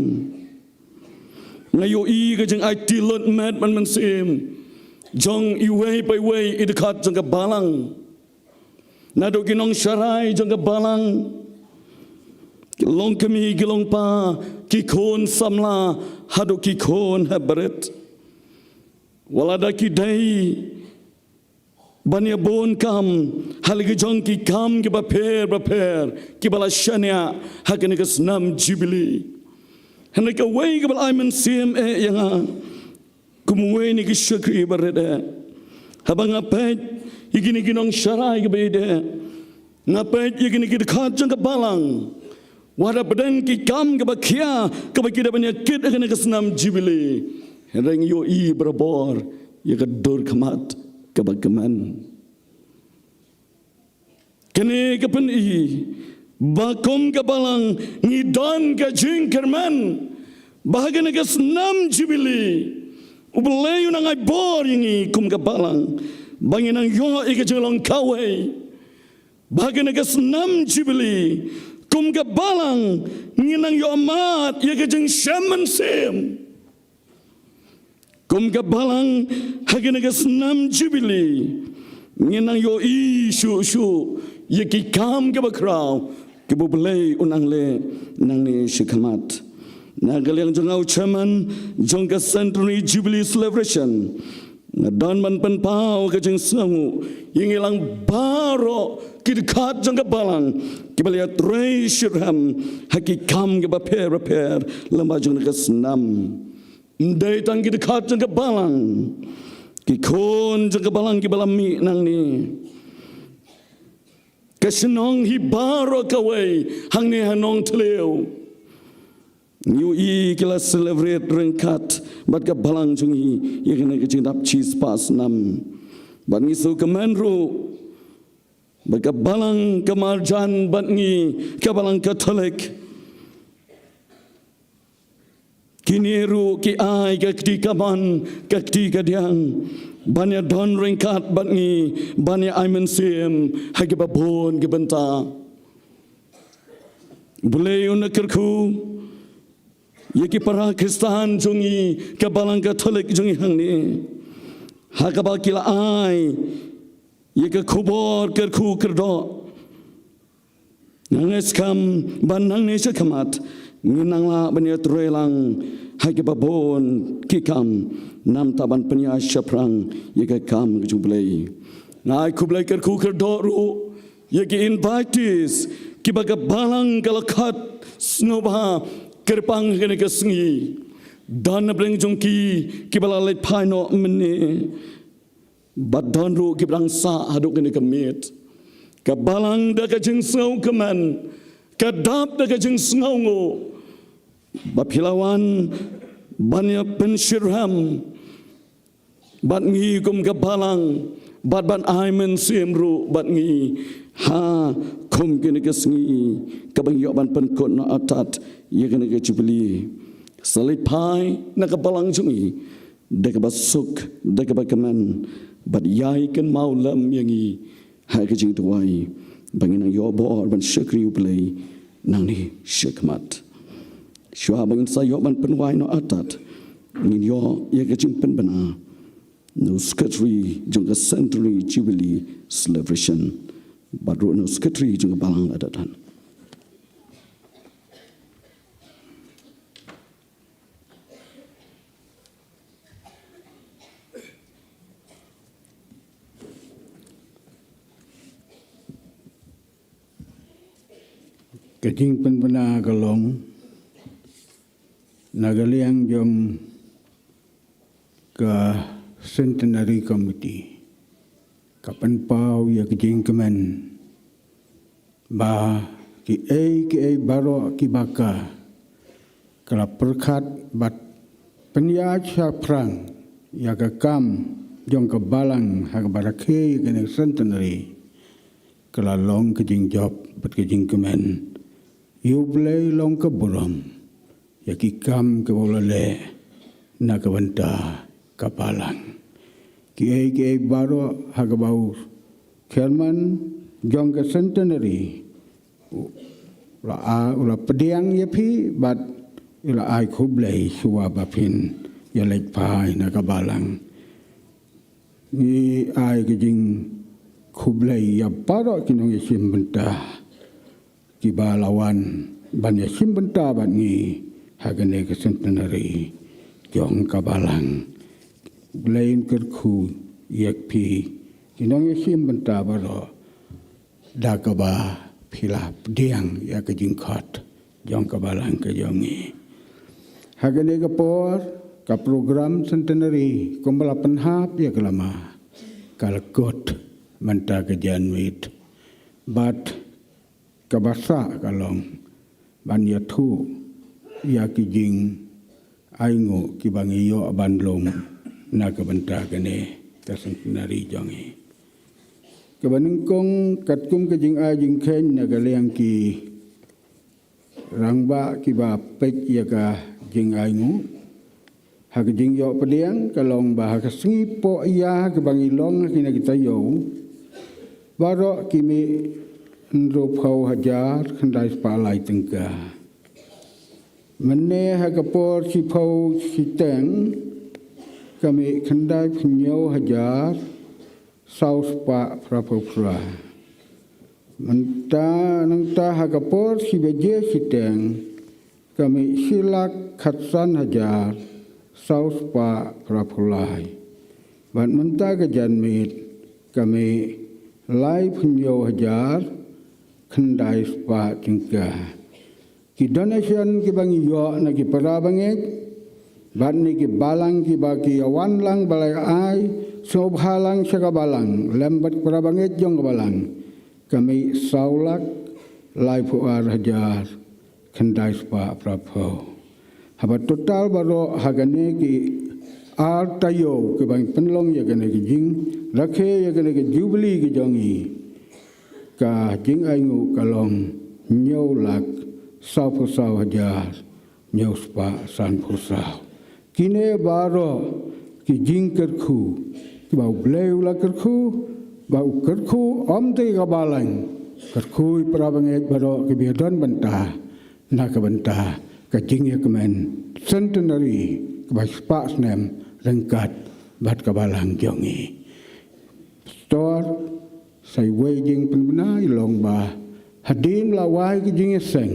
Nga ïohi ka jingaiti lut met bad mynsiem jong iwei pa iwei i dkhot jong ka balang, naduh ki nongsharai jong ka balang, ki longkmie ki longpa, ki khun samla haduh ki khun hep barit. Wat la da ki dei ban ïa bun kam ha la ki jong ki kam kiba pher bapher kiba la shaniah ha kane ka snem Jubili. Hynrei kawei kaba la ai mynsiem eh ïa nga kum uwei na ki shakri ba rit eh, haba nga peit ïa kine ki nongsharai kiba ïeit eh, nga peit ïa kine ki dkhot jong ka balang, wat hapdeng ki kam kaba khia kaba ki dei ban ïa kit ha kane ka snem Jubili, hynrei nga ïohi barabor ïa ka dur khmat kaba kmen. Kane ka pyni ba kum ka balang ngi don ka jingkyrmen ba ha kane ka snem Jubili U Blei u nang ai bor ïa ngi kum ka balang ba ngin nang ïoh ïa ka jinglong kawei. Ba ha kane ka snem Jubili kum ka balang ngin nang ïoh mad ïa ka jingshem mynsiem. Kum ka balang ha kane ka snem Jubili ngin nang ïohi shuh shuh ïa ki kam kiba khraw kiba U Blei u nang leh nangne sha khmat. Na ka liang jong nga u chairman jong ka Centenary Jubilee Celebration, nga don ban pynpaw ka jingsngewnguh ïa ngi lang baroh ki dkhot jong ka balang kiba la ïatrei shitrhem ha ki kam kiba pher bapher lyngba jong ka snem. Ym dei tang ki dkhot jong ka balang, ki khun jong ka balang kiba la mih nangne. Ka shnong hi baroh kawei hangne ha Nongthliew, ngi ïohi ki la celebrate ryngkat bad ka balang jong ngi ïa kane ka jingdap shispah snem. Bad ngi sngewkmen ruh ba ka balang ka marjan bad ngi, ka balang Katholik, kine ruh ki ai ka kti kamon, ka kti kadiang, ban ïa don ryngkat bad ngi, ban ïa ai mynsiem ha kiba bun ki bynta. U Blei un kyrkhu ïa ki para Khristan jong ngi, ka balang Katholik jong ngi hangne, ha kaba ki la ai ïa ka khubor kyrkhu kyrdoh. Nga ngeit skhem ba nangne sha khmat ngin nang lah ban ïatrei lang ha kiba bun ki kam, namar ban pynïaid shaphrang ïa ka kam ka jong U Blei. Nga ai khublei kyrkhu kyrdoh ruh ïa ki invitees kiba ka balang ka la khot sngewbha kyrpang ha kane ka sngi. Don na pdeng jong ki kiba la leit phai noh mynne. Bad don ruh kiba dang sah haduh kane ka miet. Ka balang da ka jingsngewkmen, ka dap da ka jingsngewnguh ba phi la wan ban ïa pynshitrhem bad ngi kum ka balang, bad ban ai mynsiem ruh bad ngi ha kum kane ka sngi kaba ngi ïoh ban pynkut noh artat ïa kane ka Jubili. Sa leit phai na ka balang jong ngi da kaba suk, da kaba kmen, bad ïai kynmaw lem ïa ngi ha ka jingduwai ba ngin nang ïoh bor ban shakri U Blei nangne sha khmat. Shuwa ba ngin sa ïoh ban pynwai noh artat, ngin ïoh ïa ka jingpynbna na u Secretary jong ka Centenary Jubilee Celebration bad ruh na u Secretary jong ka balang lada don. Ka jingpynbna ka long na ka liang jong ka Centenary Committee, ka pynpaw ïa ka jingkmen ba kiei kiei baroh kiba ka, ka la pyrkhat bad pynïaid shaphrang ïa ka kam jong ka balang ha kaba rakhe ïa kane ka Centenary, ka la long ka jingjop bad ka jingkmen. Ïa U Blei long ka burom ïa ki kam kiba u la leh na ka bynta ka balang. Kiei kiei baroh ha kaba u chairman jong ka Centenary u la, u la pdiang ïa phi bad u la ai khublei shuwa ba phin ïa leit phai na ka balang. Ngi ai ka jingkhublei ïa baroh ki nongïashim bynta kiba la wan ban ïashim bynta bad ngi ha kane ka Centenary jong ka balang. U Blei un kyrkhu ïa phi ki nongïashim bynta baroh da kaba phi la pdiang ïa ka jingkhot jong ka balang ka jong ngi. Ha kane ka por ka program Centenary kumba la pynhap ïa ka lama ka la kut mynta ka janmiet. Bad kaba sah ka long ban ïathuh ïa ki jingainguh kiba ngi ïoh ban lum na ka bynta kane ka Centenary jong ngi. Kaba nyngkong katkum ka jingai jingkheiñ na ka liang ki rangbah kiba peit ïa ka jingainguh ha ka jingïoh pdiang ka long ba ha ka sngi poh ïa kaba ngi long ha kine ki taïew baroh ki mih hynriewphew hajar khyndai spah lai tyngka. Mynne ha ka por shiphew shiteng ka mih khyndai phew hajar saw spah phraphew phra. Mynta nangta ha ka por shi baje shiteng ka mih shi lak khatsan hajar saw spah phraphew lai. Bad mynta ka janmiet ka mih laiphew hajar khyndai spah tyngka. Ki donation kiba ngi ïoh na ki para bangeit bad na ki balang kiba ki ïawan lang ba la ai sngewbha lang sha ka balang lem bad para bangeit jong ka balang ka mih saw lak laiphew ar hajar khyndai spah phraphew. Haba total baroh ha kane ki ar taïew kiba ngi pynlong ïa kane ka jingrakhe ïa kane ka jubili ka jong ngi, ka jingainguh ka long hynñiew lak sawphew saw hajar hynñiew spah sanphew saw. Kine baroh ki jingkyrkhu kiba U Blei u la kyrkhu, ba u kyrkhu ym tang ïa ka balang, kyrkhu ïa para bangeit baroh kiba ïadon bynta na ka bynta ka jingïakmen centenary kaba shispah snem ryngkat bad ka balang jong ngi. Pastor, sa iwei i jingpynbna i long ba hadien la wai ka jingïaseng,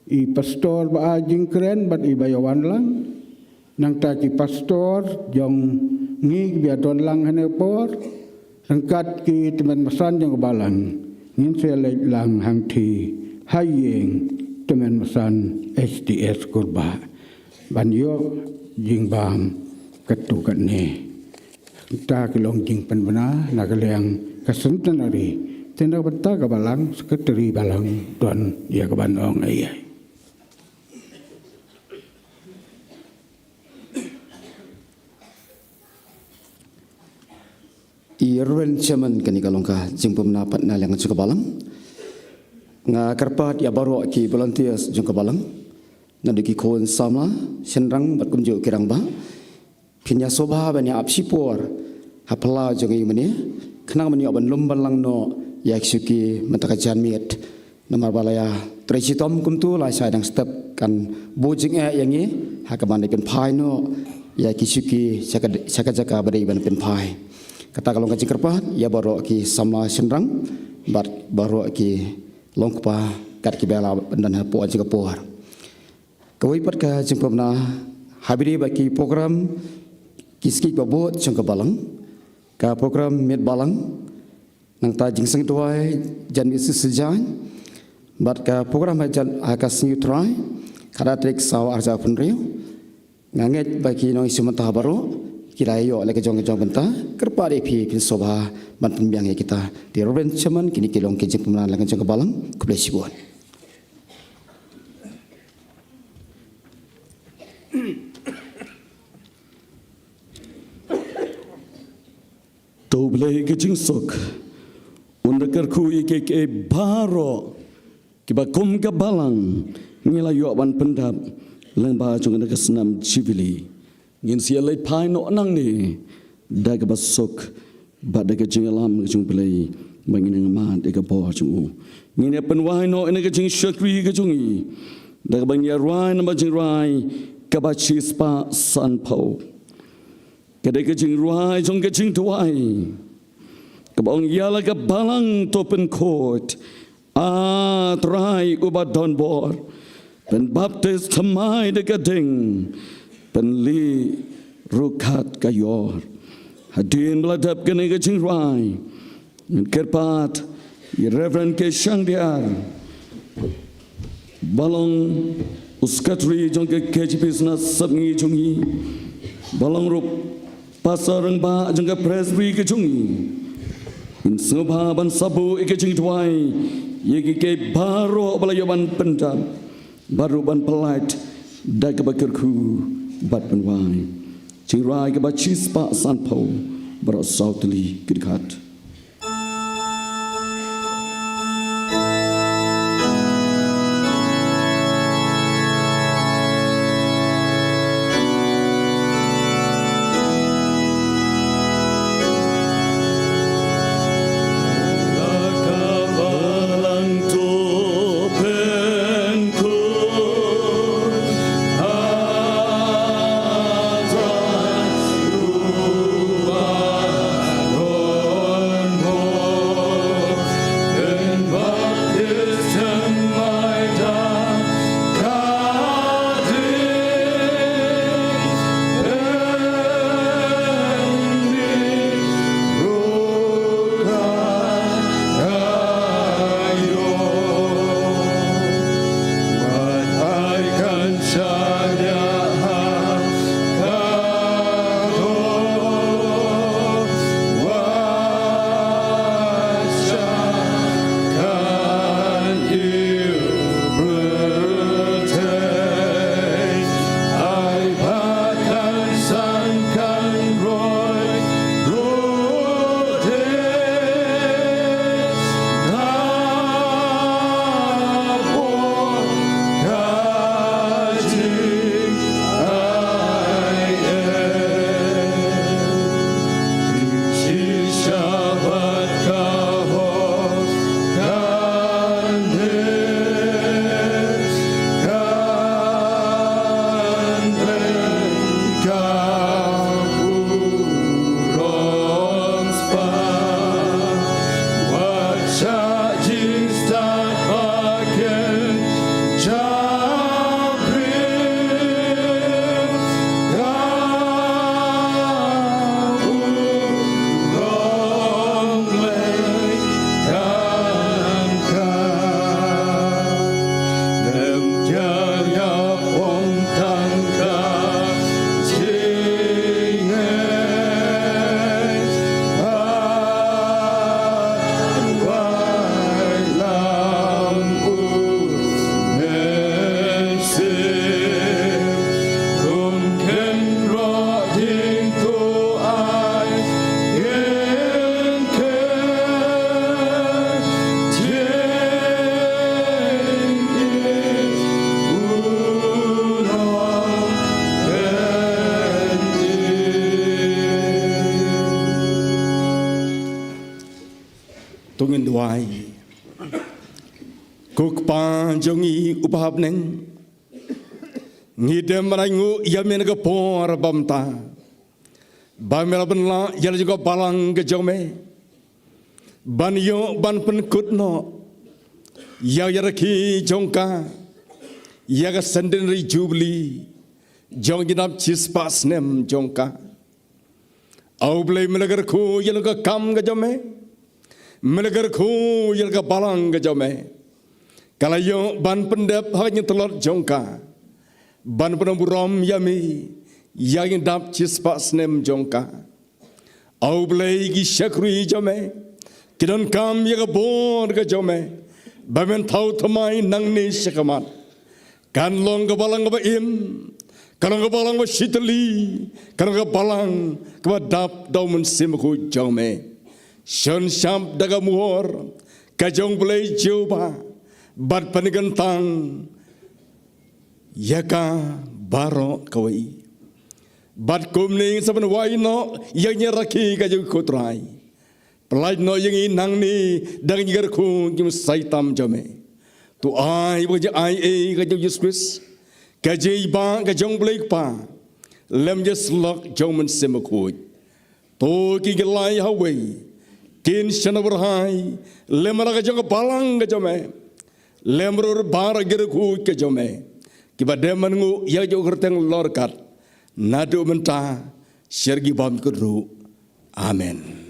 i pastor ba ai jingkren bad i ba ïawan lang, nangta ki pastor jong ngi kiba ïadon lang hane por ryngkat ki tymmen basan jong ka balang, ngin sa leit lang hangtei ha ïing tymmen basan H T S Kurbah ban ïoh jingbam katto katne. Kata ka long jingpynbna na ka liang ka centenary. Te na ka bynta ka balang, secretary balang don ïa kaban ong ei ei. I Reverend Chairman, kane ka long ka jingpynbna pat na liang jong ka balang. Nga kyrpad ïa baroh ki volunteers jong ka balang, naduh ki khun samla shynrang bad kumjuh ki rangbah, phin ïa sngewbha ban ïa ap shipor ha phyllaw jong ngi mynne, khnang ban ïoh ban lum ban lang noh ïa ki shuki mynta ka janmiet. Namar ba la ïa trei shitom kumta, la shai dang step kan buh jingeh ïa ngi ha kaban dei pynphai noh ïa ki shuki sha ka, sha ka jaka ba dei ban pynphai. Kata ka long ka jingkyrpad ïa baroh ki samla shynrang bad baroh ki longkpa kat kiba la pyndon hapoh jong ka por. Kawei pat ka jingpynbna, ha ba dei ba ki program ki sngi ba bud jong ka balang, ka program miet balang, nangta jingseng duwai janmiet shisha jaiñ, bad ka program ha jan, ha ka sngi U Trai, khatar tarik saw arhajar arphew hynriew. Nga ngeit ba ki nongïashim bynta baroh ki la ïoh leh ka jong ka jong bynta, kyrpad ïa phi phin sngewbha ban pynbiang ïa kita. Te Reverend Chairman, kine ki long ki jingpynbna na liang jong ka balang. Khublei shibun. To U Blei ka jingsuk un da kyrkhu ïa kiei kiei baroh kiba kum ka balang ngi la ïoh ban pyndap lyngba jong kane ka snem Jubili. Ngin sa ïa leit phai noh nangne da kaba suk bad da ka jingïalam ka jong U Blei, ba ngin ïa mad ïa ka bor jong u. Ngin ïa pynwai noh ïa ka jingshakri ka jong ngi da kaba ngin ïa rwai namar jingrwai kaba shispah sanphew. Ka dei ka jingrwai jong ka jingduwai kaba ong: Ïa la ka balang to pynkhuid, A Trai uba donbor, pynbaptis thymmai da ka ding, pynlieh ruh kat ka ïor. Hadien ba la dep kane ka jingrwai, ngan kyrpad ïa Reverend K Shangdiar, ba long u secretary jong ka K J P synod sepngi jong ngi, ba long ruh pastor rangbah jong ka Presbytery ka jong ngi, un sngewbha ban sa buh ïa ka jingduwai ïa kiei kiei baroh ba la ïoh ban pyndap bad ruh ban pyllait da kaba kyrkhu bad pynwai. Jingrwai kaba shispah sanphew, baroh saw tylli, kyrkhat. Ngin duwai. Ko Kpa jong ngi uba ha bneng, ngi dem ban ainguh ïa me ha kane ka por ba mynta ba me la pynlah ïa la jong ka balang ka jong me ban ïoh ban pynkut noh ïa ka rakhe jong ka, ïa ka centenary jubilee jong ka jingdap shispah snem jong ka. A U Blei, me la kyrkhu ïa la ka kam ka jong me, me la kyrkhu ïa la ka balang ka jong me, ka la ïoh ban pyndep ha ka jingtlot jong ka ban pynburom ïa me ïa ka jingdap shispah snem jong ka. A U Blei, ki shakri jong me ki donkam ïa ka bor ka jong me ba men thaw thymmai nangne shakhmat. Kan long ka balang kaba im, kan long ka balang kaba shitylli, kan long ka balang kaba dap da U Mynsiem Bakhuid jong me. Shon shap da ka muhor ka jong U Blei Jehobah bad pynkyntang ïa ka baroh kawei. Bad kumne sa pynwai noh ïa ka jingrakhe ka jong U Trai. Pyllait noh ïa ngi nangne da ka jingkyrkhu jong u Soitan jong me. To ai ba ka jingai ei ka jong U Jisu Khrist, ka jingïeit ka jong U Blei Kpa, lem jingïasyllok jong U Mynsiem Bakhuid. To ki, ki lai ha wei kin shna byrhai lem da ka jong ka balang ka jong me, lem ruh baroh ki rakhu ka jong me, kiba dem ban nguh ïa ka jong u kyrteng lorkat naduh mynta sha ki bymjukut ruh. Amen.